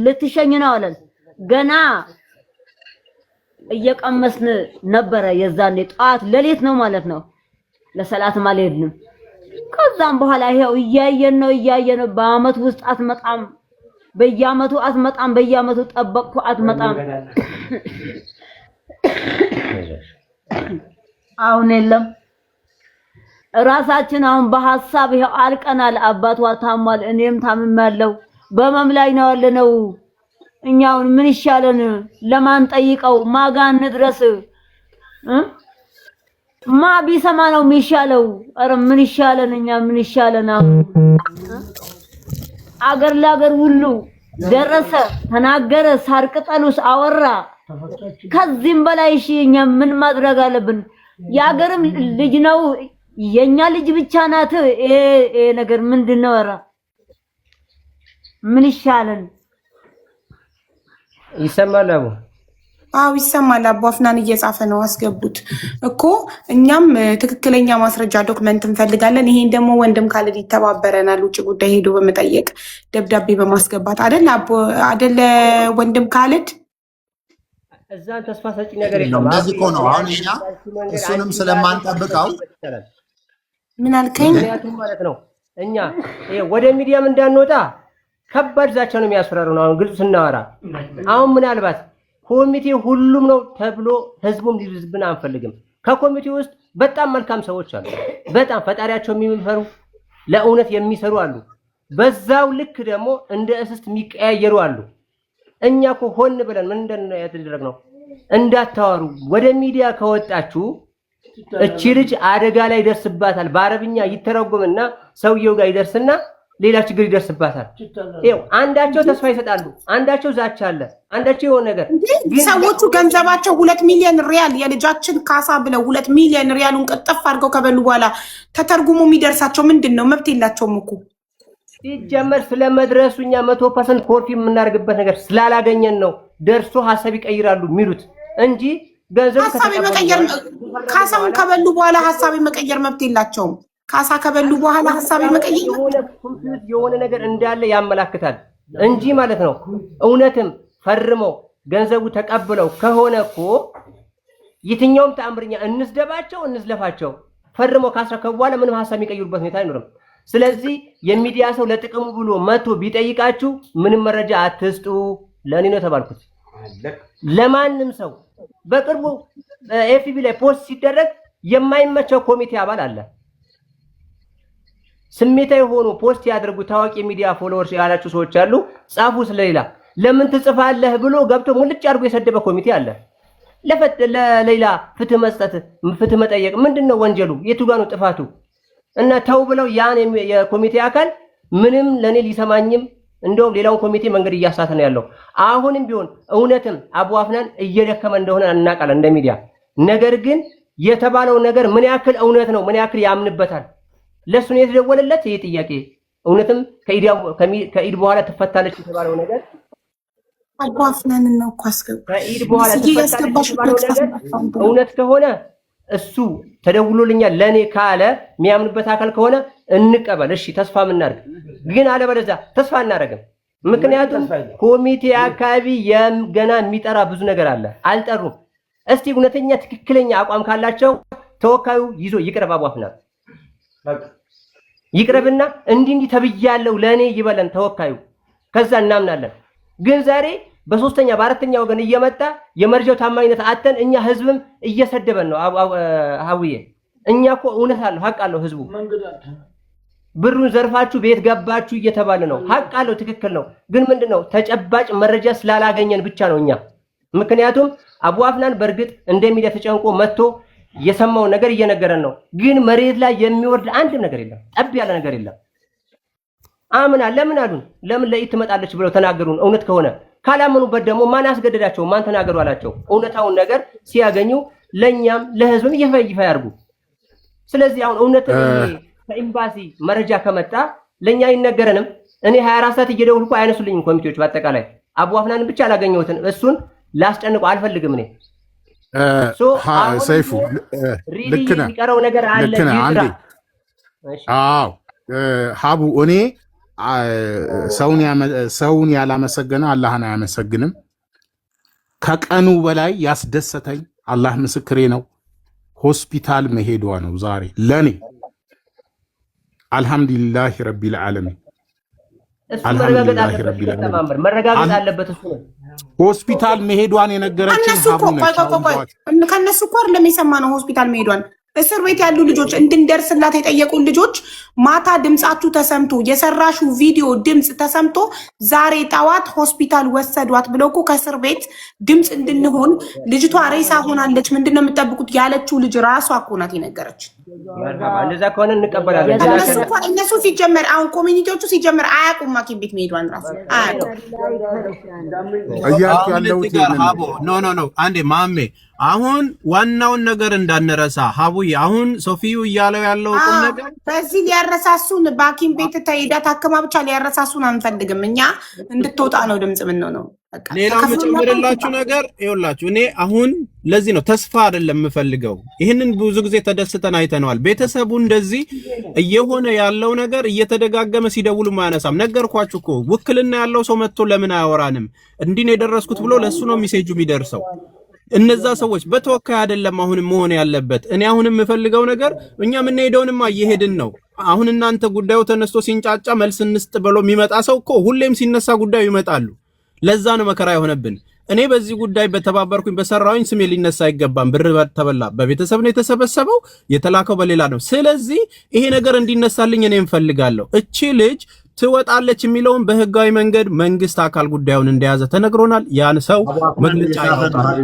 ልትሸኝ ነው አለን። ገና እየቀመስን ነበረ። የዛኔ ጠዋት ሌሊት ነው ማለት ነው። ለሰላትም አልሄድንም። ከዛም በኋላ ይሄው እያየን ነው እያየን ነው። በአመት ውስጥ አትመጣም፣ በየአመቱ አትመጣም፣ በየአመቱ ጠበቅኩ አትመጣም። አሁን የለም። ራሳችን አሁን በሀሳብ ይኸው አልቀናል። አባቷ ታሟል፣ እኔም ታምሜያለሁ። በመም ላይ ነው ያለነው። እኛ አሁን ምን ይሻለን? ለማን ጠይቀው? ማጋን እንድረስ? ማ ቢሰማ ነው የሚሻለው? ኧረ ምን ይሻለን? እኛ ምን ይሻለን? አሁን አገር ለአገር ሁሉ ደረሰ፣ ተናገረ፣ ሳር ቅጠሉስ አወራ። ከዚህም በላይ እሺ እኛ ምን ማድረግ አለብን? የአገርም ልጅ ነው የኛ ልጅ ብቻ ናት። ይሄ ነገር ምንድን ነው? ኧረ ምን ይሻለን? ይሰማል አቡ? አዎ ይሰማል። አቦ አፍናን እየጻፈ ነው። አስገቡት እኮ እኛም ትክክለኛ ማስረጃ document እንፈልጋለን። ይሄን ደግሞ ወንድም ካልድ ይተባበረናል። ውጭ ጉዳይ ሄዶ በመጠየቅ ደብዳቤ በማስገባት አደለ አቦ አደለ ወንድም ካልድ እዛን ተስፋ ሰጪ ነገር የለም። እንደዚህ እኮ ነው አሁን እኛ እሱንም ስለማንጠብቀው ምን አልከኝ? ምክንያቱም ማለት ነው እኛ ወደ ሚዲያም እንዳንወጣ ከባድ ዛቻ ነው የሚያስፈራሩ ነው። አሁን ግልጽ ስናወራ አሁን ምናልባት ኮሚቴ ሁሉም ነው ተብሎ ህዝቡም ሊይዝብን አንፈልግም። ከኮሚቴ ውስጥ በጣም መልካም ሰዎች አሉ። በጣም ፈጣሪያቸው የሚፈሩ ለእውነት የሚሰሩ አሉ። በዛው ልክ ደግሞ እንደ እስስት የሚቀያየሩ አሉ። እኛ እኮ ሆን ብለን ምን እንደያደረግነው እንዳታወሩ፣ ወደ ሚዲያ ከወጣችሁ እቺ ልጅ አደጋ ላይ ይደርስባታል። በአረብኛ ይተረጎምና ሰውየው ጋር ይደርስና ሌላ ችግር ይደርስባታል። ይኸው አንዳቸው ተስፋ ይሰጣሉ፣ አንዳቸው ዛቻ አለ፣ አንዳቸው የሆነ ነገር። ሰዎቹ ገንዘባቸው 2 ሚሊዮን ሪያል የልጃችን ካሳ ብለው 2 ሚሊዮን ሪያሉን ቅጥፍ አድርገው ከበሉ በኋላ ተተርጉሞ የሚደርሳቸው ምንድን ነው? መብት የላቸውም እኮ። ሲጀመር ስለመድረሱ እኛ 100% confirm የምናደርግበት ነገር ስላላገኘን ነው ደርሶ ሀሳብ ይቀይራሉ የሚሉት እንጂ ገንዘቡ ሀሳብ የመቀየር ካሳውን ከበሉ በኋላ ሀሳብ የመቀየር መብት የላቸውም። ካሳ ከበሉ በኋላ ሀሳብ የመቀየር የሆነ confuse የሆነ ነገር እንዳለ ያመላክታል እንጂ ማለት ነው። እውነትም ፈርመው ገንዘቡ ተቀብለው ከሆነ እኮ የትኛውም ተአምርኛ እንስደባቸው እንዝለፋቸው ፈርመው ካስረከቡ በኋላ ምንም ሀሳብ የሚቀይሩበት ሁኔታ አይኖርም። ስለዚህ የሚዲያ ሰው ለጥቅሙ ብሎ መቶ ቢጠይቃችሁ ምንም መረጃ አትስጡ። ለእኔ ነው የተባልኩት፣ ለማንም ሰው። በቅርቡ FB ላይ post ሲደረግ የማይመቸው ኮሚቴ አባል አለ። ስሜታዊ ሆኖ post ያደርጉ ታዋቂ የሚዲያ followers ያላችሁ ሰዎች አሉ። ጻፉ ስለሌላ ለምን ትጽፋለህ ብሎ ገብቶ ሙልጭ አድርጎ የሰደበ ኮሚቴ አለ። ለሌላ ፍትህ መስጠት ፍትህ መጠየቅ ምንድን ነው ወንጀሉ? የቱ ጋ ነው ጥፋቱ? እና ተው ብለው ያን የኮሚቴ አካል ምንም ለኔ ሊሰማኝም እንደውም ሌላውን ኮሚቴ መንገድ እያሳተ ነው ያለው። አሁንም ቢሆን እውነትም አቡ አፍናን እየደከመ እንደሆነ እናውቃለን እንደ ሚዲያ። ነገር ግን የተባለው ነገር ምን ያክል እውነት ነው፣ ምን ያክል ያምንበታል፣ ለእሱ ነው የተደወለለት ይህ ጥያቄ። እውነትም ከኢድ በኋላ ትፈታለች የተባለው ነገር አቦ አፍናንን ነው እኮ አስገባ ከኢድ በኋላ ትፈታለች የተባለው ነገር እውነት ከሆነ እሱ ተደውሎልኛል ለኔ ካለ የሚያምንበት አካል ከሆነ እንቀበል። እሺ ተስፋ የምናደርግ ግን አለበለዚያ ተስፋ አናደርግም። ምክንያቱም ኮሚቴ አካባቢ ገና የሚጠራ ብዙ ነገር አለ፣ አልጠሩም። እስቲ እውነተኛ ትክክለኛ አቋም ካላቸው ተወካዩ ይዞ ይቅረብ፣ አቡ አፍናን ይቅረብና እንዲህ እንዲህ ተብያለሁ ለእኔ ይበለን ተወካዩ፣ ከዛ እናምናለን። ግን ዛሬ በሶስተኛ በአራተኛ ወገን እየመጣ የመረጃው ታማኝነት አተን እኛ ህዝብም እየሰደበን ነው። ሀውዬ እኛ እኮ እውነት አለው ሀቅ አለው ህዝቡ። ብሩን ዘርፋችሁ ቤት ገባችሁ እየተባለ ነው። ሀቅ አለው፣ ትክክል ነው። ግን ምንድን ነው ተጨባጭ መረጃ ስላላገኘን ብቻ ነው እኛ። ምክንያቱም አቡ አፍናን በእርግጥ እንደ ሚዲያ ተጨንቆ መጥቶ የሰማውን ነገር እየነገረን ነው። ግን መሬት ላይ የሚወርድ አንድም ነገር የለም፣ ጠብ ያለ ነገር የለም። አምና ለምን አሉን? ለምን ለኢድ ትመጣለች ብለው ተናገሩን? እውነት ከሆነ ካላመኑበት ደግሞ ማን አስገደዳቸው? ማን ተናገሩ አላቸው? እውነታውን ነገር ሲያገኙ ለእኛም ለህዝብም ይፋ ይፋ ያርጉ። ስለዚህ አሁን እውነት ከኤምባሲ መረጃ ከመጣ ለእኛ አይነገረንም። እኔ 24 ሰዓት እየደወልኩ አያነሱልኝም ኮሚቴዎች። በአጠቃላይ አቡ አፍናንን ብቻ አላገኘሁትን፣ እሱን ላስጨንቀው አልፈልግም እኔ። ሰይፉ፣ ልክ ነህ፣ የሚቀረው ነገር አለ። ልክ ነህ። አንዴ፣ አዎ ሀቡ፣ እኔ ሰውን ያላመሰገነ አላህን አያመሰግንም። ከቀኑ በላይ ያስደሰተኝ፣ አላህ ምስክሬ ነው፣ ሆስፒታል መሄዷ ነው ዛሬ ለኔ። አልሐምዱሊላህ ረቢል ዓለሚን። እሱ መረጋገጥ አለበት፣ መረጋገጥ አለበት። እሱ ነው። ሆስፒታል መሄዷን የነገረችን ከእነሱ እኮ፣ ቆይ ቆይ ቆይ፣ ከእነሱ እኮ አይደለም የሰማነው ሆስፒታል መሄዷን። እስር ቤት ያሉ ልጆች፣ እንድንደርስላት የጠየቁን ልጆች፣ ማታ ድምፃችሁ ተሰምቶ፣ የሰራሹ ቪዲዮ ድምፅ ተሰምቶ ዛሬ ጠዋት ሆስፒታል ወሰዷት ብለው እኮ ከእስር ቤት ድምፅ እንድንሆን፣ ልጅቷ ሬሳ ሆናለች፣ ምንድን ነው የምጠብቁት ያለችው ልጅ ራሷ እኮ ናት የነገረች። እንደዛ ከሆነ እንቀበላለን። እነሱ ሲጀመር አሁን community ዎቹ ሲጀመር አያውቁም፣ ሐኪም ቤት መሄዷን ራሱ አያውቁም። እያልኩ ያለሁት No, no, no፣ አንዴ ማሜ፣ አሁን ዋናውን ነገር እንዳንረሳ ሀቡዬ፣ አሁን ሶፊዩ እያለው ያለው ቁም ነገር በዚህ ሊያረሳሱን፣ በሐኪም ቤት ተሄዳ ታክማ ብቻ ሊያረሳሱን አንፈልግም። እኛ እንድትወጣ ነው ድምፅ የምንሆነው። ሌላው የምጨምርላችሁ ነገር ይኸውላችሁ፣ እኔ አሁን ለዚህ ነው ተስፋ አይደለም የምፈልገው። ይህንን ብዙ ጊዜ ተደስተን አይተነዋል። ቤተሰቡ እንደዚህ እየሆነ ያለው ነገር እየተደጋገመ ሲደውሉ አያነሳም። ነገርኳችሁ እኮ፣ ውክልና ያለው ሰው መጥቶ ለምን አያወራንም? እንዲህ ነው የደረስኩት ብሎ ለእሱ ነው message ኡ የሚደርሰው። እነዛ ሰዎች በተወካይ አይደለም አሁንም መሆን ያለበት። እኔ አሁን የምፈልገው ነገር እኛ የምንሄደውንማ እየሄድን ነው። አሁን እናንተ ጉዳዩ ተነስቶ ሲንጫጫ መልስ እንስጥ ብሎ የሚመጣ ሰው እኮ ሁሌም ሲነሳ ጉዳዩ ይመጣሉ። ለዛ ነው መከራ የሆነብን። እኔ በዚህ ጉዳይ በተባበርኩኝ በሰራውኝ ስሜ ሊነሳ አይገባም። ብር ተበላ፣ በቤተሰብ ነው የተሰበሰበው፣ የተላከው በሌላ ነው። ስለዚህ ይሄ ነገር እንዲነሳልኝ እኔ እፈልጋለሁ። እቺ ልጅ ትወጣለች የሚለውን በህጋዊ መንገድ መንግስት አካል ጉዳዩን እንደያዘ ተነግሮናል። ያን ሰው መግለጫ ያወጣል።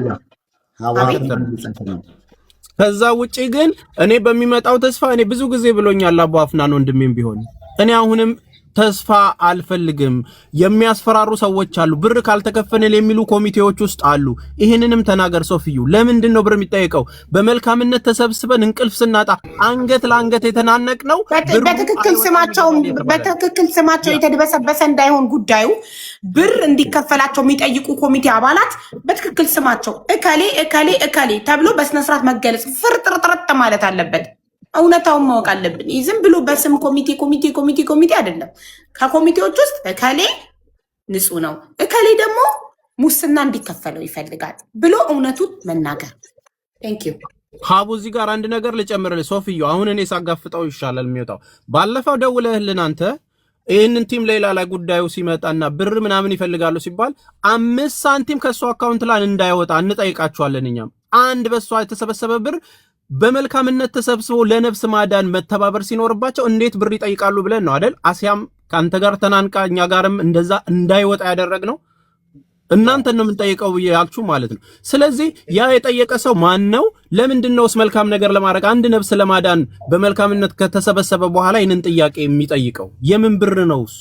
ከዛ ውጪ ግን እኔ በሚመጣው ተስፋ፣ እኔ ብዙ ጊዜ ብሎኛል አቦ አፍናን ወንድሜም ቢሆን፣ እኔ አሁንም ተስፋ አልፈልግም። የሚያስፈራሩ ሰዎች አሉ፣ ብር ካልተከፈለን የሚሉ ኮሚቴዎች ውስጥ አሉ። ይህንንም ተናገር ሶፊዩ። ለምንድን ነው ብር የሚጠየቀው? በመልካምነት ተሰብስበን እንቅልፍ ስናጣ አንገት ለአንገት የተናነቅ ነው። በትክክል ስማቸው የተድበሰበሰ እንዳይሆን ጉዳዩ፣ ብር እንዲከፈላቸው የሚጠይቁ ኮሚቴ አባላት በትክክል ስማቸው እከሌ እከሌ እከሌ ተብሎ በስነስርዓት መገለጽ፣ ፍርጥርጥርጥ ማለት አለበት። እውነታውን ማወቅ አለብን። ዝም ብሎ በስም ኮሚቴ ኮሚቴ ኮሚቴ ኮሚቴ አይደለም። ከኮሚቴዎች ውስጥ እከሌ ንጹህ ነው፣ እከሌ ደግሞ ሙስና እንዲከፈለው ይፈልጋል ብሎ እውነቱን መናገር። Thank you። ሀቡ፣ እዚህ ጋር አንድ ነገር ልጨምርልህ ሶፊዮ። አሁን እኔ ሳጋፍጠው ይሻላል የሚወጣው። ባለፈው ደውለህልን አንተ ይህንን team ሌላ ላይ ጉዳዩ ሲመጣና ብር ምናምን ይፈልጋሉ ሲባል 5 ሳንቲም ከእሱ account ላይ እንዳይወጣ እንጠይቃቸዋለን። እኛም አንድ በእሷ የተሰበሰበ ብር፣ በመልካምነት ተሰብስቦ ለነፍስ ማዳን መተባበር ሲኖርባቸው እንዴት ብር ይጠይቃሉ ብለን ነው አይደል? አሲያም ከአንተ ጋር ተናንቃ እኛ ጋርም እንደዛ እንዳይወጣ ያደረግነው እናንተን ነው የምንጠይቀው ብዬ ያልችሁ ማለት ነው። ስለዚህ ያ የጠየቀ ሰው ማን ነው? ለምንድን ነውስ መልካም ነገር ለማድረግ፣ አንድ ነፍስ ለማዳን በመልካምነት ከተሰበሰበ በኋላ ይህንን ጥያቄ የሚጠይቀው? የምን ብር ነውስ?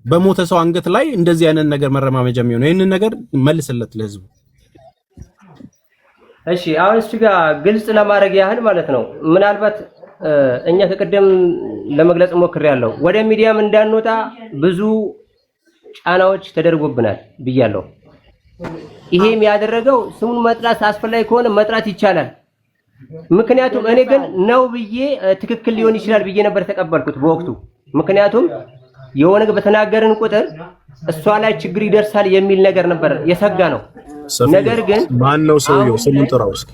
በሞተ ሰው አንገት ላይ እንደዚህ አይነት ነገር መረማመጃ የሚሆነው? ይህንን ነገር መልስለት ለህዝቡ። እሺ፣ አሁን እሱ ጋር ግልጽ ለማድረግ ያህል ማለት ነው። ምናልባት እኛ ከቅድም ለመግለጽ ሞክሬያለሁ። ወደ ሚዲያም እንዳንወጣ ብዙ ጫናዎች ተደርጎብናል ብያለሁ። ይሄም ያደረገው ስሙን መጥራት አስፈላጊ ከሆነ መጥራት ይቻላል። ምክንያቱም እኔ ግን ነው ብዬ፣ ትክክል ሊሆን ይችላል ብዬ ነበር የተቀበልኩት በወቅቱ። ምክንያቱም የሆነ በተናገርን ቁጥር እሷ ላይ ችግር ይደርሳል የሚል ነገር ነበር የሰጋ ነው። ነገር ግን ማን ነው ሰውየው? ስሙን ጥራው እስኪ።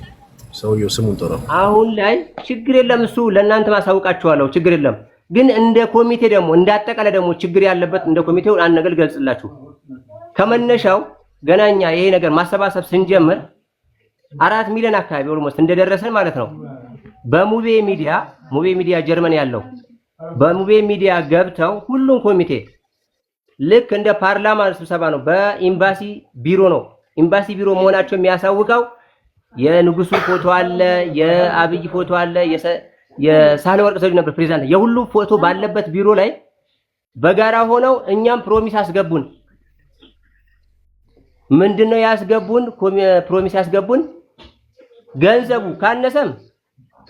ሰውየው ስሙን ጥራው። አሁን ላይ ችግር የለም፣ እሱ ለእናንተ ማሳውቃችኋለሁ። ችግር የለም። ግን እንደ ኮሚቴ ደግሞ፣ እንደ አጠቃላይ ደግሞ ችግር ያለበት እንደ ኮሚቴው አንድ ነገር ልገልጽላችሁ። ከመነሻው ገና እኛ ይሄ ነገር ማሰባሰብ ስንጀምር 4 ሚሊዮን አካባቢ almost እንደደረሰን ማለት ነው። በሙቤ ሚዲያ፣ ሙቤ ሚዲያ ጀርመን ያለው፣ በሙቤ ሚዲያ ገብተው ሁሉም ኮሚቴ ልክ እንደ ፓርላማ ስብሰባ ነው። በኤምባሲ ቢሮ ነው። ኤምባሲ ቢሮ መሆናቸው የሚያሳውቀው የንጉሱ ፎቶ አለ፣ የአብይ ፎቶ አለ፣ የሳህለወርቅ ዘውዴ ነበር ፕሬዚዳንት፣ የሁሉም ፎቶ ባለበት ቢሮ ላይ በጋራ ሆነው እኛም promise አስገቡን። ምንድነው ያስገቡን? Promise ያስገቡን ገንዘቡ ካነሰም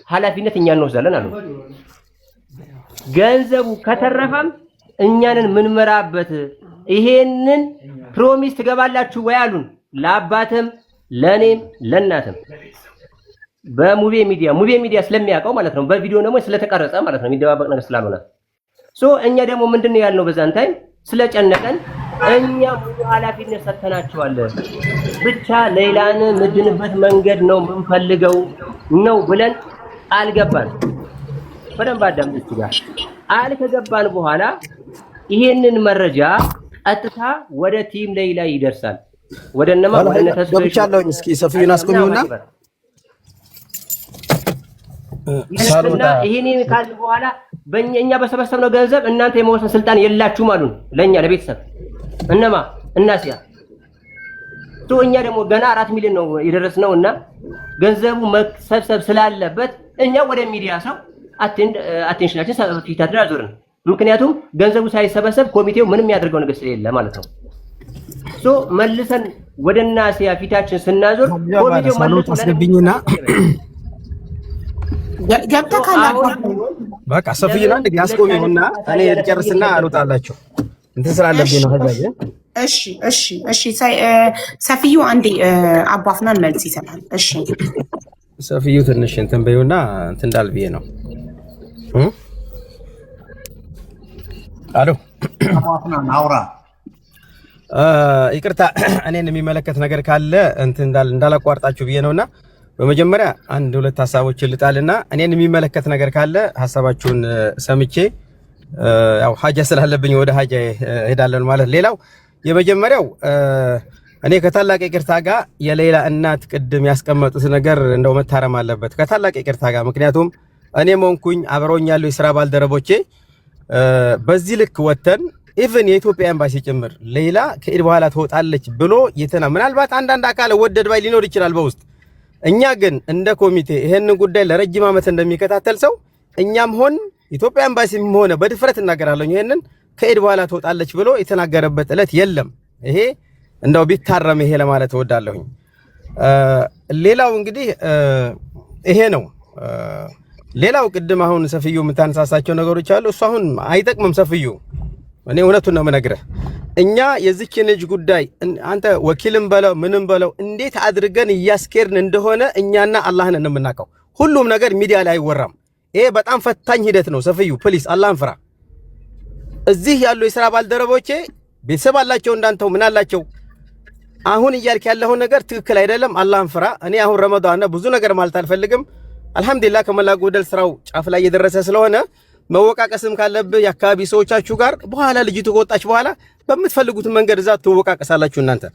ኃላፊነት እኛ እንወስዳለን አሉ። ገንዘቡ ከተረፈም እኛንን ምንመራበት። ይሄንን promise ትገባላችሁ ወይ አሉን። ለአባትም ለእኔም ለእናትም በሙቤ ሚዲያ፣ ሙቤ ሚዲያ ስለሚያውቀው ማለት ነው። በቪዲዮ ደግሞ ስለተቀረጸ ማለት ነው። የሚደባበቅ ነገር ስላልሆነ፣ so እኛ ደግሞ ምንድን ነው ያልነው? በዛን time ስለጨነቀን እኛ ሙሉ ኃላፊነት ሰጥተናቸዋል። ብቻ ሌላን ምድንበት መንገድ ነው የምንፈልገው ነው ብለን ቃል ገባን። በደንብ አዳምጥ። እዚህ ጋር ቃል ከገባን በኋላ ይሄንን መረጃ ቀጥታ ወደ team ሌይላ ይደርሳል። ወደ እነማ? ወደ እነ ተስፍሽ። ገብቻለሁኝ። እስኪ ሰፊውን አስቆሚውና ይደርስና ይሄንን ካልን በኋላ በእኛ እኛ በሰበሰብነው ገንዘብ እናንተ የመወሰን ስልጣን የላችሁም አሉን። ለኛ ለቤተሰብ እነማ እናሲያ። So እኛ ደግሞ ገና 4 ሚሊዮን ነው የደረስነው እና ገንዘቡ መሰብሰብ ስላለበት እኛ ወደ ሚዲያ ሰው attention ኣችን ፊታችን አዞርን። ምክንያቱም ገንዘቡ ሳይሰበሰብ ኮሚቴው ምንም ያደርገው ነገር ስለሌለ ማለት ነው። So መልሰን ወደ ናሲያ ፊታችን ስናዞር ኮሚቴው መልሶ አስገብኝና ገብተህ ካለ በቃ ሰፊና አንድ አስቆሚውና እኔ ልጨርስና አልወጣላችሁ፣ እንትን ስላለብኝ ነው። ከዛ እሺ፣ ሰፊዩ አንዴ አቡ አፍናን መልስ ይሰጣል። እሺ። ሰፊዩ ትንሽ እንትን በይውና እንትን እንዳል ብዬ ነው። አሎ። አቡ አፍናን አውራ። ይቅርታ፣ እኔን የሚመለከት ነገር ካለ እንትን እንዳላቋርጣችሁ ብዬ ነውና በመጀመሪያ አንድ ሁለት ሀሳቦችን ልጣልና እኔን የሚመለከት ነገር ካለ ሀሳባችሁን ሰምቼ ያው ሀጃ ስላለብኝ ወደ ሀጃ እሄዳለሁ ማለት። ሌላው የመጀመሪያው እኔ ከታላቅ ይቅርታ ጋር የሌላ እናት ቅድም ያስቀመጡት ነገር እንደው መታረም አለበት ከታላቅ ይቅርታ ጋር። ምክንያቱም እኔም ሆንኩኝ አብረውኝ ያሉ የስራ ባልደረቦቼ በዚህ ልክ ወተን even የኢትዮጵያ ኤምባሲ ጭምር ሌላ ከኢድ በኋላ ትወጣለች ብሎ የተና ምናልባት አንዳንድ አካል ወደድ ባይ ሊኖር ይችላል በውስጥ። እኛ ግን እንደ ኮሚቴ ይሄንን ጉዳይ ለረጅም ዓመት እንደሚከታተል ሰው እኛም ሆን ኢትዮጵያ ኤምባሲም ሆነ በድፍረት እናገራለሁ፣ ይሄንን ከኢድ በኋላ ትወጣለች ብሎ የተናገረበት ዕለት የለም። ይሄ እንደው ቢታረም ይሄ ለማለት እወዳለሁኝ። ሌላው እንግዲህ ይሄ ነው። ሌላው ቅድም አሁን ሰፍዩ የምታነሳሳቸው ነገሮች አሉ። እሱ አሁን አይጠቅምም ሰፍዩ። እኔ እውነቱን ነው የምነግርህ። እኛ የዚችን ልጅ ጉዳይ አንተ ወኪልም በለው ምንም በለው እንዴት አድርገን እያስኬድን እንደሆነ እኛና አላህን የምናውቀው። ሁሉም ነገር ሚዲያ ላይ አይወራም። ይሄ በጣም ፈታኝ ሂደት ነው። ሰፍዩ please አላህን ፍራ። እዚህ ያሉ የስራ ባልደረቦቼ ቤተሰብ አላቸው፣ እንዳንተው ምን አላቸው። አሁን እያልክ ያለውን ነገር ትክክል አይደለም። አላህን ፍራ። እኔ አሁን ረመዳን ነው፣ ብዙ ነገር ማለት አልፈልግም። አልሐምዱሊላህ ከሞላ ጎደል ስራው ጫፍ ላይ እየደረሰ ስለሆነ መወቃቀስም ካለብህ የአካባቢ ሰዎቻችሁ ጋር በኋላ ልጅቱ ከወጣች በኋላ በምትፈልጉት መንገድ እዛ ትወቃቀሳላችሁ እናንተ።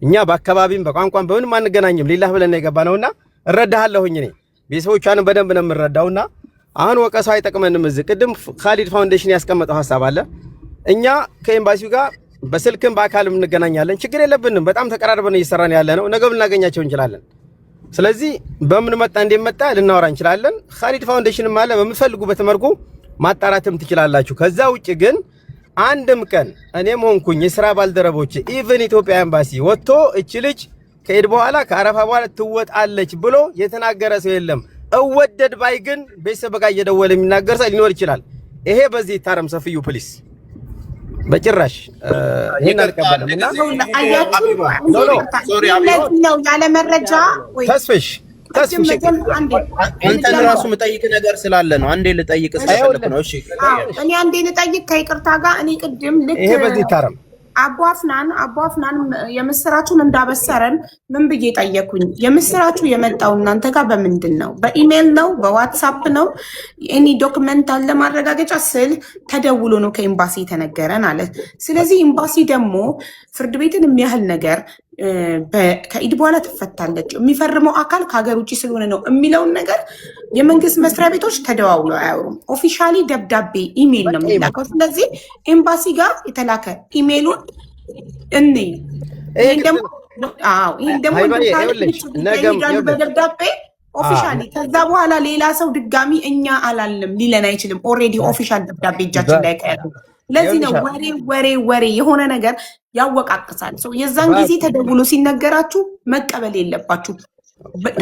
እኛ በአካባቢም በቋንቋም በምንም አንገናኝም። ሊላህ ብለን የገባ ነውና እረዳሃለሁኝ። እኔ ቤተሰቦቿንም በደንብ ነው የምረዳውና አሁን ወቀሳው አይጠቅመንም። እዚህ ቅድም ካሊድ ፋውንዴሽን ያስቀመጠው ሀሳብ አለ። እኛ ከኤምባሲው ጋር በስልክም በአካልም እንገናኛለን። ችግር የለብንም። በጣም ተቀራርበን እየሰራን ያለ ነው። ነገም ልናገኛቸው እንችላለን። ስለዚህ በምን መጣ እንዴት መጣ ልናወራ እንችላለን። ካሊድ ፋውንዴሽንም አለ፣ በምትፈልጉበት መልኩ ማጣራትም ትችላላችሁ። ከዛ ውጭ ግን አንድም ቀን እኔም ሆንኩኝ የስራ ባልደረቦች even ኢትዮጵያ ኤምባሲ ወጥቶ እች ልጅ ከኢድ በኋላ ከአረፋ በኋላ ትወጣለች ብሎ የተናገረ ሰው የለም። እወደድ ባይ ግን ቤተሰብ ጋር እየደወለ የሚናገር ሰው ሊኖር ይችላል። ይሄ በዚህ ይታረም። ሰፍዩ please፣ በጭራሽ ይሄን አልቀበልም። እና አያችሁ No, no። ነው ያለ መረጃ ወይ ተስፍሽ ተስፍሽ አንተን ራሱ የምጠይቅ ነገር ስላለ ነው። አንዴ ልጠይቅ ስለፈለኩ ነው። እሺ። አዎ፣ እኔ አንዴ ልጠይቅ ከይቅርታ ጋር። እኔ ቅድም ልክ ይሄ በዚህ ይታረም። አቡ አፍናን የምስራቹን እንዳበሰረን ምን ብዬ ጠየኩኝ? የምስራቹ የመጣው እናንተ ጋር በምንድን ነው? በኢሜይል ነው? በዋትሳፕ ነው? Any document አለ ማረጋገጫ ስል ተደውሎ ነው ከኤምባሲ የተነገረን አለ። ስለዚህ ኤምባሲ ደግሞ ፍርድ ቤትን የሚያህል ነገር ከኢድ በኋላ ትፈታለች፣ የሚፈርመው አካል ከሀገር ውጭ ስለሆነ ነው የሚለውን ነገር የመንግስት መስሪያ ቤቶች ተደዋውለው አያወሩም። Officially ደብዳቤ ኢሜይል ነው የሚላከው። ስለዚህ ኤምባሲ ጋር የተላከ ኢሜይሉን እንይ። ይህን ደግሞ አዎ፣ ይህን ደግሞ ሀይባዬ፣ ይኸውልሽ፣ ነገም ይሄዳሉ ይኸውልሽ፣ በደብዳቤ officially። ከዛ በኋላ ሌላ ሰው ድጋሚ እኛ አላልንም ሊለን አይችልም። Already official ደብዳቤ እጃችን ላይ ከያዘ ለዚህ ነው ይኸውልሽ ወሬ ወሬ ወሬ የሆነ ነገር ያወቃቅሳል። ሰው የዛን ጊዜ ተደውሎ ሲነገራችሁ መቀበል የለባችሁ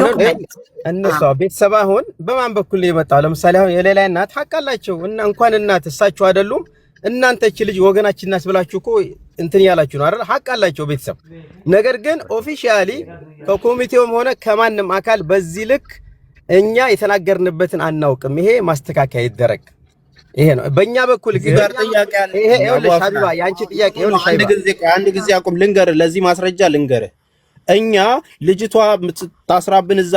document እነሱ ቤተሰብ አሁን በማን በኩል ነው የመጣው? ለምሳሌ አሁን የሌላ እናት ሀቅ አላቸው እና እንኳን እናት እሳቸው አይደሉም እናንተ እቺ ልጅ ወገናችን ናት ብላችሁ እኮ እንትን ያላችሁ ነው አይደል? ሀቅ አላቸው ቤተሰብ። ነገር ግን officially ከኮሚቴውም ሆነ ከማንም አካል በዚህ ልክ እኛ የተናገርንበትን አናውቅም። ይሄ ማስተካከያ ይደረግ። ይሄ ነው በእኛ በኩል እዚህ ግን ጋር ጥያቄ አለ። ይሄ አቡ ይኸውልሽ አፍናን ሀቢባ የአንቺ ጥያቄ ይኸውልሽ አንድ ሀቢባ ጊዜ ቆይ፣ አንድ ጊዜ አቁም፣ ልንገርህ። ለዚህ ማስረጃ ልንገርህ። እኛ ልጅቷ ታስራብን እዛ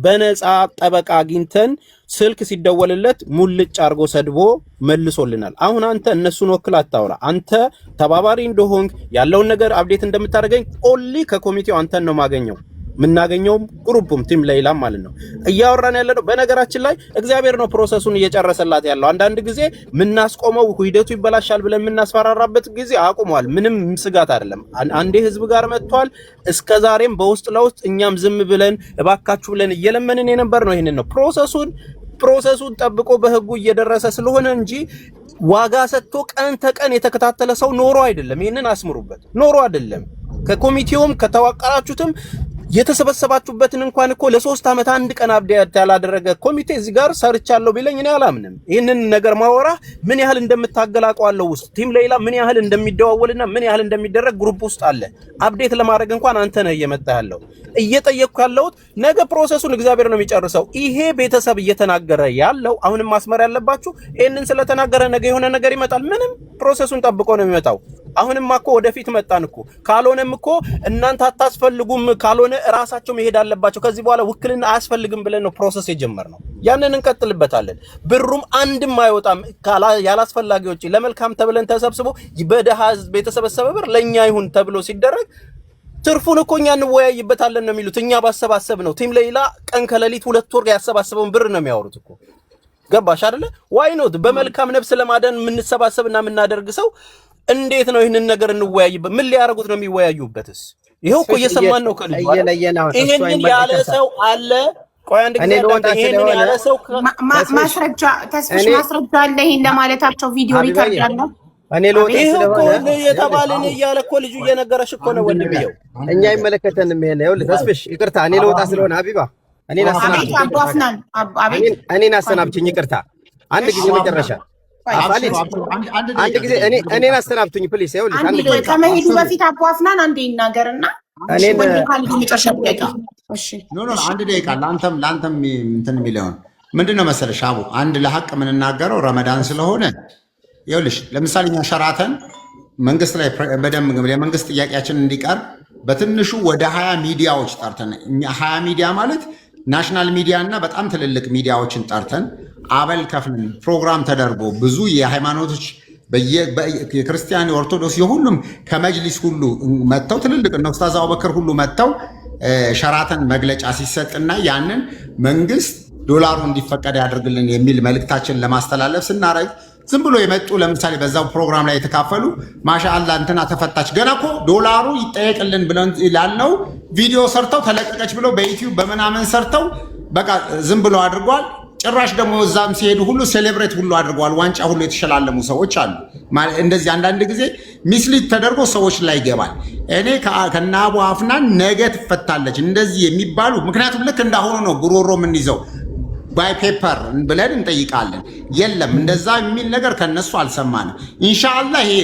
በነፃ ጠበቃ አግኝተን ስልክ ሲደወልለት ሙልጭ አድርጎ ሰድቦ መልሶልናል። አሁን አንተ እነሱን ወክል አታውራ። አንተ ተባባሪ እንደሆንክ ያለውን ነገር update እንደምታደርገኝ only ከኮሚቴው አንተን ነው ማገኘው የምናገኘውም group ኡም team ሌላም ማለት ነው እያወራን ያለ ነው። በነገራችን ላይ እግዚአብሔር ነው process ኡን እየጨረሰላት ያለው። አንዳንድ ጊዜ የምናስቆመው ሂደቱ ይበላሻል ብለን የምናስፈራራበት ጊዜ አቁሟል። ምንም ስጋት አይደለም። አንዴ ህዝብ ጋር መጥቷል። እስከ ዛሬም በውስጥ ለውስጥ እኛም ዝም ብለን እባካችሁ ብለን እየለመንን የነበር ነው። ይህንን ነው process ኡን ጠብቆ በህጉ እየደረሰ ስለሆነ እንጂ ዋጋ ሰጥቶ ቀን ተቀን የተከታተለ ሰው ኖሮ አይደለም። ይህንን አስምሩበት። ኖሮ አይደለም። ከኮሚቴውም ከተዋቀራችሁትም የተሰበሰባችሁበትን እንኳን እኮ ለ3 ዓመት አንድ ቀን update ያላደረገ ኮሚቴ እዚህ ጋር ሰርቻለሁ ቢለኝ እኔ አላምንም። ይህንን ነገር ማወራ ምን ያህል እንደምታገል አውቀዋለሁ። ውስጥ team ሌላ ምን ያህል እንደሚደዋወልና ምን ያህል እንደሚደረግ group ውስጥ አለ። Update ለማድረግ እንኳን አንተ ነህ እየመጣ ያለው። እየጠየቅኩ ያለሁት ነገ process ኡን እግዚአብሔር ነው የሚጨርሰው። ይሄ ቤተሰብ እየተናገረ ያለው አሁንም ማስመር ያለባችሁ ይህንን ስለተናገረ ነገ የሆነ ነገር ይመጣል። ምንም process ኡን ጠብቆ ነው የሚመጣው። አሁንም እኮ ወደፊት መጣን እኮ። ካልሆነም እኮ እናንተ አታስፈልጉም፣ ካልሆነ እራሳቸው መሄድ አለባቸው። ከዚህ በኋላ ውክልና አያስፈልግም ብለን ነው process የጀመርነው። ያንን እንቀጥልበታለን። ብሩም አንድም አይወጣም ያላስፈላጊ ወጪ። ለመልካም ተብለን ተሰብስቦ በደሃ ህዝብ የተሰበሰበ ብር ለእኛ ይሁን ተብሎ ሲደረግ ትርፉን እኮ እኛ እንወያይበታለን ነው የሚሉት። እኛ ባሰባሰብ ነው team ሌላ ቀን ከሌሊት 2 ወር ያሰባሰበውን ብር ነው የሚያወሩት እኮ። ገባሽ አይደለ? Why not? በመልካም ነፍስ ለማዳን የምንሰባሰብና የምናደርግ ሰው እንዴት ነው ይህንን ነገር እንወያይበት? ምን ሊያደርጉት ነው የሚወያዩበትስ? ይኸው እኮ እየሰማን ነው ከልጁ አይደል? እየለየን አሁን እሱ ይሄንን ያለ ሰው አለ። ቆይ አንድ እኔ ጊዜ ልወጣ አዳምጠኝ። ይሄንን ስለሆነ ያለ ሰው ማስረጃ ተስፍሽ እኔ ማስረጃ አለ ይሄን ለማለታቸው ቪዲዮ ሀቢባዬ record አለ። እኔ ልወጣ ይኸው እኮ ስለሆነ የተባልን እያለ እኮ ልጁ እየነገረሽ እኮ ነው ወንድምየው። እኛ አይመለከተንም። ይሄን ይኸውልህ ተስፍሽ ይቅርታ፣ እኔ ልወጣ ስለሆነ ሀቢባ እኔን አቤት አሰናብችኝ። አቡ አፍናን አቤት እኔን አሰናብችኝ፣ ይቅርታ። አንድ ጊዜ መጨረሻ ካሊድ አንድ ጊዜ እኔን አሰናብቱኝ please። ይኸውልሽ አንዴ አንድ ቆይ ጊዜ ከመሄዱ በፊት አቡ አፍናን አንዴ ይናገርና እኔን ወንድ ካሊድ የመጨረሻ ጥያቄ። እሺ። No, አንድ ደቂቃ ለአንተም እንትን የሚለውን ምንድን ነው መሰለሽ አቡ፣ አንድ ለሀቅ የምንናገረው ረመዳን ስለሆነ ይኸውልሽ፣ ለምሳሌ እኛ ሸራተን መንግስት ላይ በደንብ የመንግስት ጥያቄያችን እንዲቀርብ በትንሹ ወደ 20 ሚዲያዎች ጠርተን፣ 20 ሚዲያ ማለት national media እና በጣም ትልልቅ ሚዲያዎችን ጠርተን አበል ከፍለን ፕሮግራም ተደርጎ ብዙ የሃይማኖቶች የክርስቲያን፣ የኦርቶዶክስ፣ የሁሉም ከመጅሊስ ሁሉ መጥተው ትልልቅ እነ ኡስታዝ አቡበክር ሁሉ መጥተው ሸራተን መግለጫ ሲሰጥና ያንን መንግስት ዶላሩ እንዲፈቀድ ያደርግልን የሚል መልእክታችን ለማስተላለፍ ስናደርግ ዝም ብሎ የመጡ ለምሳሌ በዛው ፕሮግራም ላይ የተካፈሉ ማሻአላ እንትና ተፈታች፣ ገና እኮ ዶላሩ ይጠየቅልን ብለን ላልነው ቪዲዮ ሰርተው ተለቀቀች ብለው በዩቲዩብ በምናምን ሰርተው በቃ ዝም ብሎ አድርጓል። ጭራሽ ደግሞ እዛም ሲሄዱ ሁሉ celebrate ሁሉ አድርገዋል። ዋንጫ ሁሉ የተሸላለሙ ሰዎች አሉ። እንደዚህ አንዳንድ ጊዜ mislead ተደርጎ ሰዎች ላይ ይገባል። እኔ ከነ አቡ አፍናን ነገ ትፈታለች እንደዚህ የሚባሉ ምክንያቱም ልክ እንዳሁኑ ነው ጉሮሮ የምንይዘው by paper ብለን እንጠይቃለን። የለም እንደዛ የሚል ነገር ከነሱ አልሰማንም። ኢንሻአላህ ይሄ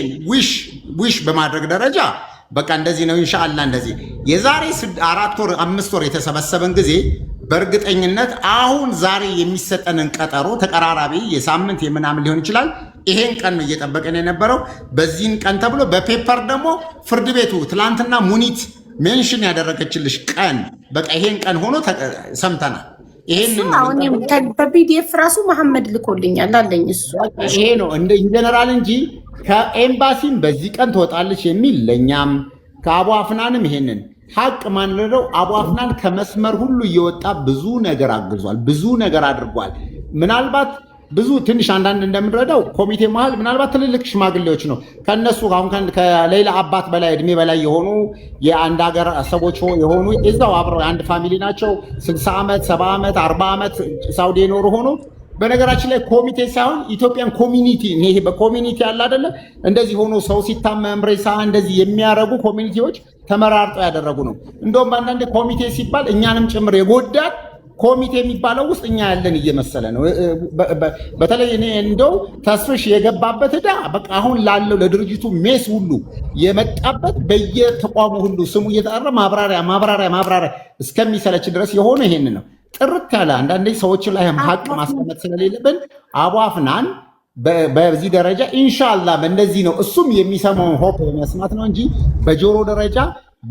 wish በማድረግ ደረጃ በቃ እንደዚህ ነው ኢንሻአላህ እንደዚህ የዛሬ 4 ወር 5 ወር የተሰበሰበን ጊዜ በእርግጠኝነት አሁን ዛሬ የሚሰጠንን ቀጠሮ ተቀራራቢ የሳምንት የምናምን ሊሆን ይችላል። ይሄን ቀን ነው እየጠበቀን የነበረው። በዚህን ቀን ተብሎ በ paper ደግሞ ፍርድ ቤቱ ትላንትና ሙኒት mention ያደረገችልሽ ቀን በቃ ይሄን ቀን ሆኖ ሰምተናል። ይሄንን አሁን በ PDF ራሱ መሐመድ ልኮልኛል አለኝ እሱ። ይሄ ነው እንደ ኢንጀነራል እንጂ ከኤምባሲም በዚህ ቀን ትወጣለች የሚል ለእኛም ከአቡ አፍናንም ይሄንን ሀቅ ማንለው አቡ አፍናን ከመስመር ሁሉ እየወጣ ብዙ ነገር አግዟል፣ ብዙ ነገር አድርጓል። ምናልባት ብዙ ትንሽ አንዳንድ እንደምንረዳው ኮሚቴ መሀል ምናልባት ትልልቅ ሽማግሌዎች ነው ከነሱ አሁን ከሌላ አባት በላይ እድሜ በላይ የሆኑ የአንድ ሀገር ሰዎች የሆኑ እዛው አብረው የአንድ family ናቸው። 60 ዓመት፣ 70 ዓመት፣ 40 ዓመት ሳውዲ የኖሩ ሆኖ በነገራችን ላይ ኮሚቴ ሳይሆን Ethiopian community፣ ይሄ በ community ያለ አይደለ? እንደዚህ ሆኖ ሰው ሲታመም ሬሳ እንደዚህ የሚያረጉ community ዎች ተመራርጠው ያደረጉ ነው። እንደውም አንዳንዴ ኮሚቴ ሲባል እኛንም ጭምር የጎዳን ኮሚቴ የሚባለው ውስጥ እኛ ያለን እየመሰለ ነው። በተለይ እኔ እንደው ተስፍሽ የገባበት ዕዳ በቃ አሁን ላለው ለድርጅቱ mess ሁሉ የመጣበት በየተቋሙ ሁሉ ስሙ እየተጠራ ማብራሪያ ማብራሪያ ማብራሪያ እስከሚሰለች ድረስ የሆነ ይሄን ነው። ጥርት ያለ አንዳንዴ ሰዎች ላይ ሀቅ ማስቀመጥ ስለሌለብን አቡ አፍናን በዚህ ደረጃ ኢንሻላ በእንደዚህ ነው። እሱም የሚሰማውን hope በመስማት ነው እንጂ በጆሮ ደረጃ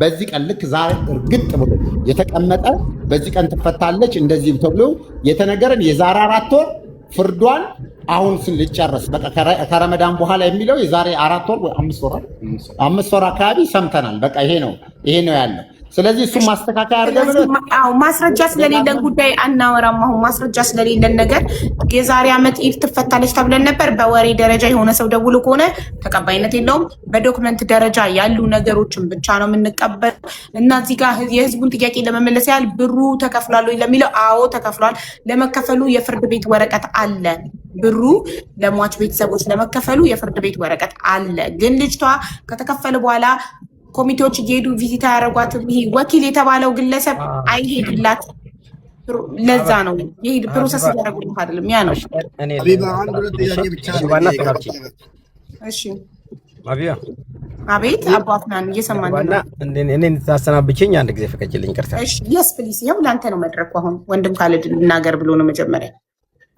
በዚህ ቀን ልክ ዛሬ እርግጥ ብሎ የተቀመጠ በዚህ ቀን ትፈታለች እንደዚህ ተብሎ የተነገረን የዛሬ 4 ወር ፍርዷን አሁን ልጨርስ በቃ ከረመዳን በኋላ የሚለው የዛሬ 4 ወር ወይ 5 ወር 5 ወር አካባቢ ሰምተናል። በቃ ይሄ ነው ያለው። ስለዚህ እሱም ማስተካከያ አድርገን አዎ፣ ማስረጃ ስለሌለን ጉዳይ አናወራም። አሁን ማስረጃ ስለሌለን ነገር የዛሬ ዓመት ኢድ ትፈታለች ተብለን ነበር። በወሬ ደረጃ የሆነ ሰው ደውሎ ከሆነ ተቀባይነት የለውም። በ document ደረጃ ያሉ ነገሮችን ብቻ ነው የምንቀበለው እና እዚህ ጋር የህዝቡን ጥያቄ ለመመለስ ያህል ብሩ ተከፍሏል ወይ ለሚለው አዎ ተከፍሏል። ለመከፈሉ የፍርድ ቤት ወረቀት አለ። ብሩ ለሟች ቤተሰቦች ለመከፈሉ የፍርድ ቤት ወረቀት አለ። ግን ልጅቷ ከተከፈለ በኋላ ኮሚቴዎች እየሄዱ visit አያደርጓትም። ይሄ ወኪል የተባለው ግለሰብ አይሄድላት። ለዛ ነው ይሄ process እያደረጉላት አይደለም። ያ ነው። ሀቢባ፣ አንድ ሁለት ጥያቄ ብቻ። እሺ። አቢባ። አቤት አቡ አፍናን፣ እየሰማን ነው። እኔ እንድታሰናብችኝ አንድ ጊዜ ፍቀጅልኝ፣ ይቅርታ። እሺ፣ yes please። ይኸው ለአንተ ነው መድረኩ። አሁን ወንድም ካሊድ ልናገር ብሎ ነው መጀመሪያ።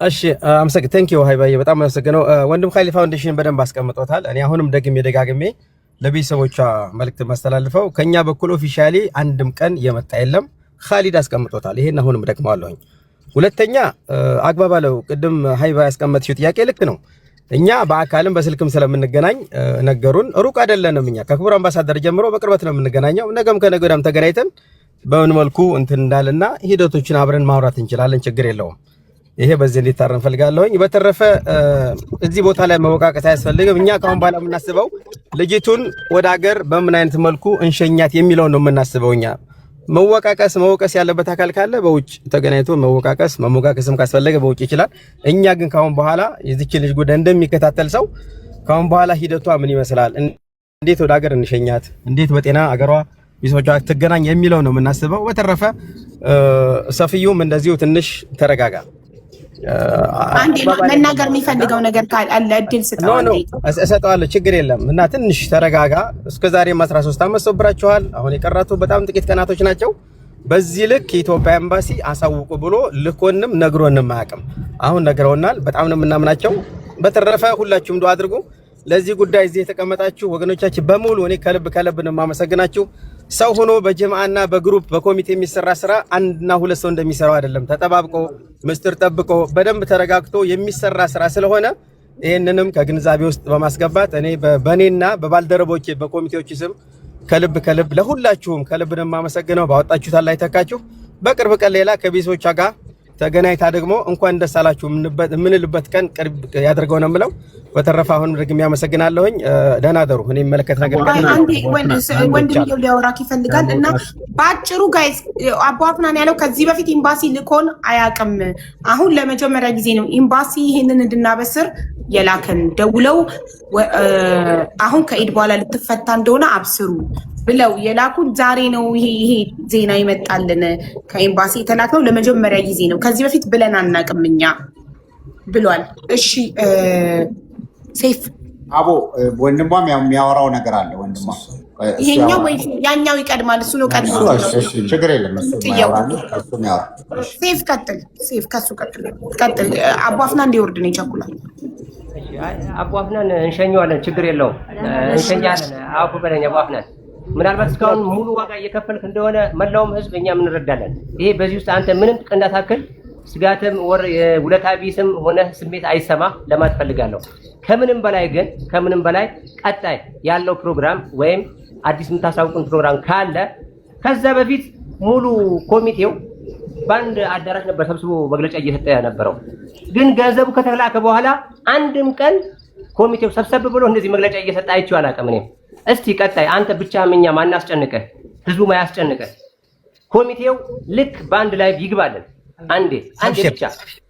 እሺ፣ አመሰግ thank you ሀይባዬ፣ በጣም አመሰግነው። ወንድም ካሊድ ፋውንዴሽን በደንብ አስቀምጦታል። እኔ አሁንም ደግሜ ደጋግሜ ለቤተሰቦቿ መልእክት ማስተላልፈው ከኛ በኩል officially አንድም ቀን የመጣ የለም። ካሊድ አስቀምጦታል። ይሄን አሁንም ደግመዋለሁኝ። ሁለተኛ አግባብ አለው። ቅድም ሀይባ ያስቀመጥሽው ጥያቄ ልክ ነው። እኛ በአካልም በስልክም ስለምንገናኝ ነገሩን ሩቅ አይደለንም። እኛ ከክቡር አምባሳደር ጀምሮ በቅርበት ነው የምንገናኘው። ነገም ከነገ ወዲያም ተገናኝተን በምን መልኩ እንትን እንዳልና ሂደቶችን አብረን ማውራት እንችላለን። ችግር የለውም። ይሄ በዚህ እንዲታረም ፈልጋለሁኝ። በተረፈ እዚህ ቦታ ላይ መወቃቀስ አያስፈልግም። እኛ ከአሁን በኋላ የምናስበው ልጅቱን ወደ ሀገር በምን አይነት መልኩ እንሸኛት የሚለውን ነው የምናስበው። እኛ መወቃቀስ መወቀስ ያለበት አካል ካለ በውጭ ተገናኝቶ መወቃቀስ መሞቃቀስም ካስፈለገ በውጭ ይችላል። እኛ ግን ከአሁን በኋላ የዚችን ልጅ ጉዳይ እንደሚከታተል ሰው ከአሁን በኋላ ሂደቷ ምን ይመስላል፣ እንዴት ወደ ሀገር እንሸኛት፣ እንዴት በጤና አገሯ ቤተሰቦቿ ትገናኝ የሚለው ነው የምናስበው። በተረፈ ሰፊዩም እንደዚሁ ትንሽ ተረጋጋ። አንዴ መናገር የሚፈልገው ነገር ካለ እድል ስጠው። No፣ እሰጠዋለሁ፣ ችግር የለም። እና ትንሽ ተረጋጋ። እስከ ዛሬም 13 ዓመት ሰብራችኋል። አሁን የቀራቱ በጣም ጥቂት ቀናቶች ናቸው። በዚህ ልክ የኢትዮጵያ ኤምባሲ አሳውቁ ብሎ ልኮንም ነግሮንም አያውቅም። አሁን ነግረውናል። በጣም ነው የምናምናቸው። በተረፈ ሁላችሁም ዱአ አድርጉ። ለዚህ ጉዳይ እዚህ የተቀመጣችሁ ወገኖቻችን በሙሉ እኔ ከልብ ከልብ ነው የማመሰግናችሁ። ሰው ሆኖ በጀማዓና በ group በኮሚቴ የሚሰራ ስራ አንድና ሁለት ሰው እንደሚሰራው አይደለም። ተጠባብቆ ምስጢር ጠብቆ በደንብ ተረጋግቶ የሚሰራ ስራ ስለሆነ ይህንንም ከግንዛቤ ውስጥ በማስገባት እኔ በእኔና በባልደረቦቼ በኮሚቴዎች ስም ከልብ ከልብ ለሁላችሁም ከልብ ነው የማመሰግነው። ባወጣችሁት አላህ ይተካችሁ። በቅርብ ቀን ሌላ ከቤተሰቦቿ ጋር ተገናኝታ ደግሞ እንኳን ደስ አላችሁ የምንልበት ቀን ቅርብ ያድርገው ነው የምለው። በተረፈ አሁንም ደግሜ አመሰግናለሁኝ። ደህና ደሩ። እኔ የሚመለከት ነገር አንዴ ወንድምየው ሊያወራክ ይፈልጋል እና በአጭሩ guys፣ አቦ አፍናን ያለው ከዚህ በፊት ኤምባሲ ልኮን አያውቅም። አሁን ለመጀመሪያ ጊዜ ነው ኤምባሲ ይህንን እንድናበስር የላከን። ደውለው አሁን ከኢድ በኋላ ልትፈታ እንደሆነ አብስሩ ብለው የላኩን ዛሬ ነው። ይሄ ዜና ይመጣልን ከኤምባሲ የተላከው ለመጀመሪያ ጊዜ ነው። ከዚህ በፊት ብለን አናውቅም እኛ ብሏል። እሺ ሴፍ። አቦ፣ ወንድሟም የሚያወራው ነገር አለ። ወንድሟ። ይሄኛው ወይ ያኛው ይቀድማል። እሱ ነው ቀድሞ። ችግር የለም። እሱ ሴፍ ቀጥል። ሴፍ ከሱ ቀጥል፣ ቀጥል። አቦ አፍና እንዲወርድ ነው ይቸኩላል። አቦ አፍናን እንሸኘዋለን። ችግር የለውም፣ እንሸኛለን። አፉ በለኝ አቦ አፍናን። ምናልባት እስካሁን ሙሉ ዋጋ እየከፈልክ እንደሆነ መላውም ህዝብ እኛም እንረዳለን። ይሄ በዚህ ውስጥ አንተ ምንም ቅንጣት ታክል ስጋትም ወር ውለታ ቢስም ሆነ ስሜት አይሰማ ለማለት ፈልጋለሁ። ከምንም በላይ ግን ከምንም በላይ ቀጣይ ያለው ፕሮግራም ወይም አዲስ የምታሳውቁን ፕሮግራም ካለ ከዛ በፊት ሙሉ ኮሚቴው በአንድ አዳራሽ ነበር ሰብስቦ መግለጫ እየሰጠ የነበረው። ግን ገንዘቡ ከተላከ በኋላ አንድም ቀን ኮሚቴው ሰብሰብ ብሎ እንደዚህ መግለጫ እየሰጠ አይቼው አላውቅም። እኔም እስቲ ቀጣይ አንተ ብቻህን እኛ ማናስጨንቅህ፣ ህዝቡ ማያስጨንቅህ፣ ኮሚቴው ልክ በአንድ ላይ ይግባልን አንዴ አንዴ ብቻ።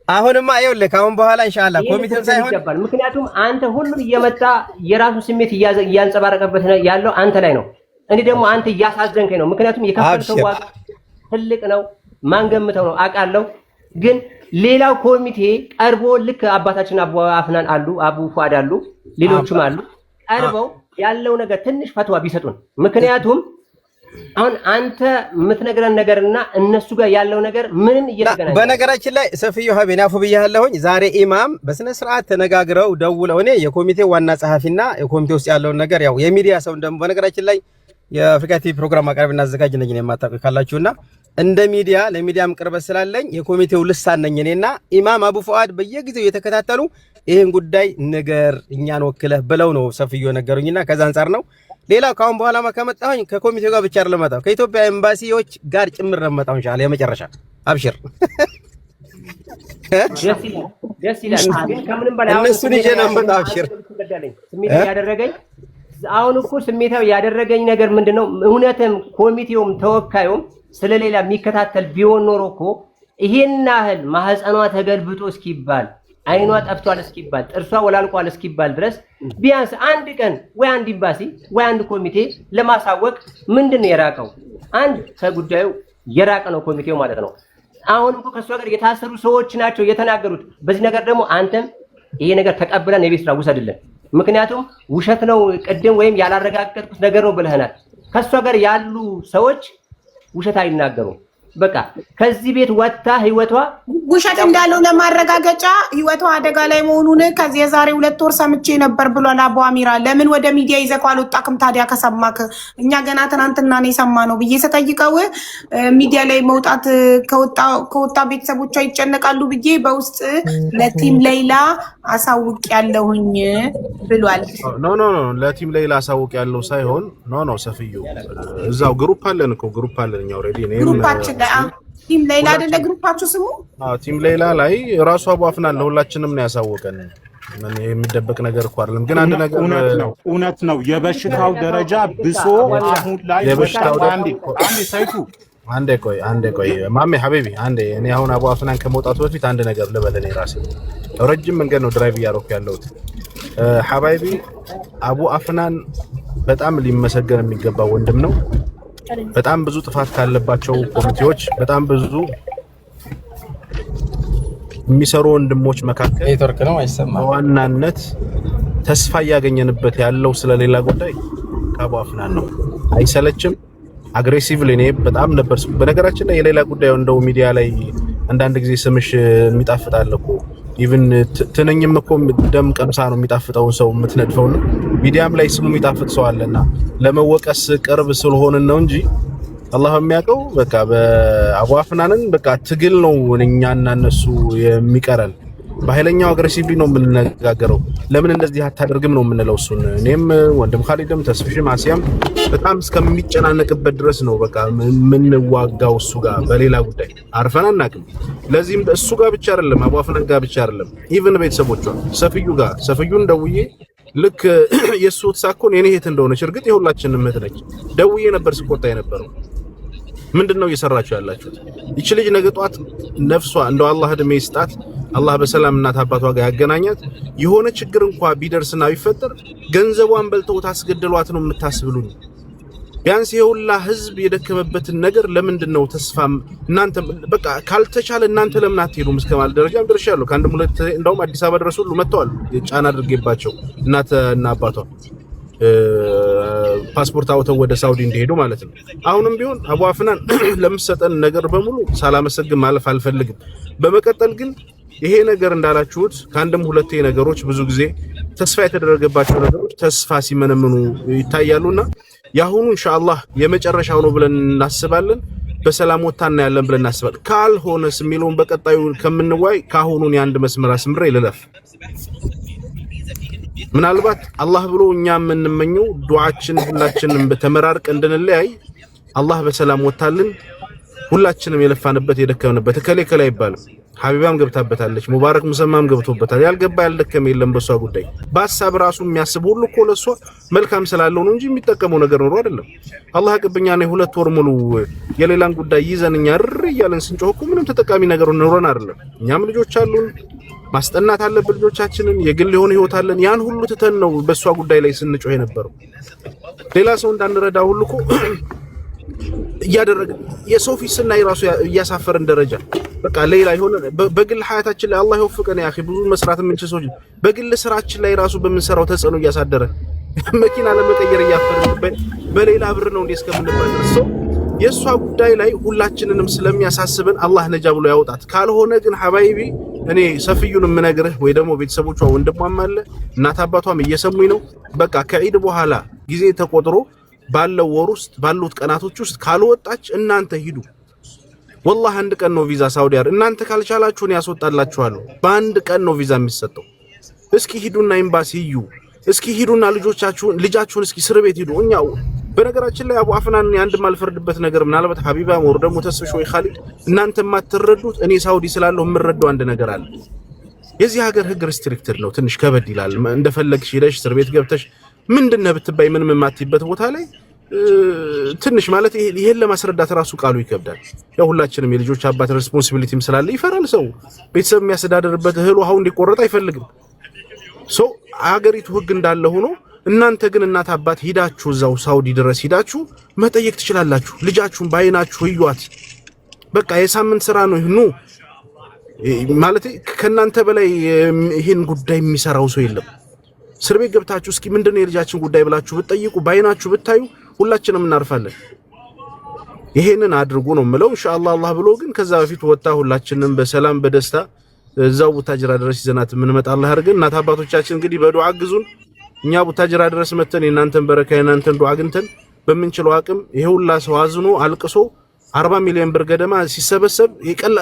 አሁንማ ይኸውልህ ከአሁን በኋላ ኢንሻአላህ ይሄ ኮሚቴው ሊሰጠን ሳይሆን ይገባል። ምክንያቱም አንተ ሁሉም እየመጣ የራሱ ስሜት እያንጸባረቀበት ያለው አንተ ላይ ነው። እኔ ደግሞ አንተ እያሳዘንከኝ ነው። ምክንያቱም የከፈልከው አብሽር ዋጋ ትልቅ ነው፣ ማንገምተው ነው አውቃለሁ። ግን ሌላው ኮሚቴ ቀርቦ ልክ አባታችን አቡ አፍናን አሉ፣ አቡ ፉአድ አሉ፣ ሌሎቹም አሉ፣ ቀርበው ያለው ነገር ትንሽ ፈትዋ ቢሰጡን። ምክንያቱም አሁን አንተ የምትነግረን ነገርና እነሱ ጋር ያለው ነገር ምንም እየተገናኘ በነገራችን ላይ ሰፊዩ ሀቢን አፉ ብያለሁኝ። ዛሬ ኢማም በስነ ስርዓት ተነጋግረው ደውለው እኔ የኮሚቴው ዋና ጸሐፊና የኮሚቴ ውስጥ ያለውን ነገር ያው የሚዲያ ሰው እንደም በነገራችን ላይ የአፍሪካ ቲቪ ፕሮግራም አቅራቢና አዘጋጅ ነኝ የማታውቁ ካላችሁና እንደ ሚዲያ ለሚዲያም ቅርበት ስላለኝ የኮሚቴው ልሳን ነኝ እኔና ኢማም አቡ ፉአድ በየጊዜው የተከታተሉ ይህን ጉዳይ ንገር እኛን ወክለህ ብለው ነው ሰፍዮ ነገሩኝና ከዛ አንጻር ነው። ሌላው ከአሁን በኋላማ ከመጣሁኝ ከኮሚቴው ጋር ብቻ አይደለም መጣሁ ከኢትዮጵያ ኤምባሲዎች ጋር ጭምር ነው የምመጣው። ኢንሻአላህ የመጨረሻ አብሽር ደስ ይላል፣ ደስ ይላል። ግን ከምንም በላይ አሁን እነሱን ይዤ ነው የምመጣው። አብሽር ስሜታዊ ያደረገኝ አሁን እኮ ስሜታዊ ያደረገኝ ነገር ምንድን ነው? እውነትም ኮሚቴውም ተወካዩም ስለሌላ የሚከታተል ቢሆን ኖሮ እኮ ይሄን ያህል ማህፀኗ ተገልብጦ እስኪባል፣ አይኗ ጠፍቷል እስኪባል፣ ጥርሷ ወላልቋል እስኪባል ድረስ ቢያንስ አንድ ቀን ወይ አንድ ኤምባሲ ወይ አንድ ኮሚቴ ለማሳወቅ ምንድን ነው የራቀው? አንድ ከጉዳዩ የራቀ ነው ኮሚቴው ማለት ነው። አሁን እኮ ከእሷ ጋር የታሰሩ ሰዎች ናቸው የተናገሩት። በዚህ ነገር ደግሞ አንተም ይሄ ነገር ተቀብለን የቤት ስራ ውሰድልን። ምክንያቱም ውሸት ነው ቅድም ወይም ያላረጋገጥኩት ነገር ነው ብለህናል። ከእሷ ጋር ያሉ ሰዎች ውሸት አይናገሩም። በቃ ከዚህ ቤት ወጥታ ህይወቷ ውሸት እንዳለው ለማረጋገጫ ህይወቷ አደጋ ላይ መሆኑን ከዚህ የዛሬ 2 ወር ሰምቼ ነበር ብሏል አቡ አሚራ። ለምን ወደ ሚዲያ ይዘህ አልወጣክም ታዲያ ከሰማክ? እኛ ገና ትናንትና ነው የሰማነው ብዬ ስጠይቀው ሚዲያ ላይ መውጣት ከወጣ ቤተሰቦቿ ይጨነቃሉ ብዬ በውስጥ ለ team ሌይላ አሳውቅ ያለሁኝ ብሏል። No, no, no፣ ለ team ሌይላ አሳውቅ ያለው ሳይሆን፣ no, no፣ ሰፍዩ እዛው group አለን እኮ፣ group አለን እኛ already። እኔም group ኣችን ላይ team ሌይላ አይደለ group ኣችሁ ስሙ? አዎ፣ team ሌይላ ላይ ራሱ አቡ አፍናን ለሁላችንም ነው ያሳወቀን። ምን የሚደበቅ ነገር እኮ አይደለም። ግን አንድ ነገር እውነት ነው፣ እውነት ነው። የበሽታው ደረጃ ብሶ አሁን ላይ የበሽታው አንዴ አንዴ ሰይፉ። አንዴ ቆይ፣ አንዴ ቆይ ማሜ حبيبي አንዴ። እኔ አሁን አቡ አፍናን ከመውጣቱ በፊት አንድ ነገር ልበል። እኔ ራሴ ረጅም መንገድ ነው drive እያደረኩ ያለሁት። حبايبي አቡ አፍናን በጣም ሊመሰገን የሚገባ ወንድም ነው። በጣም ብዙ ጥፋት ካለባቸው ኮሚቴዎች፣ በጣም ብዙ የሚሰሩ ወንድሞች መካከል ኔትወርክ ነው አይሰማም። በዋናነት ተስፋ እያገኘንበት ያለው ስለሌላ ጉዳይ ከአቡ አፍናን ነው። አይሰለችም። Aggressive እኔ በጣም ነበር። በነገራችን ላይ የሌላ ጉዳይ እንደው ሚዲያ ላይ አንዳንድ ጊዜ ስምሽ የሚጣፍጣል እኮ፣ even ትንኝም እኮ ደም ቀምሳ ነው የሚጣፍጠውን ሰው የምትነድፈውና ሚዲያም ላይ ስሙ የሚጣፍጥ ሰው አለና ለመወቀስ ቅርብ ስለሆንን ነው እንጂ አላህ የሚያውቀው በቃ በአቡ አፍናንን በቃ ትግል ነው እኛና እነሱ የሚቀረን። በኃይለኛው aggressively ነው የምንነጋገረው። ለምን እንደዚህ አታደርግም ነው የምንለው እሱን። እኔም ወንድም ካሊድም ተስፍሽም አሲያም በጣም እስከሚጨናነቅበት ድረስ ነው በቃ የምንዋጋው እሱ ጋር። በሌላ ጉዳይ አርፈን አናውቅም። ለዚህም እሱ ጋር ብቻ አይደለም፣ አቡ አፍናን ጋር ብቻ አይደለም፣ even ቤተሰቦቿ ሰፍዩ ጋር፣ ሰፍዩን ደውዬ ልክ የእሱ ሳኮን የኔ እህት እንደሆነች፣ እርግጥ የሁላችንም እህት ነች። ደውዬ ነበር ስቆጣ የነበረው። ምንድን ነው እየሰራችሁ ያላችሁት? ይቺ ልጅ ነገ ጧት ነፍሷ እንደው አላህ እድሜ ይስጣት፣ አላህ በሰላም እናት አባቷ ጋር ያገናኛት። የሆነ ችግር እንኳ ቢደርስና ቢፈጠር ገንዘቧን በልተው ታስገድሏት ነው የምታስብሉኝ? ቢያንስ የሁላ ህዝብ የደከመበትን ነገር ለምንድን ነው ተስፋ እናንተ በቃ ካልተቻለ እናንተ ለምን አትሄዱም እስከ ማለት ደረጃም ደርሻለሁ። ከአንድም ሁለት እንደውም አዲስ አበባ ድረስ ሁሉ መጥተዋል። ጫና አድርጌባቸው እናት እና አባቷ ፓስፖርት አውጥተው ወደ ሳውዲ እንዲሄዱ ማለት ነው። አሁንም ቢሆን አቡ አፍናን ለምሰጠን ነገር በሙሉ ሳላመሰግን ማለፍ አልፈልግም። በመቀጠል ግን ይሄ ነገር እንዳላችሁት ከአንድም ሁለቴ ነገሮች ብዙ ጊዜ ተስፋ የተደረገባቸው ነገሮች ተስፋ ሲመነምኑ ይታያሉና የአሁኑ ኢንሻአላህ የመጨረሻው ነው ብለን እናስባለን። በሰላም ወጥታ እናያለን ብለን እናስባለን። ካልሆነስ የሚለውን በቀጣዩ ከምንዋይ ከአሁኑን የአንድ መስመር አስምሬ ልለፍ። ምናልባት አላህ ብሎ እኛ የምንመኘው ዱዓችን ሁላችንም በተመራርቅ እንድንለያይ አላህ በሰላም ወታልን ሁላችንም የለፋንበት የደከምንበት እከሌ እከሌ አይባልም። ሀቢባም ገብታበታለች። ሙባረክ ሙሰማም ገብቶበታል። ያልገባ ያልደከመ የለም በሷ ጉዳይ። በሀሳብ ራሱ የሚያስብ ሁሉ እኮ ለሷ መልካም ስላለው ነው እንጂ የሚጠቀመው ነገር ኖሮ አይደለም። አላህ ቅብኛ ነው። 2 ወር ሙሉ የሌላን ጉዳይ ይዘን እኛ እር እያለን ስንጮህ እኮ ምንም ተጠቃሚ ነገር ኖረን አይደለም። እኛም ልጆች አሉን፣ ማስጠናት አለብን ልጆቻችንን። የግል የሆነ ህይወት አለን። ያን ሁሉ ትተን ነው በእሷ ጉዳይ ላይ ስንጮህ የነበረው። ሌላ ሰው እንዳንረዳ ሁሉ እኮ እያደረግን የሰው ፊት ስናይ ራሱ እያሳፈረን ደረጃ በቃ ሌላ የሆነ በግል ሀያታችን ላይ፣ አላህ ይወፍቀን ያ ብዙ መስራት የምንችል ሰዎች፣ በግል ስራችን ላይ ራሱ በምንሰራው ተጽዕኖ እያሳደረ መኪና ለመቀየር እያፈርን በሌላ ብር ነው እንዴ እስከምንባል ድረስ። ሰው የእሷ ጉዳይ ላይ ሁላችንንም ስለሚያሳስብን አላህ ነጃ ብሎ ያውጣት። ካልሆነ ግን ሐባይቢ እኔ ሰፍዩን የምነግርህ ወይ ደግሞ ቤተሰቦቿ ወንድሟም አለ እናት አባቷም እየሰሙኝ ነው። በቃ ከዒድ በኋላ ጊዜ ተቆጥሮ ባለው ወር ውስጥ ባሉት ቀናቶች ውስጥ ካልወጣች እናንተ ሂዱ። ወላሂ አንድ ቀን ነው ቪዛ ሳውዲ አረቢያ። እናንተ ካልቻላችሁ እኔ ያስወጣላችኋለሁ። በአንድ ቀን ነው ቪዛ የሚሰጠው። እስኪ ሂዱና ኤምባሲ እዩ። እስኪ ሂዱና ልጆቻችሁን ልጃችሁን እስኪ እስር ቤት ሂዱ። እኛው በነገራችን ላይ አቡ አፍናን አንድ የማልፈርድበት ነገር ምናልባት ሀቢባ ወር ደግሞ ተስፍሽ ወይ ካሊድ እናንተ የማትረዱት እኔ ሳውዲ ስላለሁ የምረዳው አንድ ነገር አለ። የዚህ ሀገር ህግ restricted ነው፣ ትንሽ ከበድ ይላል። እንደፈለግሽ ሄደሽ እስር ቤት ገብተሽ ምንድን ነህ ብትባይ ምንም የማትይበት ቦታ ላይ ትንሽ ማለት ይሄን ለማስረዳት ራሱ ቃሉ ይከብዳል። ያው ሁላችንም የልጆች አባት responsibility ም ስላለ ይፈራል ሰው። ቤተሰብ የሚያስተዳድርበት እህል ውሃው እንዲቆረጥ አይፈልግም። So ሀገሪቱ ህግ እንዳለ ሆኖ እናንተ ግን እናት አባት ሂዳችሁ እዛው ሳውዲ ድረስ ሂዳችሁ መጠየቅ ትችላላችሁ። ልጃችሁን በአይናችሁ እዩዋት። በቃ የሳምንት ስራ ነው። ኑ ማለት ከእናንተ በላይ ይሄን ጉዳይ የሚሰራው ሰው የለም። እስር ቤት ገብታችሁ እስኪ ምንድነው የልጃችን ጉዳይ ብላችሁ ብትጠይቁ፣ በአይናችሁ ብታዩ ሁላችንም እናርፋለን። ይሄንን አድርጉ ነው የምለው። ኢንሻአላህ አላህ ብሎ ግን ከዛ በፊት ወጣ ሁላችንም በሰላም በደስታ እዛው ቡታጅራ ድረስ ይዘናት የምንመጣ አላህ አድርገን። እናት አባቶቻችን እንግዲህ በዱዓ አግዙን። እኛ ቡታጅራ ድረስ መተን የእናንተን በረካ የእናንተን ዱዓ አግኝተን በምንችለው አቅም ይሄ ሁላ ሰው አዝኖ አልቅሶ 40 ሚሊዮን ብር ገደማ ሲሰበሰብ የቀላ